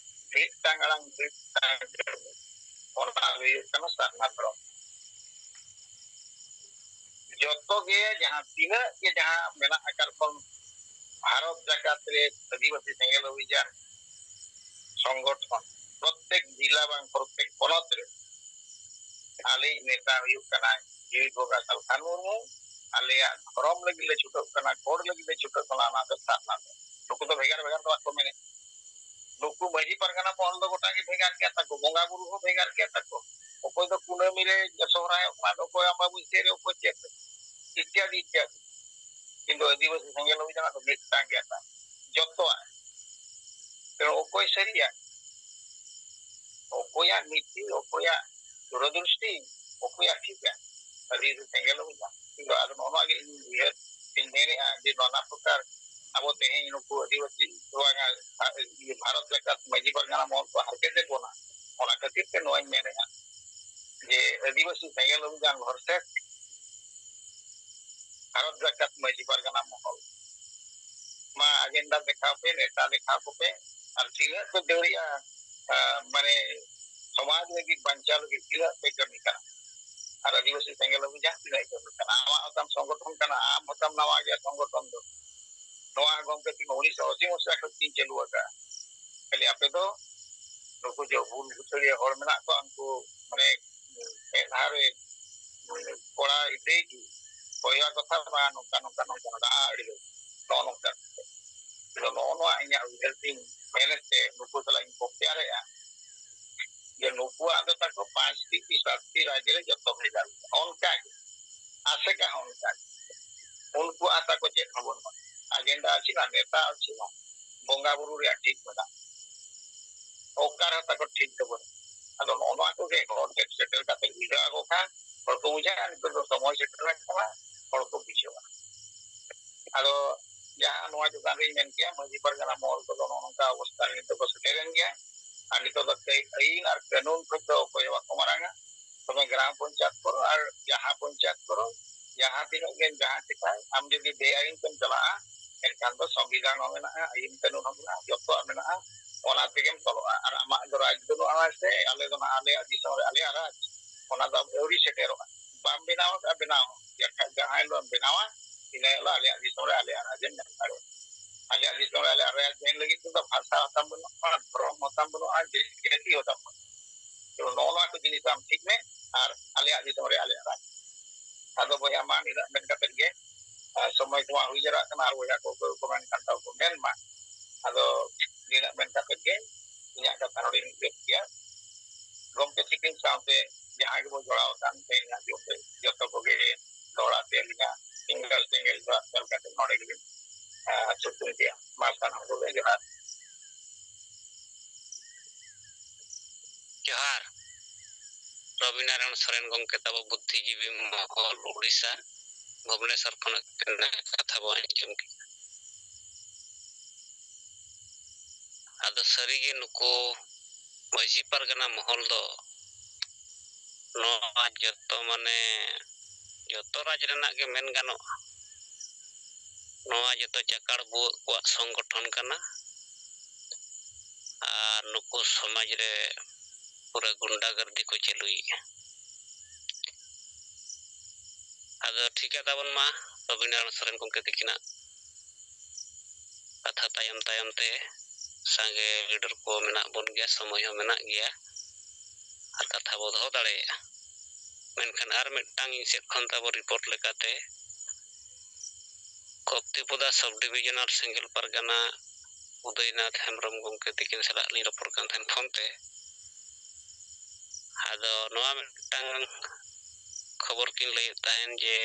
ᱢᱤᱫᱴᱟᱝ ᱟᱲᱟᱝ ᱢᱤᱫᱴᱟᱝ ᱠᱟᱹᱢᱤ, ᱚᱱᱟ ᱦᱩᱭᱩᱜ ᱠᱟᱱᱟ ᱥᱟᱨᱱᱟ ᱫᱷᱚᱨᱚᱢ᱾ ᱡᱚᱛᱚ ᱜᱮ ᱡᱟᱦᱟᱸ ᱛᱤᱱᱟᱹᱜ ᱜᱮ ᱡᱟᱦᱟᱸ ᱢᱮᱱᱟᱜ ᱟᱠᱟᱫ ᱵᱚᱱ ᱵᱷᱟᱨᱚᱛ ᱡᱟᱠᱟᱛ ᱨᱮ ᱟᱹᱫᱤᱵᱟᱹᱥᱤ ᱥᱮᱸᱜᱮᱞ ᱚᱵᱷᱤᱡᱟᱱ ᱥᱚᱝᱜᱚᱴᱷᱚᱱ, ᱯᱨᱚᱛᱮᱠ ᱡᱤᱞᱟ ᱵᱟᱝ ᱯᱨᱚᱛᱮᱠ ᱯᱚᱱᱚᱛ ᱨᱮ ᱟᱞᱮᱭᱤᱡ ᱱᱮᱛᱟ ᱦᱩᱭᱩᱜ ᱠᱟᱱᱟᱭ ᱡᱤᱣᱤᱫ ᱵᱚᱸᱜᱟ ᱥᱟᱞᱠᱷᱟᱱ ᱢᱩᱨᱢᱩ᱾ ᱟᱞᱮᱭᱟᱜ ᱫᱷᱚᱨᱚᱢ ᱞᱟᱹᱜᱤᱫ ᱞᱮ ᱪᱷᱩᱴᱟᱹᱜ ᱠᱟᱱᱟ, ᱠᱳᱰ ᱞᱟᱹᱜᱤᱫ ᱞᱮ ᱪᱷᱩᱴᱟᱹᱜ ᱠᱟᱱᱟ, ᱚᱱᱟ ᱫᱚ ᱥᱟᱨᱱᱟ ᱫᱚ᱾ ᱱᱩᱠᱩ ᱫᱚ ᱵᱷᱮᱜᱟᱨ ᱵᱷᱮᱜᱟᱨ ᱫᱚ ᱵᱟᱠᱚ ᱢᱮᱱᱮᱫ᱾ ᱱᱩᱠᱩ ᱢᱟᱹᱡᱷᱤ ᱯᱟᱨᱜᱟᱱᱟ ᱢᱚᱦᱚᱞ ᱫᱚ ᱜᱚᱴᱟ ᱜᱮ ᱵᱷᱮᱜᱟᱨ ᱜᱮᱭᱟ ᱛᱟᱠᱚ, ᱵᱚᱸᱜᱟ ᱵᱩᱨᱩ ᱦᱚᱸ ᱵᱷᱮᱜᱟᱨ ᱜᱮᱭᱟ ᱛᱟᱠᱚ᱾ ᱚᱠᱚᱭ ᱫᱚ ᱠᱩᱱᱟᱹᱢᱤ ᱨᱮ ᱥᱚᱦᱨᱟᱭᱚᱜ ᱠᱟᱱᱟ, ᱚᱠᱚᱭ ᱟᱢᱵᱟᱵᱟᱹᱥᱭᱟᱹ ᱨᱮ, ᱚᱠᱚᱭ ᱪᱮᱫ ᱨᱮ, ᱤᱛᱭᱟᱫᱤ ᱤᱛᱭᱟᱫᱤ᱾ ᱠᱤᱱᱛᱩ ᱟᱹᱫᱤᱵᱟᱹᱥᱤ ᱥᱮᱸᱜᱮᱞ ᱚᱵᱷᱤᱡᱟᱱ ᱫᱚ ᱢᱤᱫᱴᱟᱝ ᱜᱮᱭᱟ ᱛᱟᱭ, ᱡᱚᱛᱚᱣᱟᱜ᱾ ᱛᱮ ᱚᱠᱚᱭ ᱥᱟᱹᱨᱤᱭᱟ, ᱚᱠᱚᱭᱟᱜ ᱱᱤᱛᱤ, ᱚᱠᱚᱭᱟᱜ ᱫᱩᱨᱚᱫᱨᱤᱥᱴᱤ, ᱚᱠᱚᱭᱟᱜ ᱴᱷᱤᱠᱟ, ᱟᱹᱫᱤᱵᱟᱹᱥᱤ ᱥᱮᱸᱜᱮᱞ ᱚᱵᱷᱤᱡᱟᱱ᱾ ᱠᱤᱱᱛᱩ ᱟᱫᱚ ᱱᱚᱜᱼᱚ ᱱᱚᱣᱟ ᱜᱮ ᱤᱧ ᱩᱭᱦᱟᱹᱨ ᱤᱧ ᱢᱮᱱᱮᱫᱼᱟ ᱡᱮ ᱱᱟᱱᱟ ᱯᱨᱚᱠᱟᱨ ᱟᱵᱚ ᱛᱮᱦᱮᱧ ᱱᱩᱠᱩ ᱟᱹᱫᱤᱵᱟᱹᱥᱤ ᱵᱷᱟᱨᱚᱛ ᱡᱟᱠᱟᱛ ᱢᱟᱹᱡᱷᱤ ᱯᱟᱨᱜᱟᱱᱟ ᱢᱚᱦᱚᱞ ᱠᱚ ᱦᱟᱨᱠᱮᱛᱮᱫ ᱵᱚᱱᱟ᱾ ᱚᱱᱟ ᱠᱷᱟᱹᱛᱤᱨ ᱛᱮ ᱱᱚᱣᱟᱧ ᱢᱮᱱᱮᱫᱼᱟ ᱡᱮ ᱟᱹᱫᱤᱵᱟᱹᱥᱤ ᱥᱮᱸᱜᱮᱞ ᱚᱵᱷᱤᱡᱟᱱ ᱵᱷᱟᱨᱥᱮᱥ ᱵᱷᱟᱨᱚᱛ ᱡᱟᱠᱟᱛ ᱢᱟᱹᱡᱷᱤ ᱯᱟᱨᱜᱟᱱᱟ ᱢᱚᱦᱚᱞ᱾ ᱢᱟ ᱟᱡᱮᱱᱰᱟ ᱫᱮᱠᱷᱟᱣ ᱯᱮ, ᱱᱮᱛᱟ ᱫᱮᱠᱷᱟᱣ ᱠᱚᱯᱮ, ᱟᱨ ᱛᱤᱱᱟᱹᱜ ᱯᱮ ᱫᱟᱹᱲᱮᱜᱼᱟ, ᱟᱸ, ᱢᱟᱱᱮ ᱥᱚᱢᱟᱡᱽ ᱞᱟᱹᱜᱤᱫ, ᱵᱟᱧᱪᱟᱣ ᱞᱟᱹᱜᱤᱫ ᱛᱤᱱᱟᱹᱜ ᱯᱮ ᱠᱟᱹᱢᱤ ᱠᱟᱱᱟ᱾ ᱟᱨ ᱟᱹᱫᱤᱵᱟᱹᱥᱤ ᱥᱮᱸᱜᱮᱞ ᱚᱵᱷᱤᱡᱟᱱ ᱛᱤᱱᱟᱹᱜ ᱮ ᱠᱟᱹᱢᱤ ᱠᱟᱱᱟ᱾ ᱟᱢᱟᱜ ᱦᱚᱸᱛᱟᱢ ᱥᱚᱝᱜᱚᱴᱷᱚᱱ ᱠᱟᱱᱟ, ᱟᱢ ᱦᱚᱸᱛᱟᱢ ᱱᱟᱣᱟ ᱜᱮᱭᱟ ᱥᱚᱝᱜᱚᱴᱷᱚᱱ ᱫᱚ᱾ ᱱᱚᱣᱟ ᱜᱚᱢᱠᱮ ᱛᱤᱧ ᱩᱱᱤᱥᱥᱚ ᱟᱥᱤ ᱢᱚᱥᱤᱦᱟ ᱠᱷᱚᱱ ᱠᱤᱱ ᱪᱟᱹᱞᱩ ᱟᱠᱟᱫᱼᱟ᱾ ᱠᱷᱟᱹᱞᱤ ᱟᱯᱮ ᱫᱚ ᱱᱩᱠᱩ ᱡᱚ ᱵᱷᱩᱞ ᱵᱩᱡᱷᱟᱹᱣᱤᱭᱟᱹ ᱦᱚᱲ ᱢᱮᱱᱟᱜ ᱠᱚᱣᱟ, ᱩᱱᱠᱩ ᱢᱟᱱᱮ ᱢᱮᱫᱦᱟ ᱨᱮ ᱠᱚᱲᱟ ᱤᱫᱤ ᱜᱮ ᱠᱚᱭᱚᱜ ᱠᱟᱛᱷᱟ ᱵᱟᱝ, ᱱᱚᱝᱠᱟ ᱱᱚᱝᱠᱟ ᱱᱚᱝᱠᱟ ᱱᱚᱝᱠᱟ ᱟᱹᱰᱤ ᱱᱚᱜᱼᱚ ᱱᱚᱝᱠᱟ᱾ ᱟᱫᱚ ᱱᱚᱜᱼᱚ ᱱᱚᱣᱟ ᱤᱧᱟᱹᱜ ᱩᱭᱦᱟᱹᱨ ᱛᱤᱧ ᱢᱮᱱᱮᱫ ᱛᱮ ᱱᱩᱠᱩ ᱥᱟᱞᱟᱜ ᱤᱧ ᱠᱚᱢᱯᱮᱭᱟᱨᱮᱜᱼᱟ ᱡᱮ ᱱᱩᱠᱩᱣᱟᱜ ᱫᱚ ᱛᱟᱠᱚ ᱯᱟᱸᱪᱴᱤ ᱠᱤ ᱥᱟᱛᱴᱤ ᱨᱟᱡᱽ ᱨᱮ ᱡᱚᱛᱚ ᱵᱷᱮᱜᱟᱨ ᱜᱮᱭᱟ᱾ ᱚᱱᱠᱟ ᱜᱮ ᱟᱥᱮᱠᱟ ᱦᱚᱸ ᱚᱱᱠᱟ ᱜᱮ᱾ ᱩᱱᱠᱩᱣᱟᱜ ᱛᱟᱠᱚ ᱪᱮᱫ ᱦᱚᱸ ᱵᱟᱹᱱᱩᱜᱼᱟ, ᱟᱡᱮᱱᱰᱟ ᱟᱹᱪᱩᱨᱟ, ᱱᱮᱛᱟ ᱟᱹᱪᱩᱨᱟ, ᱵᱚᱸᱜᱟ ᱵᱩᱨᱩ ᱨᱮᱭᱟᱜ ᱴᱷᱤᱠ ᱢᱮᱱᱟᱜᱼᱟ, ᱚᱠᱟ ᱨᱮᱦᱚᱸ ᱛᱟᱠᱚ ᱴᱷᱤᱠ ᱫᱚ ᱵᱟᱹᱱᱩᱜᱼᱟ᱾ ᱟᱫᱚ ᱱᱚᱜᱼᱚ ᱱᱚᱣᱟ ᱠᱚᱜᱮ ᱦᱚᱲ ᱴᱷᱮᱱ ᱥᱮᱴᱮᱨ ᱠᱟᱛᱮ ᱵᱩᱡᱷᱟᱹᱣ ᱟᱠᱚ ᱠᱷᱟᱱ ᱦᱚᱲ ᱠᱚ ᱵᱩᱡᱷᱟᱹᱜᱼᱟ, ᱱᱤᱛᱚᱜ ᱫᱚ ᱥᱚᱢᱚᱭ ᱥᱮᱴᱮᱨ ᱟᱠᱟᱱᱟ, ᱦᱚᱲ ᱠᱚ ᱵᱩᱡᱷᱟᱹᱣᱟ᱾ ᱟᱫᱚ ᱡᱟᱦᱟᱸ ᱱᱚᱣᱟ ᱪᱮᱛᱟᱱ ᱨᱤᱧ ᱢᱮᱱ ᱠᱮᱭᱟ, ᱢᱟᱹᱡᱷᱤ ᱯᱟᱨᱜᱟᱱᱟ ᱢᱚᱦᱚᱞ ᱠᱚᱫᱚ ᱱᱚᱜᱼᱚ ᱱᱚᱝᱠᱟ ᱚᱵᱚᱥᱛᱟ ᱨᱮ ᱱᱤᱛᱚᱜ ᱠᱚ ᱥᱮᱴᱮᱨᱮᱱ ᱜᱮᱭᱟ᱾ ᱟᱨ ᱱᱤᱛᱚᱜ ᱫᱚ ᱠᱟᱹᱭ-, ᱟᱹᱭᱤᱱ ᱟᱨ ᱠᱟᱹᱱᱩᱱ ᱠᱷᱚᱱ ᱫᱚ ᱚᱠᱚᱭ ᱦᱚᱸ ᱵᱟᱠᱚ ᱢᱟᱨᱟᱝᱟ᱾ ᱛᱚᱵᱮ ᱜᱨᱟᱢ ᱯᱚᱧᱪᱟᱭᱮᱛ ᱠᱚᱨᱮ ᱟᱨ ᱡᱟᱦᱟᱸ ᱯᱚᱧᱪᱟᱭᱮᱛ ᱠᱚᱨᱮ ᱡᱟᱦᱟᱸ ᱛᱤᱱᱟᱹᱜ ᱜᱮ ᱡᱟᱦᱟᱸ ᱪᱮᱠᱟᱭ, ᱟᱢ ᱡᱩᱫᱤ ᱵᱮᱟᱭᱤᱱ ᱛᱮᱢ ᱪᱟᱞᱟᱜᱼᱟ, ᱮᱱᱠᱷᱟᱱ ᱫᱚ ᱥᱚᱝᱵᱤᱫᱷᱟᱱ ᱦᱚᱸ ᱢᱮᱱᱟᱜᱼᱟ, ᱟᱹᱭᱤᱱ ᱠᱟᱹᱱᱩᱱ ᱦᱚᱸ ᱢᱮᱱᱟᱜᱼᱟ, ᱡᱚᱛᱚᱣᱟᱜ ᱢᱮᱱᱟᱜᱼᱟ᱾ ᱚᱱᱟ ᱛᱮᱜᱮᱢ ᱛᱚᱞᱚᱜᱼᱟ᱾ ᱟᱨ ᱟᱢᱟᱜ ᱫᱚ ᱨᱟᱡᱽ ᱵᱟᱹᱱᱩᱜᱼᱟ ᱥᱮ, ᱟᱞᱮ ᱫᱚ ᱱᱟᱦᱟᱜ ᱟᱞᱮᱭᱟᱜ ᱫᱤᱥᱚᱢ ᱨᱮ ᱟᱞᱮᱭᱟᱜ ᱨᱟᱡᱽ, ᱚᱱᱟ ᱫᱚ ᱟᱹᱣᱨᱤ ᱥᱮᱴᱮᱨᱚᱜᱼᱟ᱾ ᱵᱟᱢ ᱵᱮᱱᱟᱣ ᱟᱠᱟᱫᱼᱟ, ᱵᱮᱱᱟᱣ᱾ ᱡᱟᱦᱟᱸ ᱦᱤᱞᱳᱜ ᱮᱢ ᱵᱮᱱᱟᱣᱟ, ᱤᱱᱟᱹ ᱦᱤᱞᱳᱜ ᱟᱞᱮᱭᱟᱜ ᱫᱤᱥᱚᱢ ᱨᱮ ᱟᱞᱮᱭᱟᱜ ᱨᱟᱡᱽ ᱮᱢ ᱧᱟᱢ ᱫᱟᱲᱮᱭᱟᱜᱼᱟ᱾ ᱟᱞᱮᱭᱟᱜ ᱫᱤᱥᱚᱢ ᱨᱮ ᱟᱞᱮᱭᱟᱜ ᱨᱟᱡᱽ ᱢᱮᱱ ᱞᱟᱹᱜᱤᱫ ᱛᱮᱫᱚ ᱵᱷᱟᱥᱟ ᱦᱚᱸᱛᱟᱢ ᱵᱟᱹᱱᱩᱜᱼᱟ, ᱫᱷᱚᱨᱚᱢ ᱦᱚᱸᱛᱟᱢ ᱵᱟᱹᱱᱩᱜᱼᱟ, ᱡᱟᱹᱛᱤ ᱦᱚᱸᱛᱟᱢ ᱵᱟᱹᱱᱩᱜᱼᱟ᱾ ᱛᱚ, ᱱᱚᱜᱼᱚ ᱱᱚᱣᱟ ᱠᱚ ᱡᱤᱱᱤᱥ ᱟᱢ ᱴᱷᱤᱠ ᱢᱮ, ᱟᱨ ᱟᱞᱮᱭᱟᱜ ᱫᱤᱥᱚᱢ ᱨᱮ ᱟᱞᱮᱭᱟᱜ ᱨᱟᱡᱽ᱾ ᱟᱫᱚ ᱵᱚᱭᱦᱟ, ᱢᱟ ᱱᱤᱱᱟᱹᱜ ᱢᱮᱱ ᱠᱟᱛᱮᱫ ᱜᱮ, ᱟᱨ ᱥᱚᱢᱚᱭ ᱠᱚᱢᱟ ᱦᱩᱭ ᱡᱟᱣᱨᱟᱜ ᱠᱟᱱᱟ, ᱟᱨ ᱵᱚᱭᱦᱟ ᱠᱚ ᱚᱠᱚᱭ ᱠᱚ ᱢᱮᱱ ᱠᱷᱟᱱ ᱛᱟᱵᱚ ᱠᱚ ᱢᱮᱱ ᱢᱟ᱾ ᱟᱫᱚ ᱱᱤᱱᱟᱹᱜ ᱢᱮᱱ ᱠᱟᱛᱮᱫ ᱜᱮ ᱤᱧᱟᱹᱜ ᱠᱟᱛᱷᱟ ᱱᱚᱰᱮᱧ ᱢᱩᱪᱟᱹᱫ ᱠᱮᱭᱟ᱾ ᱜᱚᱢᱠᱮ ᱛᱤᱠᱤᱱ ᱥᱟᱶᱛᱮ ᱡᱟᱦᱟᱸᱭ ᱜᱮᱵᱚ ᱡᱚᱲᱟᱣ ᱟᱠᱟᱱ ᱛᱮᱦᱮᱧ ᱟᱸᱡᱚᱢ ᱨᱮ, ᱡᱚᱛᱚ ᱠᱚᱜᱮ ᱫᱚᱦᱲᱟ ᱛᱮ ᱟᱹᱞᱤᱧᱟᱜ ᱥᱤᱸᱜᱟᱹᱲ ᱥᱮᱸᱜᱮᱞ ᱡᱚᱦᱟᱨ ᱪᱟᱞ ᱠᱟᱛᱮ ᱱᱚᱰᱮ ᱜᱮᱞᱤᱧ, ᱟᱸ, ᱛᱷᱩᱠᱩᱢ ᱠᱮᱜᱼᱟ᱾ ᱢᱟ ᱥᱟᱱᱟᱢ ᱠᱚᱜᱮ ᱡᱚᱦᱟᱨ᱾ ᱡᱚᱦᱟᱨ᱾ ᱨᱚᱵᱤᱱᱟᱨᱟᱭᱚᱬ ᱥᱚᱨᱮᱱ ᱜᱚᱢᱠᱮ ᱛᱟᱵᱚ, ᱵᱩᱫᱽᱫᱷᱤᱡᱤᱵᱤ ᱢᱚᱦᱚᱞ, ᱩᱲᱤᱥᱥᱟ, ᱵᱷᱩᱵᱽᱱᱮᱥᱚᱨ ᱠᱷᱚᱱᱟᱜ ᱠᱟᱛᱷᱟ ᱵᱚ ᱟᱸᱡᱚᱢ ᱠᱮᱫᱟ᱾ ᱟᱫᱚ ᱥᱟᱹᱨᱤᱜᱮ ᱱᱩᱠᱩ ᱢᱟᱹᱡᱷᱤ ᱯᱟᱨᱜᱟᱱᱟ ᱢᱚᱦᱚᱞ ᱫᱚ ᱱᱚᱣᱟ ᱡᱚᱛᱚ, ᱢᱟᱱᱮ, ᱡᱚᱛᱚ ᱨᱟᱡᱽ ᱨᱮᱱᱟᱜ ᱜᱮ ᱢᱮᱱ ᱜᱟᱱᱚᱜᱼᱟ, ᱱᱚᱣᱟ ᱡᱚᱛᱚ ᱪᱟᱠᱟᱲ ᱵᱩᱣᱟᱹᱜ ᱠᱚᱣᱟᱜ ᱥᱚᱝᱜᱚᱴᱷᱚᱱ ᱠᱟᱱᱟ᱾ ᱟᱨ ᱱᱩᱠᱩ ᱥᱚᱢᱟᱡᱽ ᱨᱮ ᱯᱩᱨᱟᱹ ᱜᱩᱱᱰᱟᱜᱟᱨᱫᱤ ᱠᱚ ᱪᱟᱹᱞᱩᱭᱮᱫᱼᱟ᱾ ᱟᱫᱚ ᱴᱷᱤᱠᱟ ᱛᱟᱵᱚᱱ ᱢᱟ, ᱨᱚᱵᱤᱱᱫᱨᱚᱱᱟᱛᱷ ᱥᱚᱨᱮᱱ ᱜᱚᱢᱠᱮ ᱛᱤᱠᱤᱱᱟᱜ ᱠᱟᱛᱷᱟ ᱛᱟᱭᱚᱢ ᱛᱟᱭᱚᱢ ᱛᱮ ᱥᱟᱸᱜᱮ ᱞᱤᱰᱟᱨ ᱠᱚ ᱢᱮᱱᱟᱜ ᱵᱚᱱ ᱜᱮᱭᱟ, ᱥᱚᱢᱚᱭ ᱦᱚᱸ ᱢᱮᱱᱟᱜ ᱜᱮᱭᱟ, ᱟᱨ ᱠᱟᱛᱷᱟ ᱵᱚ ᱫᱚᱦᱚ ᱫᱟᱲᱮᱭᱟᱜᱼᱟ᱾ ᱢᱮᱱᱠᱷᱟᱱ ᱟᱨ ᱢᱤᱫᱴᱟᱝ ᱤᱧ ᱥᱮᱫ ᱠᱷᱚᱱ ᱛᱟᱵᱚ report ᱞᱮᱠᱟᱛᱮ, ᱠᱚᱯᱛᱤᱯᱚᱫᱟ sub divisional ᱥᱮᱸᱜᱮᱞ ᱯᱟᱨᱜᱟᱱᱟ ᱩᱫᱚᱭᱱᱟᱛᱷ ᱦᱮᱢᱵᱨᱚᱢ ᱜᱚᱢᱠᱮ ᱛᱤᱠᱤᱱ ᱥᱟᱞᱟᱜ ᱞᱤᱧ ᱨᱚᱯᱚᱲ ᱠᱟᱱ ᱛᱟᱦᱮᱸᱱ ᱯᱷᱳᱱ ᱛᱮ᱾ ᱟᱫᱚ ᱱᱚᱣᱟ ᱢᱤᱫᱴᱟᱝ ᱠᱷᱚᱵᱚᱨ ᱠᱤᱱ ᱞᱟᱹᱭᱮᱫ ᱛᱟᱦᱮᱸᱱ ᱡᱮ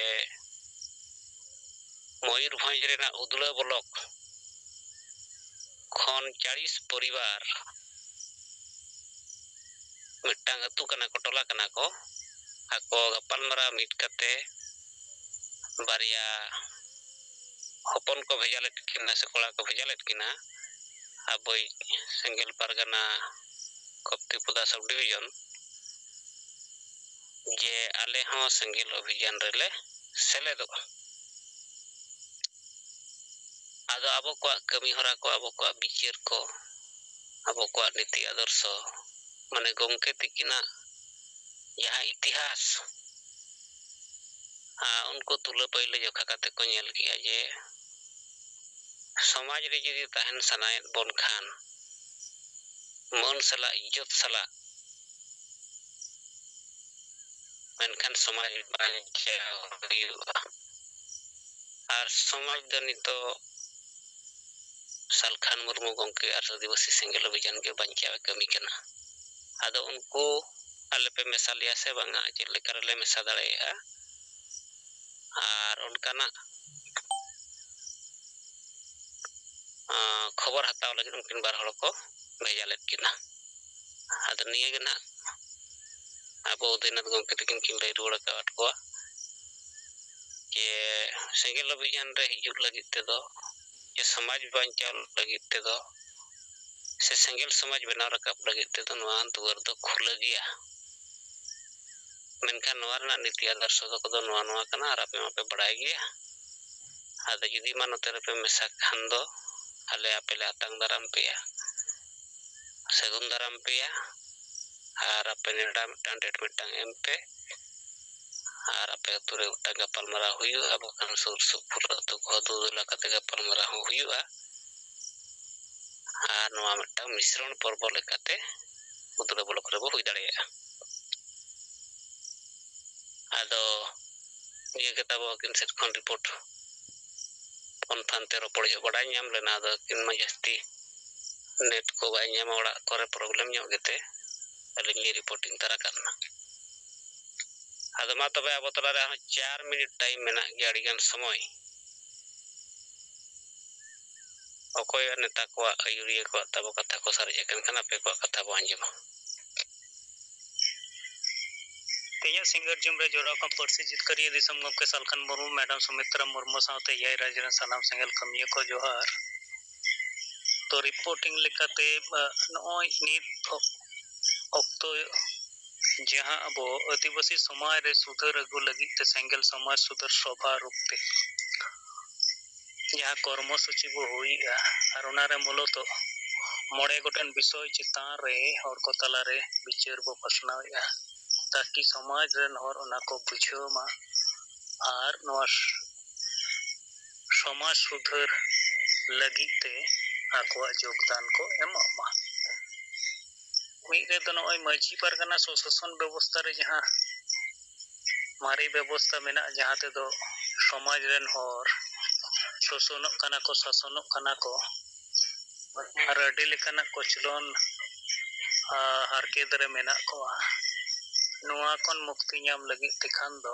ᱢᱚᱭᱩᱨᱵᱷᱚᱸᱡᱽ ᱨᱮᱱᱟᱜ ᱩᱫᱽᱲᱟ ᱵᱞᱚᱠ ᱠᱷᱚᱱ ᱪᱟᱲᱤᱥ ᱯᱚᱨᱤᱵᱟᱨ, ᱢᱤᱫᱴᱟᱝ ᱟᱹᱛᱩ ᱠᱟᱱᱟ ᱠᱚ, ᱴᱚᱞᱟ ᱠᱟᱱᱟ ᱠᱚ, ᱟᱠᱚ ᱜᱟᱯᱟᱞᱢᱟᱨᱟᱣ ᱢᱤᱫ ᱠᱟᱛᱮ ᱵᱟᱨᱭᱟ ᱦᱚᱯᱚᱱ ᱠᱚ ᱵᱷᱮᱡᱟ ᱞᱮᱫ ᱠᱤᱱᱟ ᱥᱮ ᱠᱚᱲᱟ ᱠᱚ ᱵᱷᱮᱡᱟ ᱞᱮᱫ ᱠᱤᱱᱟ ᱟᱵᱚᱭᱤᱡ ᱥᱮᱸᱜᱮᱞ ᱯᱟᱨᱜᱟᱱᱟ ᱠᱚᱯᱛᱤᱯᱚᱫᱟ sub division, ᱡᱮ ᱟᱞᱮ ᱦᱚᱸ ᱥᱮᱸᱜᱮᱞ ᱚᱵᱷᱤᱡᱟᱱ ᱨᱮᱞᱮ ᱥᱮᱞᱮᱫᱚᱜᱼᱟ᱾ ᱟᱫᱚ ᱟᱵᱚ ᱠᱚᱣᱟᱜ ᱠᱟᱹᱢᱤ ᱦᱚᱨᱟ ᱠᱚ, ᱟᱵᱚ ᱠᱚᱣᱟᱜ ᱵᱤᱪᱟᱹᱨ ᱠᱚ, ᱟᱵᱚ ᱠᱚᱣᱟᱜ ᱱᱤᱛᱤ ᱟᱫᱚᱨᱥᱚ, ᱢᱟᱱᱮ ᱜᱚᱢᱠᱮ ᱛᱤᱠᱤᱱᱟᱜ ᱡᱟᱦᱟᱸ ᱤᱛᱤᱦᱟᱥ, ᱟᱨ ᱩᱱᱠᱩ ᱛᱩᱞᱟᱹ ᱯᱟᱹᱭᱞᱟᱹ ᱡᱚᱠᱷᱟ ᱠᱟᱛᱮ ᱠᱚ ᱧᱮᱞ ᱠᱮᱜᱼᱟ ᱡᱮ ᱥᱚᱢᱟᱡᱽ ᱨᱮ ᱡᱩᱫᱤ ᱛᱟᱦᱮᱱ ᱥᱟᱱᱟᱭᱮᱫ ᱵᱚᱱ ᱠᱷᱟᱱ, ᱢᱟᱹᱱ ᱥᱟᱞᱟᱜ, ᱤᱡᱽᱡᱚᱛ ᱥᱟᱞᱟᱜ, ᱢᱮᱱᱠᱷᱟᱱ ᱥᱚᱢᱟᱡᱽ ᱵᱟᱧᱪᱟᱣ ᱦᱩᱭᱩᱜᱼᱟ᱾ ᱟᱨ ᱥᱚᱢᱟᱡᱽ ᱫᱚ ᱱᱤᱛᱚᱜ ᱥᱟᱞᱠᱷᱟᱱ ᱢᱩᱨᱢᱩ ᱜᱚᱢᱠᱮ ᱟᱨ ᱟᱹᱫᱤᱵᱟᱹᱥᱤ ᱥᱮᱸᱜᱮᱞ ᱚᱵᱷᱤᱡᱟᱱ ᱜᱮ ᱵᱟᱧᱪᱟᱣ ᱮ ᱠᱟᱹᱢᱤ ᱠᱟᱱᱟ᱾ ᱟᱫᱚ ᱩᱱᱠᱩ ᱟᱞᱮ ᱯᱮ ᱢᱮᱥᱟ ᱞᱮᱭᱟ ᱥᱮ ᱵᱟᱝᱟ, ᱪᱮᱫ ᱞᱮᱠᱟ ᱨᱮᱞᱮ ᱢᱮᱥᱟ ᱫᱟᱲᱮᱭᱟᱜᱼᱟ? ᱟᱨ ᱚᱱᱠᱟᱱᱟᱜ, ᱟᱸ, ᱠᱷᱚᱵᱚᱨ ᱦᱟᱛᱟᱣ ᱞᱟᱹᱜᱤᱫ ᱩᱱᱠᱤᱱ ᱵᱟᱨ ᱦᱚᱲ ᱠᱚ ᱵᱷᱮᱡᱟ ᱞᱮᱫ ᱠᱤᱱᱟ᱾ ᱟᱫᱚ ᱱᱤᱭᱟᱹ ᱜᱮ ᱱᱟᱦᱟᱜ ᱟᱵᱚ ᱩᱫᱚᱭᱱᱟᱛᱷ ᱜᱚᱢᱠᱮ ᱛᱟᱹᱠᱤᱱ ᱠᱤᱱ ᱞᱟᱹᱭ ᱨᱩᱣᱟᱹᱲ ᱟᱠᱟᱫ ᱠᱚᱣᱟ ᱡᱮ ᱥᱮᱸᱜᱮᱞ ᱚᱵᱷᱤᱡᱟᱱ ᱨᱮ ᱦᱤᱡᱩᱜ ᱞᱟᱹᱜᱤᱫ ᱛᱮᱫᱚ, ᱡᱮ ᱥᱚᱢᱟᱡᱽ ᱵᱟᱧᱪᱟᱣ ᱞᱟᱹᱜᱤᱫ ᱛᱮᱫᱚ, ᱥᱮ ᱥᱮᱸᱜᱮᱞ ᱥᱚᱢᱟᱡᱽ ᱵᱮᱱᱟᱣ ᱨᱟᱠᱟᱵ ᱞᱟᱹᱜᱤᱫ ᱛᱮᱫᱚ ᱱᱚᱣᱟ ᱫᱩᱣᱟᱹᱨ ᱫᱚ ᱠᱷᱩᱞᱟᱹ ᱜᱮᱭᱟ᱾ ᱢᱮᱱᱠᱷᱟᱱ ᱱᱚᱣᱟ ᱨᱮᱱᱟᱜ ᱱᱤᱛᱤ ᱟᱫᱚᱨᱥᱚ ᱫᱚ ᱠᱚᱫᱚ ᱱᱚᱣᱟ ᱱᱚᱣᱟ ᱠᱟᱱᱟ, ᱟᱨ ᱟᱯᱮ ᱢᱟᱯᱮ ᱵᱟᱲᱟᱭ ᱜᱮᱭᱟ᱾ ᱟᱫᱚ ᱡᱩᱫᱤ ᱢᱟ ᱱᱚᱛᱮ ᱨᱮᱯᱮ ᱢᱮᱥᱟ ᱠᱷᱟᱱ ᱫᱚ ᱟᱞᱮ ᱟᱯᱮ ᱞᱮ ᱟᱛᱟᱝ ᱫᱟᱨᱟᱢ ᱯᱮᱭᱟ, ᱥᱟᱹᱜᱩᱱ ᱫᱟᱨᱟᱢ ᱯᱮᱭᱟ, ᱟᱨ ᱟᱯᱮ ᱱᱮᱰᱟ ᱢᱤᱫᱴᱟᱝ ᱰᱮᱴ ᱢᱤᱫᱴᱟᱝ ᱮᱢ ᱯᱮ, ᱟᱨ ᱟᱯᱮ ᱟᱹᱛᱩ ᱨᱮ ᱢᱤᱫᱴᱟᱝ ᱜᱟᱯᱟᱞᱢᱟᱨᱟᱣ ᱦᱩᱭᱩᱜᱼᱟ, ᱵᱟᱠᱷᱟᱱ ᱥᱩᱨ ᱥᱩᱯᱩᱨ ᱟᱹᱛᱩ ᱠᱚᱦᱚᱸ ᱫᱩᱫᱩᱞᱟ ᱠᱟᱛᱮ ᱜᱟᱯᱟᱞᱢᱟᱨᱟᱣ ᱦᱚᱸ ᱦᱩᱭᱩᱜᱼᱟ᱾ ᱟᱨ ᱱᱚᱣᱟ ᱢᱤᱫᱴᱟᱝ ᱢᱤᱥᱨᱚᱱ ᱯᱚᱨᱵᱚ ᱞᱮᱠᱟᱛᱮ ᱩᱫᱽᱲᱟ ᱵᱞᱚᱠ ᱨᱮᱵᱚ ᱦᱩᱭ ᱫᱟᱲᱮᱭᱟᱜᱼᱟ᱾ ᱟᱫᱚ ᱱᱤᱭᱟᱹ ᱜᱮ ᱛᱟᱵᱚ ᱟᱹᱠᱤᱱ ᱥᱮᱫ ᱠᱷᱚᱱ ᱨᱤᱯᱳᱨᱴ᱾ ᱯᱷᱳᱱ ᱯᱷᱟᱱ ᱛᱮ ᱨᱚᱯᱚᱲ ᱡᱚᱦᱚᱜ ᱵᱟᱰᱟᱭ ᱧᱟᱢ ᱞᱮᱱᱟ, ᱟᱫᱚ ᱟᱹᱠᱤᱱ ᱢᱟ ᱡᱟᱹᱥᱛᱤ ᱱᱮᱴ ᱠᱚ ᱵᱟᱭ ᱧᱟᱢᱟ, ᱚᱲᱟᱜ ᱠᱚᱨᱮ ᱯᱨᱚᱵᱞᱮᱢ ᱧᱚᱜ ᱜᱮᱛᱮ ᱟᱹᱞᱤᱧ ᱞᱤᱧ ᱨᱤᱯᱳᱨᱴᱤᱝ ᱛᱟᱨᱟ ᱠᱟᱜ ᱠᱟᱱᱟ᱾ ᱟᱫᱚ ᱢᱟ ᱛᱚᱵᱮ, ᱟᱵᱚ ᱛᱟᱞᱟᱨᱮ ᱟᱨᱦᱚᱸ ᱪᱟᱨ ᱢᱤᱱᱤᱴ ᱴᱟᱭᱤᱢ ᱢᱮᱱᱟᱜ ᱜᱮᱭᱟ, ᱟᱹᱰᱤᱜᱟᱱ ᱥᱚᱢᱚᱭ᱾ ᱚᱠᱚᱭ ᱱᱮᱛᱟ ᱠᱚᱣᱟᱜ, ᱟᱹᱭᱩᱨᱤᱭᱟᱹ ᱠᱚᱣᱟᱜ ᱛᱟᱵᱚ ᱠᱟᱛᱷᱟ ᱠᱚ ᱥᱟᱨᱮᱡ ᱟᱠᱟᱱ ᱠᱷᱟᱱ, ᱟᱯᱮ ᱠᱚᱣᱟᱜ ᱠᱟᱛᱷᱟ ᱵᱚ ᱟᱸᱡᱚᱢᱟ᱾ ᱛᱮᱦᱮᱧᱟᱜ ᱥᱤᱸᱜᱟᱹᱲ ᱡᱚᱢ ᱨᱮ ᱡᱚᱲᱟᱣ ᱠᱟᱱ ᱯᱟᱹᱨᱥᱤ ᱡᱤᱛᱠᱟᱹᱨᱤᱭᱟᱹ ᱫᱤᱥᱚᱢ ᱜᱚᱢᱠᱮ ᱥᱟᱞᱠᱷᱟᱱ ᱢᱩᱨᱢᱩ, ᱢᱮᱰᱟᱢ ᱥᱩᱢᱤᱛᱨᱟ ᱢᱩᱨᱢᱩ ᱥᱟᱶᱛᱮ ᱮᱭᱟᱭ ᱨᱟᱡᱽ ᱨᱮᱱ ᱥᱟᱱᱟᱢ ᱥᱮᱸᱜᱮᱞ ᱠᱟᱹᱢᱤᱭᱟᱹ ᱠᱚ ᱡᱚᱦᱟᱨ᱾ ᱛᱚ, ᱨᱤᱯᱳᱨᱴᱤᱝ ᱞᱮᱠᱟᱛᱮ, ᱟ, ᱱᱚᱜᱼᱚᱭ ᱱᱤᱛ ᱚᱠ-, ᱚᱠᱛᱚ ᱡᱟᱦᱟᱸ ᱟᱵᱚ ᱟᱹᱫᱤᱵᱟᱹᱥᱤ ᱥᱚᱢᱟᱡᱽ ᱨᱮ ᱥᱩᱫᱷᱟᱹᱨ ᱟᱹᱜᱩ ᱞᱟᱹᱜᱤᱫ ᱛᱮ ᱥᱮᱸᱜᱮᱞ ᱥᱚᱢᱟᱡᱽ ᱥᱩᱫᱷᱟᱹᱨ ᱥᱚᱵᱷᱟ ᱨᱩᱯ ᱛᱮ ᱡᱟᱦᱟᱸ ᱠᱚᱨᱢᱚ ᱥᱩᱪᱤ ᱵᱚ ᱦᱩᱭᱮᱜᱼᱟ, ᱟᱨ ᱚᱱᱟᱨᱮ ᱢᱩᱞᱚᱛᱚ ᱢᱚᱬᱮ ᱜᱚᱴᱮᱱ ᱵᱤᱥᱚᱭ ᱪᱮᱛᱟᱱ ᱨᱮ ᱦᱚᱲ ᱠᱚ ᱛᱟᱞᱟᱨᱮ ᱵᱤᱪᱟᱹᱨ ᱵᱚ ᱯᱟᱥᱱᱟᱣᱮᱜᱼᱟ, ᱛᱟᱠᱤ ᱥᱚᱢᱟᱡᱽ ᱨᱮᱱ ᱦᱚᱲ ᱚᱱᱟ ᱠᱚ ᱵᱩᱡᱷᱟᱹᱣ ᱢᱟ ᱟᱨ ᱱᱚᱣᱟ ᱥᱚᱢᱟᱡᱽ ᱥᱩᱫᱷᱟᱹᱨ ᱞᱟᱹᱜᱤᱫ ᱛᱮ ᱟᱠᱚᱣᱟᱜ ᱡᱳᱜᱽᱫᱟᱱ ᱠᱚ ᱮᱢᱚᱜ ᱢᱟ᱾ ᱢᱤᱫ ᱨᱮᱫᱚ ᱱᱚᱜᱼᱚᱭ ᱢᱟᱹᱡᱷᱤ ᱯᱟᱨᱜᱟᱱᱟ ᱥᱚᱥᱟᱥᱚᱱ ᱵᱮᱵᱚᱥᱛᱷᱟ ᱨᱮ ᱡᱟᱦᱟᱸ ᱢᱟᱨᱮ ᱵᱮᱵᱚᱥᱛᱷᱟ ᱢᱮᱱᱟᱜᱼᱟ, ᱡᱟᱦᱟᱸ ᱛᱮᱫᱚ ᱥᱚᱢᱟᱡᱽ ᱨᱮᱱ ᱦᱚᱲ ᱥᱳᱥᱚᱱᱚᱜ ᱠᱟᱱᱟ ᱠᱚ, ᱥᱟᱥᱚᱱᱚᱜ ᱠᱟᱱᱟ ᱠᱚ, ᱟᱨ ᱟᱹᱰᱤ ᱞᱮᱠᱟᱱᱟᱜ ᱠᱚᱪᱞᱚᱱ, ᱟᱨ ᱦᱟᱨᱠᱮᱛ ᱨᱮ ᱢᱮᱱᱟᱜ ᱠᱚᱣᱟ᱾ ᱱᱚᱣᱟ ᱠᱷᱚᱱ ᱢᱩᱠᱛᱤ ᱧᱟᱢ ᱞᱟᱹᱜᱤᱫ ᱛᱮᱠᱷᱟᱱ ᱫᱚ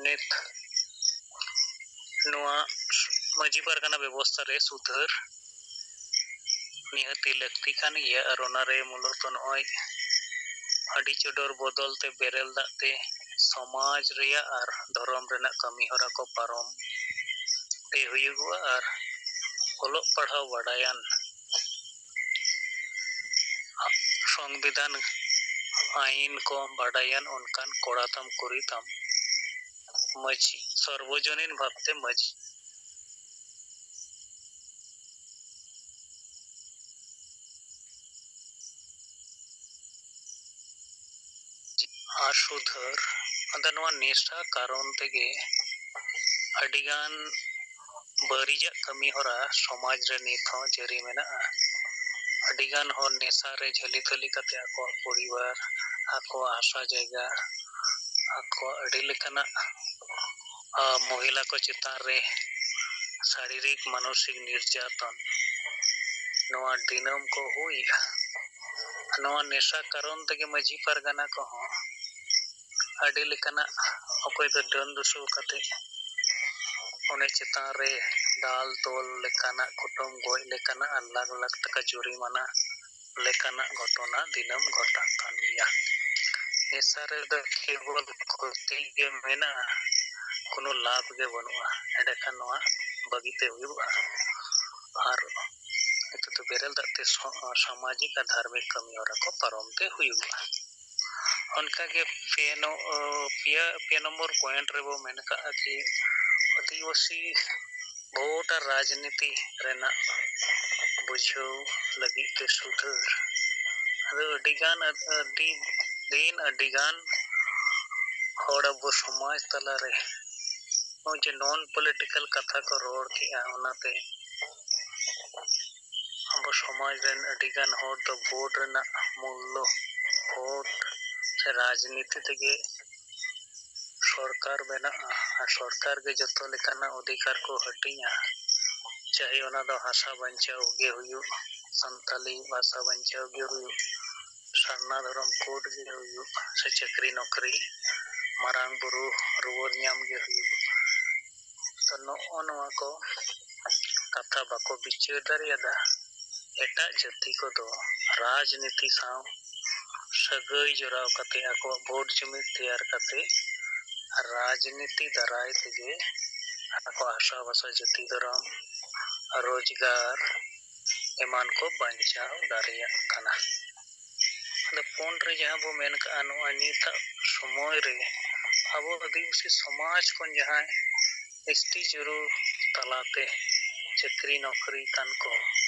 ᱱᱤᱛ ᱱᱚᱣᱟ ᱢᱟᱹᱡᱷᱤ ᱯᱟᱨᱜᱟᱱᱟ ᱵᱮᱵᱚᱥᱛᱷᱟ ᱨᱮ ᱥᱩᱫᱷᱟᱹᱨ ᱱᱤᱦᱟᱹᱛᱤ ᱞᱟᱹᱠᱛᱤ ᱠᱟᱱ ᱜᱮᱭᱟ᱾ ᱟᱨ ᱚᱱᱟᱨᱮ ᱢᱩᱞᱚᱛᱚ ᱱᱚᱜᱼᱚᱭ ᱦᱟᱺᱰᱤ ᱪᱚᱰᱚᱨ ᱵᱚᱫᱚᱞ ᱛᱮ ᱵᱮᱨᱮᱞ ᱫᱟᱜ ᱛᱮ ᱥᱚᱢᱟᱡᱽ ᱨᱮᱭᱟᱜ ᱟᱨ ᱫᱷᱚᱨᱚᱢ ᱨᱮᱱᱟᱜ ᱠᱟᱹᱢᱤ ᱦᱚᱨᱟ ᱠᱚ ᱯᱟᱨᱚᱢ ᱛᱮ ᱦᱩᱭᱩᱜᱚᱜᱼᱟ᱾ ᱟᱨ ᱚᱞᱚᱜ ᱯᱟᱲᱦᱟᱣ ᱵᱟᱰᱟᱭᱟᱱ, ᱥᱚᱝᱵᱤᱫᱷᱟᱱ ᱟᱹᱭᱤᱱ ᱠᱚ ᱵᱟᱰᱟᱭᱟᱱ ᱚᱱᱠᱟᱱ ᱠᱚᱲᱟ ᱛᱟᱢ ᱠᱩᱲᱤ ᱛᱟᱢ ᱢᱟᱹᱡᱷᱤ, ᱥᱚᱨᱵᱚᱡᱚᱱᱤᱱ ᱵᱷᱟᱵᱽᱛᱮ ᱢᱟᱹᱡᱷᱤ ᱟᱨ ᱥᱩᱫᱷᱟᱹᱨ᱾ ᱟᱫᱚ ᱱᱚᱣᱟ ᱱᱮᱥᱟ ᱠᱟᱨᱚᱱ ᱛᱮᱜᱮ ᱟᱹᱰᱤᱜᱟᱱ ᱵᱟᱹᱲᱤᱡᱟᱜ ᱠᱟᱹᱢᱤ ᱦᱚᱨᱟ ᱥᱚᱢᱟᱡᱽ ᱨᱮ ᱱᱤᱛ ᱦᱚᱸ ᱡᱟᱹᱨᱤ ᱢᱮᱱᱟᱜᱼᱟ᱾ ᱟᱹᱰᱤᱜᱟᱱ ᱦᱚᱲ ᱱᱮᱥᱟ ᱨᱮ ᱡᱷᱟᱹᱞᱤ ᱛᱷᱟᱹᱞᱤ ᱠᱟᱛᱮ ᱟᱠᱚᱣᱟᱜ ᱯᱚᱨᱤᱵᱟᱨ, ᱟᱠᱚᱣᱟᱜ ᱦᱟᱥᱟ ᱡᱟᱭᱜᱟ, ᱟᱠᱚᱣᱟᱜ ᱟᱹᱰᱤ ᱞᱮᱠᱟᱱᱟᱜ, ᱟ, ᱢᱚᱦᱤᱞᱟ ᱠᱚ ᱪᱮᱛᱟᱱ ᱨᱮ ᱥᱟᱨᱤᱨᱤᱠ ᱢᱟᱱᱚᱥᱤᱠ ᱱᱤᱨᱡᱟᱛᱚᱱ, ᱱᱚᱣᱟ ᱫᱤᱱᱟᱹᱢ ᱠᱚ ᱦᱩᱭᱮᱜᱼᱟ᱾ ᱱᱚᱣᱟ ᱱᱮᱥᱟ ᱠᱟᱨᱚᱱ ᱛᱮᱜᱮ ᱢᱟᱹᱡᱷᱤ ᱯᱟᱨᱜᱟᱱᱟ ᱠᱚᱦᱚᱸ ᱟᱹᱰᱤ ᱞᱮᱠᱟᱱᱟᱜ, ᱚᱠᱚᱭ ᱫᱚ ᱰᱟᱹᱱ ᱫᱩᱥᱟᱹᱣ ᱠᱟᱛᱮ ᱚᱱᱮ ᱪᱮᱛᱟᱱ ᱨᱮ ᱫᱟᱞ ᱛᱚᱞ ᱞᱮᱠᱟᱱᱟᱜ, ᱠᱩᱴᱟᱹᱢ ᱜᱚᱡ ᱞᱮᱠᱟᱱᱟᱜ ᱟᱨ ᱞᱟᱠᱷ ᱞᱟᱠᱷ ᱴᱟᱠᱟ ᱡᱩᱨᱤᱢᱟᱱᱟ ᱞᱮᱠᱟᱱᱟᱜ ᱜᱷᱚᱴᱚᱱᱟ ᱫᱤᱱᱟᱹᱢ ᱜᱷᱚᱴᱟᱜ ᱠᱟᱱ ᱜᱮᱭᱟ᱾ ᱱᱮᱥᱟ ᱨᱮᱫᱚ ᱠᱮᱵᱚᱞ ᱠᱷᱚᱛᱤ ᱜᱮ ᱢᱮᱱᱟᱜᱼᱟ, ᱠᱳᱱᱳ ᱞᱟᱵᱷ ᱜᱮ ᱵᱟᱹᱱᱩᱜᱼᱟ᱾ ᱮᱸᱰᱮᱠᱷᱟᱱ ᱱᱚᱣᱟ ᱵᱟᱹᱜᱤᱛᱮ ᱦᱩᱭᱩᱜᱼᱟ᱾ ᱟᱨ ᱱᱤᱛᱚᱜ ᱫᱚ ᱵᱮᱨᱮᱞ ᱫᱟᱜ ᱛᱮ ᱥᱚ-, ᱥᱟᱢᱟᱡᱤᱠ ᱟᱨ ᱫᱷᱟᱨᱢᱤᱠ ᱠᱟᱹᱢᱤ ᱦᱚᱨᱟ ᱠᱚ ᱯᱟᱨᱚᱢ ᱛᱮ ᱦᱩᱭᱩᱜᱼᱟ᱾ ᱚᱱᱠᱟᱜᱮ ᱯᱮ ᱱᱚ-, ᱯᱮᱭᱟ, ᱯᱮ ᱱᱚᱢᱵᱚᱨ ᱯᱚᱭᱮᱱᱴ ᱨᱮᱵᱚ ᱢᱮᱱ ᱠᱟᱜᱼᱟ ᱡᱮ ᱟᱹᱫᱤᱵᱟᱹᱥᱤ ᱵᱷᱳᱴ ᱟᱨ ᱨᱟᱡᱽᱱᱤᱛᱤ ᱨᱮᱱᱟᱜ ᱵᱩᱡᱷᱟᱹᱣ ᱞᱟᱹᱜᱤᱫ ᱛᱮ ᱥᱩᱫᱷᱟᱹᱨ᱾ ᱟᱫᱚ ᱟᱹᱰᱤᱜᱟᱱ, ᱟᱹᱰᱤ ᱫᱤᱱ ᱟᱹᱰᱤᱜᱟᱱ ᱦᱚᱲ ᱟᱵᱚ ᱥᱚᱢᱟᱡᱽ ᱛᱟᱞᱟᱨᱮ ᱱᱚᱜᱼᱚᱭ ᱡᱮ ᱱᱚᱱ ᱯᱚᱞᱤᱴᱤᱠᱟᱞ ᱠᱟᱛᱷᱟ ᱠᱚ ᱨᱚᱲ ᱠᱮᱜᱼᱟ, ᱚᱱᱟᱛᱮ ᱟᱵᱚ ᱥᱚᱢᱟᱡᱽ ᱨᱮᱱ ᱟᱹᱰᱤᱜᱟᱱ ᱦᱚᱲ ᱫᱚ ᱵᱷᱳᱴ ᱨᱮᱱᱟᱜ ᱢᱩᱞᱞᱚ, ᱵᱷᱳᱴ ᱥᱮ ᱨᱟᱡᱽᱱᱤᱛᱤ ᱛᱮᱜᱮ ᱥᱚᱨᱠᱟᱨ ᱵᱮᱱᱟᱜᱼᱟ ᱟᱨ ᱥᱚᱨᱠᱟᱨ ᱜᱮ ᱡᱚᱛᱚ ᱞᱮᱠᱟᱱᱟᱜ ᱚᱫᱷᱤᱠᱟᱨ ᱠᱚ ᱦᱟᱹᱴᱤᱧᱟ, ᱪᱟᱦᱮ ᱚᱱᱟ ᱫᱚ ᱦᱟᱥᱟ ᱵᱟᱧᱪᱟᱣ ᱜᱮ ᱦᱩᱭᱩᱜ, ᱥᱟᱱᱛᱟᱞᱤ ᱵᱷᱟᱥᱟ ᱵᱟᱧᱪᱟᱣ ᱜᱮ ᱦᱩᱭᱩᱜ, ᱥᱟᱨᱱᱟ ᱫᱷᱚᱨᱚᱢ ᱠᱳᱰ ᱜᱮ ᱦᱩᱭᱩᱜ, ᱥᱮ ᱪᱟᱹᱠᱨᱤ ᱱᱚᱠᱨᱤ, ᱢᱟᱨᱟᱝ ᱵᱩᱨᱩ ᱨᱩᱣᱟᱹᱲ ᱧᱟᱢ ᱜᱮ ᱦᱩᱭᱩᱜ᱾ ᱛᱚ ᱱᱚᱜᱼᱚ ᱱᱚᱣᱟ ᱠᱚ ᱠᱟᱛᱷᱟ ᱵᱟᱠᱚ ᱵᱤᱪᱟᱹᱨ ᱫᱟᱲᱮᱭᱟᱫᱟ᱾ ᱮᱴᱟᱜ ᱡᱟᱹᱛᱤ ᱠᱚᱫᱚ ᱨᱟᱡᱽᱱᱤᱛᱤ ᱥᱟᱶ ᱥᱟᱹᱜᱟᱹᱭ ᱡᱚᱲᱟᱣ ᱠᱟᱛᱮ, ᱟᱠᱚᱣᱟᱜ ᱵᱷᱳᱴ ᱡᱩᱢᱤᱫ ᱛᱮᱭᱟᱨ ᱠᱟᱛᱮ, ᱨᱟᱡᱽᱱᱤᱛᱤ ᱫᱟᱨᱟᱭ ᱛᱮᱜᱮ ᱟᱠᱚᱣᱟᱜ ᱦᱟᱥᱟ ᱵᱷᱟᱥᱟ, ᱡᱟᱹᱛᱤ ᱫᱷᱚᱨᱚᱢ, ᱨᱳᱡᱽᱜᱟᱨ ᱮᱢᱟᱱ ᱠᱚ ᱵᱟᱧᱪᱟᱣ ᱫᱟᱲᱮᱭᱟᱜ ᱠᱟᱱᱟ᱾ ᱟᱫᱚ ᱯᱩᱱ ᱨᱮ ᱡᱟᱦᱟᱸ ᱵᱚ ᱢᱮᱱ ᱠᱟᱜᱼᱟ, ᱱᱚᱜᱼᱚᱭ ᱱᱤᱛᱟᱜ ᱥᱚᱢᱚᱭ ᱨᱮ ᱟᱵᱚ ᱟᱹᱫᱤᱵᱟᱹᱥᱤ ᱥᱚᱢᱟᱡᱽ ᱠᱷᱚᱱ ᱡᱟᱦᱟᱸᱭ ᱮᱥ ᱴᱤ ᱡᱩᱨᱩ ᱛᱟᱞᱟᱛᱮ ᱪᱟᱹᱠᱨᱤ ᱱᱚᱠᱨᱤ ᱠᱟᱱ ᱠᱚ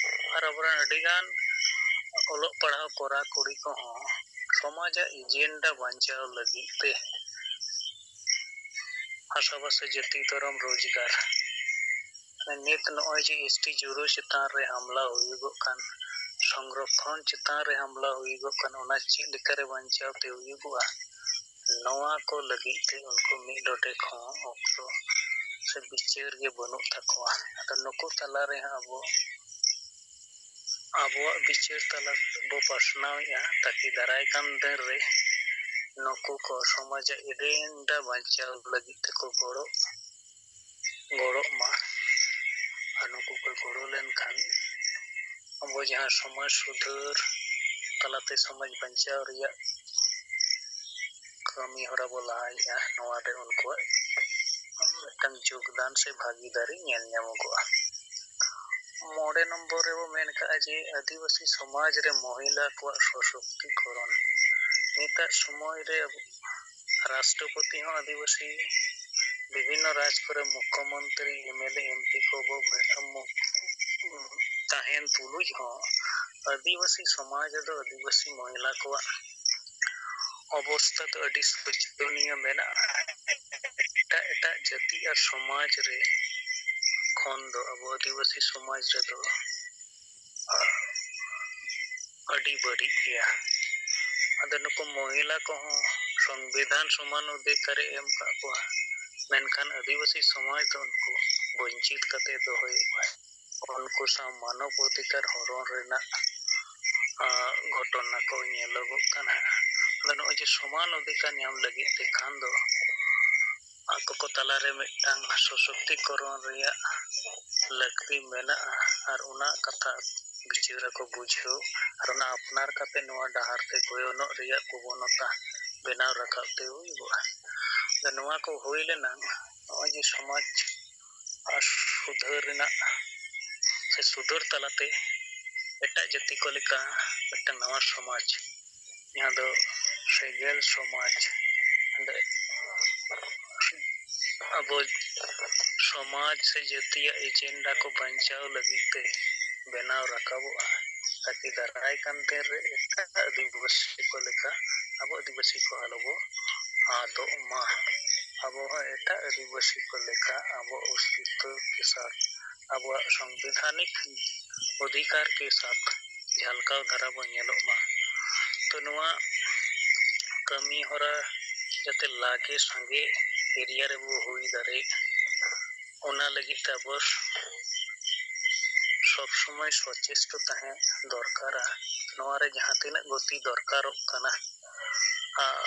ᱟᱨ ᱟᱵᱚᱨᱮᱱ ᱟᱹᱰᱤᱜᱟᱱ ᱚᱞᱚᱜ ᱯᱟᱲᱦᱟᱣ ᱠᱚᱲᱟ ᱠᱩᱲᱤ ᱠᱚᱦᱚᱸ ᱥᱚᱢᱟᱡᱟᱜ ᱮᱡᱮᱱᱰᱟ ᱵᱟᱧᱪᱟᱣ ᱞᱟᱹᱜᱤᱫ ᱛᱮ ᱦᱟᱥᱟᱵᱷᱟᱥᱟ, ᱡᱟᱹᱛᱤ, ᱫᱷᱚᱨᱚᱢ, ᱨᱳᱡᱽᱜᱟᱨ, ᱱᱤᱛ ᱱᱚᱜᱼᱚᱭ ᱡᱮ ᱮᱥ ᱴᱤ ᱡᱩᱨᱩ ᱪᱮᱛᱟᱱ ᱨᱮ ᱦᱟᱢᱞᱟ ᱦᱩᱭᱩᱜᱚᱜ ᱠᱟᱱ, ᱥᱚᱝᱨᱚᱠᱠᱷᱚᱱ ᱪᱮᱛᱟᱱ ᱨᱮ ᱦᱟᱢᱞᱟ ᱦᱩᱭᱩᱜᱚᱜ ᱠᱟᱱ, ᱚᱱᱟ ᱪᱮᱫ ᱞᱮᱠᱟᱨᱮ ᱵᱟᱧᱪᱟᱣ ᱛᱮ ᱦᱩᱭᱩᱜᱚᱜᱼᱟ? ᱱᱚᱣᱟ ᱠᱚ ᱞᱟᱹᱜᱤᱫ ᱛᱮ ᱩᱱᱠᱩ ᱢᱤᱫ ᱰᱚᱸᱰᱮᱠ ᱦᱚᱸ ᱚᱠᱛᱚ ᱥᱮ ᱵᱤᱪᱟᱹᱨ ᱜᱮ ᱵᱟᱹᱱᱩᱜ ᱛᱟᱠᱚᱣᱟ᱾ ᱟᱫᱚ ᱱᱩᱠᱩ ᱛᱟᱞᱟ ᱨᱮ ᱦᱟᱸᱜ ᱟᱵᱚ ᱟᱵᱚᱣᱟᱜ ᱵᱤᱪᱟᱹᱨ ᱛᱟᱞᱟ ᱵᱚ ᱯᱟᱥᱱᱟᱣᱮᱫᱼᱟ, ᱛᱟᱠᱤ ᱫᱟᱨᱟᱭ ᱠᱟᱱ ᱫᱤᱱ ᱨᱮ ᱱᱩᱠᱩ ᱠᱚ ᱥᱚᱢᱟᱡᱟᱜ ᱮᱡᱮᱱᱰᱟ ᱵᱟᱧᱪᱟᱣ ᱞᱟᱹᱜᱤᱫ ᱛᱮᱠᱚ ᱜᱚᱲᱚ, ᱜᱚᱲᱚᱜ ᱢᱟ᱾ ᱟᱨ ᱱᱩᱠᱩ ᱠᱚ ᱜᱚᱲᱚ ᱞᱮᱱᱠᱷᱟᱱ ᱟᱵᱚ ᱡᱟᱦᱟᱸ ᱥᱚᱢᱟᱡᱽ ᱥᱩᱫᱷᱟᱹᱨ ᱛᱟᱞᱟᱛᱮ ᱥᱚᱢᱟᱡᱽ ᱵᱟᱧᱪᱟᱣ ᱨᱮᱭᱟᱜ ᱠᱟᱹᱢᱤ ᱦᱚᱨᱟ ᱵᱚ ᱞᱟᱦᱟᱭᱮᱫᱼᱟ, ᱱᱚᱣᱟ ᱨᱮ ᱩᱱᱠᱩᱣᱟᱜ ᱢᱤᱫᱴᱟᱝ ᱡᱳᱜᱽᱫᱟᱱ ᱥᱮ ᱵᱷᱟᱹᱜᱤᱫᱟᱨᱤ ᱧᱮᱞ ᱧᱟᱢᱚᱜᱚᱜᱼᱟ᱾ ᱢᱚᱬᱮ ᱱᱚᱢᱵᱚᱨ ᱨᱮᱵᱚ ᱢᱮᱱ ᱠᱟᱜᱼᱟ ᱡᱮ ᱟᱹᱫᱤᱵᱟᱹᱥᱤ ᱥᱚᱢᱟᱡᱽ ᱨᱮ ᱢᱚᱦᱤᱞᱟ ᱠᱚᱣᱟᱜ ᱥᱚᱥᱚᱠᱛᱤᱠᱚᱨᱚᱱ᱾ ᱱᱤᱛᱟᱜ ᱥᱚᱢᱚᱭ ᱨᱮ ᱟᱵᱚ ᱨᱟᱥᱴᱨᱚᱯᱚᱛᱤ ᱦᱚᱸ ᱟᱹᱫᱤᱵᱟᱹᱥᱤ, ᱵᱤᱵᱷᱤᱱᱱᱚ ᱨᱟᱡᱽ ᱠᱚᱨᱮ ᱢᱩᱠᱠᱷᱚᱢᱚᱱᱛᱨᱤ, M L A, M P ᱠᱚᱵᱚ ᱢᱩ-, ᱛᱟᱦᱮᱱ ᱛᱩᱞᱩᱡ ᱦᱚᱸ ᱟᱹᱫᱤᱵᱟᱹᱥᱤ ᱥᱚᱢᱟᱡᱽ ᱨᱮᱫᱚ ᱟᱹᱫᱤᱵᱟᱹᱥᱤ ᱢᱚᱦᱤᱞᱟ ᱠᱚᱣᱟᱜ ᱚᱵᱚᱥᱛᱷᱟ ᱫᱚ ᱟᱹᱰᱤ ᱥᱳᱪᱚᱱᱤᱭᱚ ᱢᱮᱱᱟᱜᱼᱟ᱾ ᱮᱴᱟᱜ ᱮᱴᱟᱜ ᱡᱟᱹᱛᱤ ᱟᱨ ᱥᱚᱢᱟᱡᱽ ᱨᱮ ᱠᱷᱚᱱ ᱫᱚ ᱟᱵᱚ ᱟᱹᱫᱤᱵᱟᱹᱥᱤ ᱥᱚᱢᱟᱡᱽ ᱨᱮᱫᱚ ᱟᱹᱰᱤ ᱵᱟᱹᱲᱤᱡ ᱜᱮᱭᱟ᱾ ᱟᱫᱚ ᱱᱩᱠᱩ ᱢᱚᱦᱤᱞᱟ ᱠᱚᱦᱚᱸ ᱥᱚᱝᱵᱤᱫᱷᱟᱱ ᱥᱚᱢᱟᱱ ᱚᱫᱷᱤᱠᱟᱨᱮ ᱮᱢ ᱠᱟᱜ ᱠᱚᱣᱟ, ᱢᱮᱱᱠᱷᱟᱱ ᱟᱹᱫᱤᱵᱟᱹᱥᱤ ᱥᱚᱢᱟᱡᱽ ᱫᱚ ᱩᱱᱠᱩ ᱵᱚᱧᱪᱤᱛ ᱠᱟᱛᱮ ᱫᱚᱦᱚᱭᱮᱫ ᱠᱚᱣᱟ᱾ ᱩᱱᱠᱩ ᱥᱟᱶ ᱢᱟᱱᱚᱵ ᱚᱫᱷᱤᱠᱟᱨ ᱦᱚᱨᱚᱱ ᱨᱮᱱᱟᱜ, ᱟ, ᱜᱷᱚᱴᱚᱱᱟ ᱠᱚ ᱧᱮᱞᱚᱜᱚᱜ ᱠᱟᱱᱟ᱾ ᱟᱫᱚ ᱱᱚᱜᱼᱚᱭ ᱡᱮ ᱥᱚᱢᱟᱱ ᱚᱫᱷᱤᱠᱟᱨ ᱧᱟᱢ ᱞᱟᱹᱜᱤᱫ ᱛᱮ ᱠᱷᱟᱱ ᱫᱚ ᱟᱠᱚ ᱠᱚ ᱛᱟᱞᱟᱨᱮ ᱢᱤᱫᱴᱟᱝ ᱥᱚᱥᱚᱠᱛᱤᱠᱚᱨᱚᱱ ᱨᱮᱭᱟᱜ ᱞᱟᱹᱠᱛᱤ ᱢᱮᱱᱟᱜᱼᱟ᱾ ᱟᱨ ᱚᱱᱟ ᱠᱟᱛᱷᱟ ᱵᱤᱪᱟᱹᱨ ᱟᱠᱚ ᱵᱩᱡᱷᱟᱹᱣ, ᱟᱨ ᱚᱱᱟ ᱟᱯᱱᱟᱨ ᱠᱟᱛᱮ ᱱᱚᱣᱟ ᱰᱟᱦᱟᱨ ᱛᱮ ᱜᱚᱭᱚᱱᱚᱜ ᱨᱮᱭᱟᱜ ᱯᱨᱚᱵᱚᱱᱚᱛᱟ ᱵᱮᱱᱟᱣ ᱨᱟᱠᱟᱵ ᱛᱮ ᱦᱩᱭᱩᱜᱚᱜᱼᱟ᱾ ᱟᱫᱚ ᱱᱚᱣᱟ ᱠᱚ ᱦᱩᱭ ᱞᱮᱱᱟ, ᱱᱚᱜᱼᱚᱭ ᱡᱮ ᱥᱚᱢᱟᱡᱽ ᱟᱨ ᱥᱩᱫᱷᱟᱹᱨ ᱨᱮᱱᱟᱜ ᱥᱮ ᱥᱩᱫᱷᱟᱹᱨ ᱛᱟᱞᱟᱛᱮ ᱮᱴᱟᱜ ᱡᱟᱹᱛᱤ ᱠᱚ ᱞᱮᱠᱟ ᱢᱤᱫᱴᱟᱝ ᱱᱟᱣᱟ ᱥᱚᱢᱟᱡᱽ, ᱡᱟᱦᱟᱸ ᱫᱚ ᱥᱮᱸᱜᱮᱞ ᱥᱚᱢᱟᱡᱽ, ᱚᱸᱰᱮ ᱟᱵᱚ ᱥᱚᱢᱟᱡᱽ ᱥᱮ ᱡᱟᱹᱛᱤᱭᱟᱜ ᱮᱡᱮᱱᱰᱟ ᱠᱚ ᱵᱟᱧᱪᱟᱣ ᱞᱟᱹᱜᱤᱫ ᱛᱮ ᱵᱮᱱᱟᱣ ᱨᱟᱠᱟᱵᱚᱜᱼᱟ, ᱛᱟᱠᱤ ᱫᱟᱨᱟᱭ ᱠᱟᱱ ᱫᱤᱱ ᱨᱮ ᱮᱴᱟᱜ ᱟᱹᱫᱤᱵᱟᱹᱥᱤ ᱠᱚ ᱞᱮᱠᱟ ᱟᱵᱚ ᱟᱹᱫᱤᱵᱟᱹᱥᱤ ᱠᱚ ᱟᱞᱚ ᱵᱚ ᱟᱫᱚᱜ ᱢᱟ᱾ ᱟᱵᱚ ᱦᱚᱸ ᱮᱴᱟᱜ ᱟᱹᱫᱤᱵᱟᱹᱥᱤ ᱠᱚ ᱞᱮᱠᱟ ᱟᱵᱚ ᱚᱥᱛᱤᱛᱣ ᱠᱮ ᱥᱟᱛ, ᱟᱵᱚᱣᱟᱜ ᱥᱚᱝᱵᱤᱫᱷᱟᱱᱤᱠ ᱚᱫᱷᱤᱠᱟᱨ ᱠᱮ ᱥᱟᱛ ᱡᱷᱟᱞᱠᱟᱣ ᱫᱷᱟᱨᱟ ᱵᱚ ᱧᱮᱞᱚᱜ ᱢᱟ᱾ ᱛᱚ ᱱᱚᱣᱟ ᱠᱟᱹᱢᱤ ᱦᱚᱨᱟ ᱡᱟᱛᱮ ᱞᱟᱜᱮ ᱥᱟᱸᱜᱮ ᱮᱨᱤᱭᱟ ᱨᱮᱵᱚ ᱦᱩᱭ ᱫᱟᱲᱮᱭᱟᱜ, ᱚᱱᱟ ᱞᱟᱹᱜᱤᱫ ᱛᱮ ᱟᱵᱚ ᱥᱚᱵ ᱥᱚᱢᱚᱭ ᱥᱚᱪᱮᱥᱴᱚ ᱛᱟᱦᱮᱸ ᱫᱚᱨᱠᱟᱨᱟ᱾ ᱱᱚᱣᱟ ᱨᱮ ᱡᱟᱦᱟᱸ ᱛᱤᱱᱟᱹᱜ ᱜᱚᱛᱤ ᱫᱚᱨᱠᱟᱨᱚᱜ ᱠᱟᱱᱟ, ᱟᱨ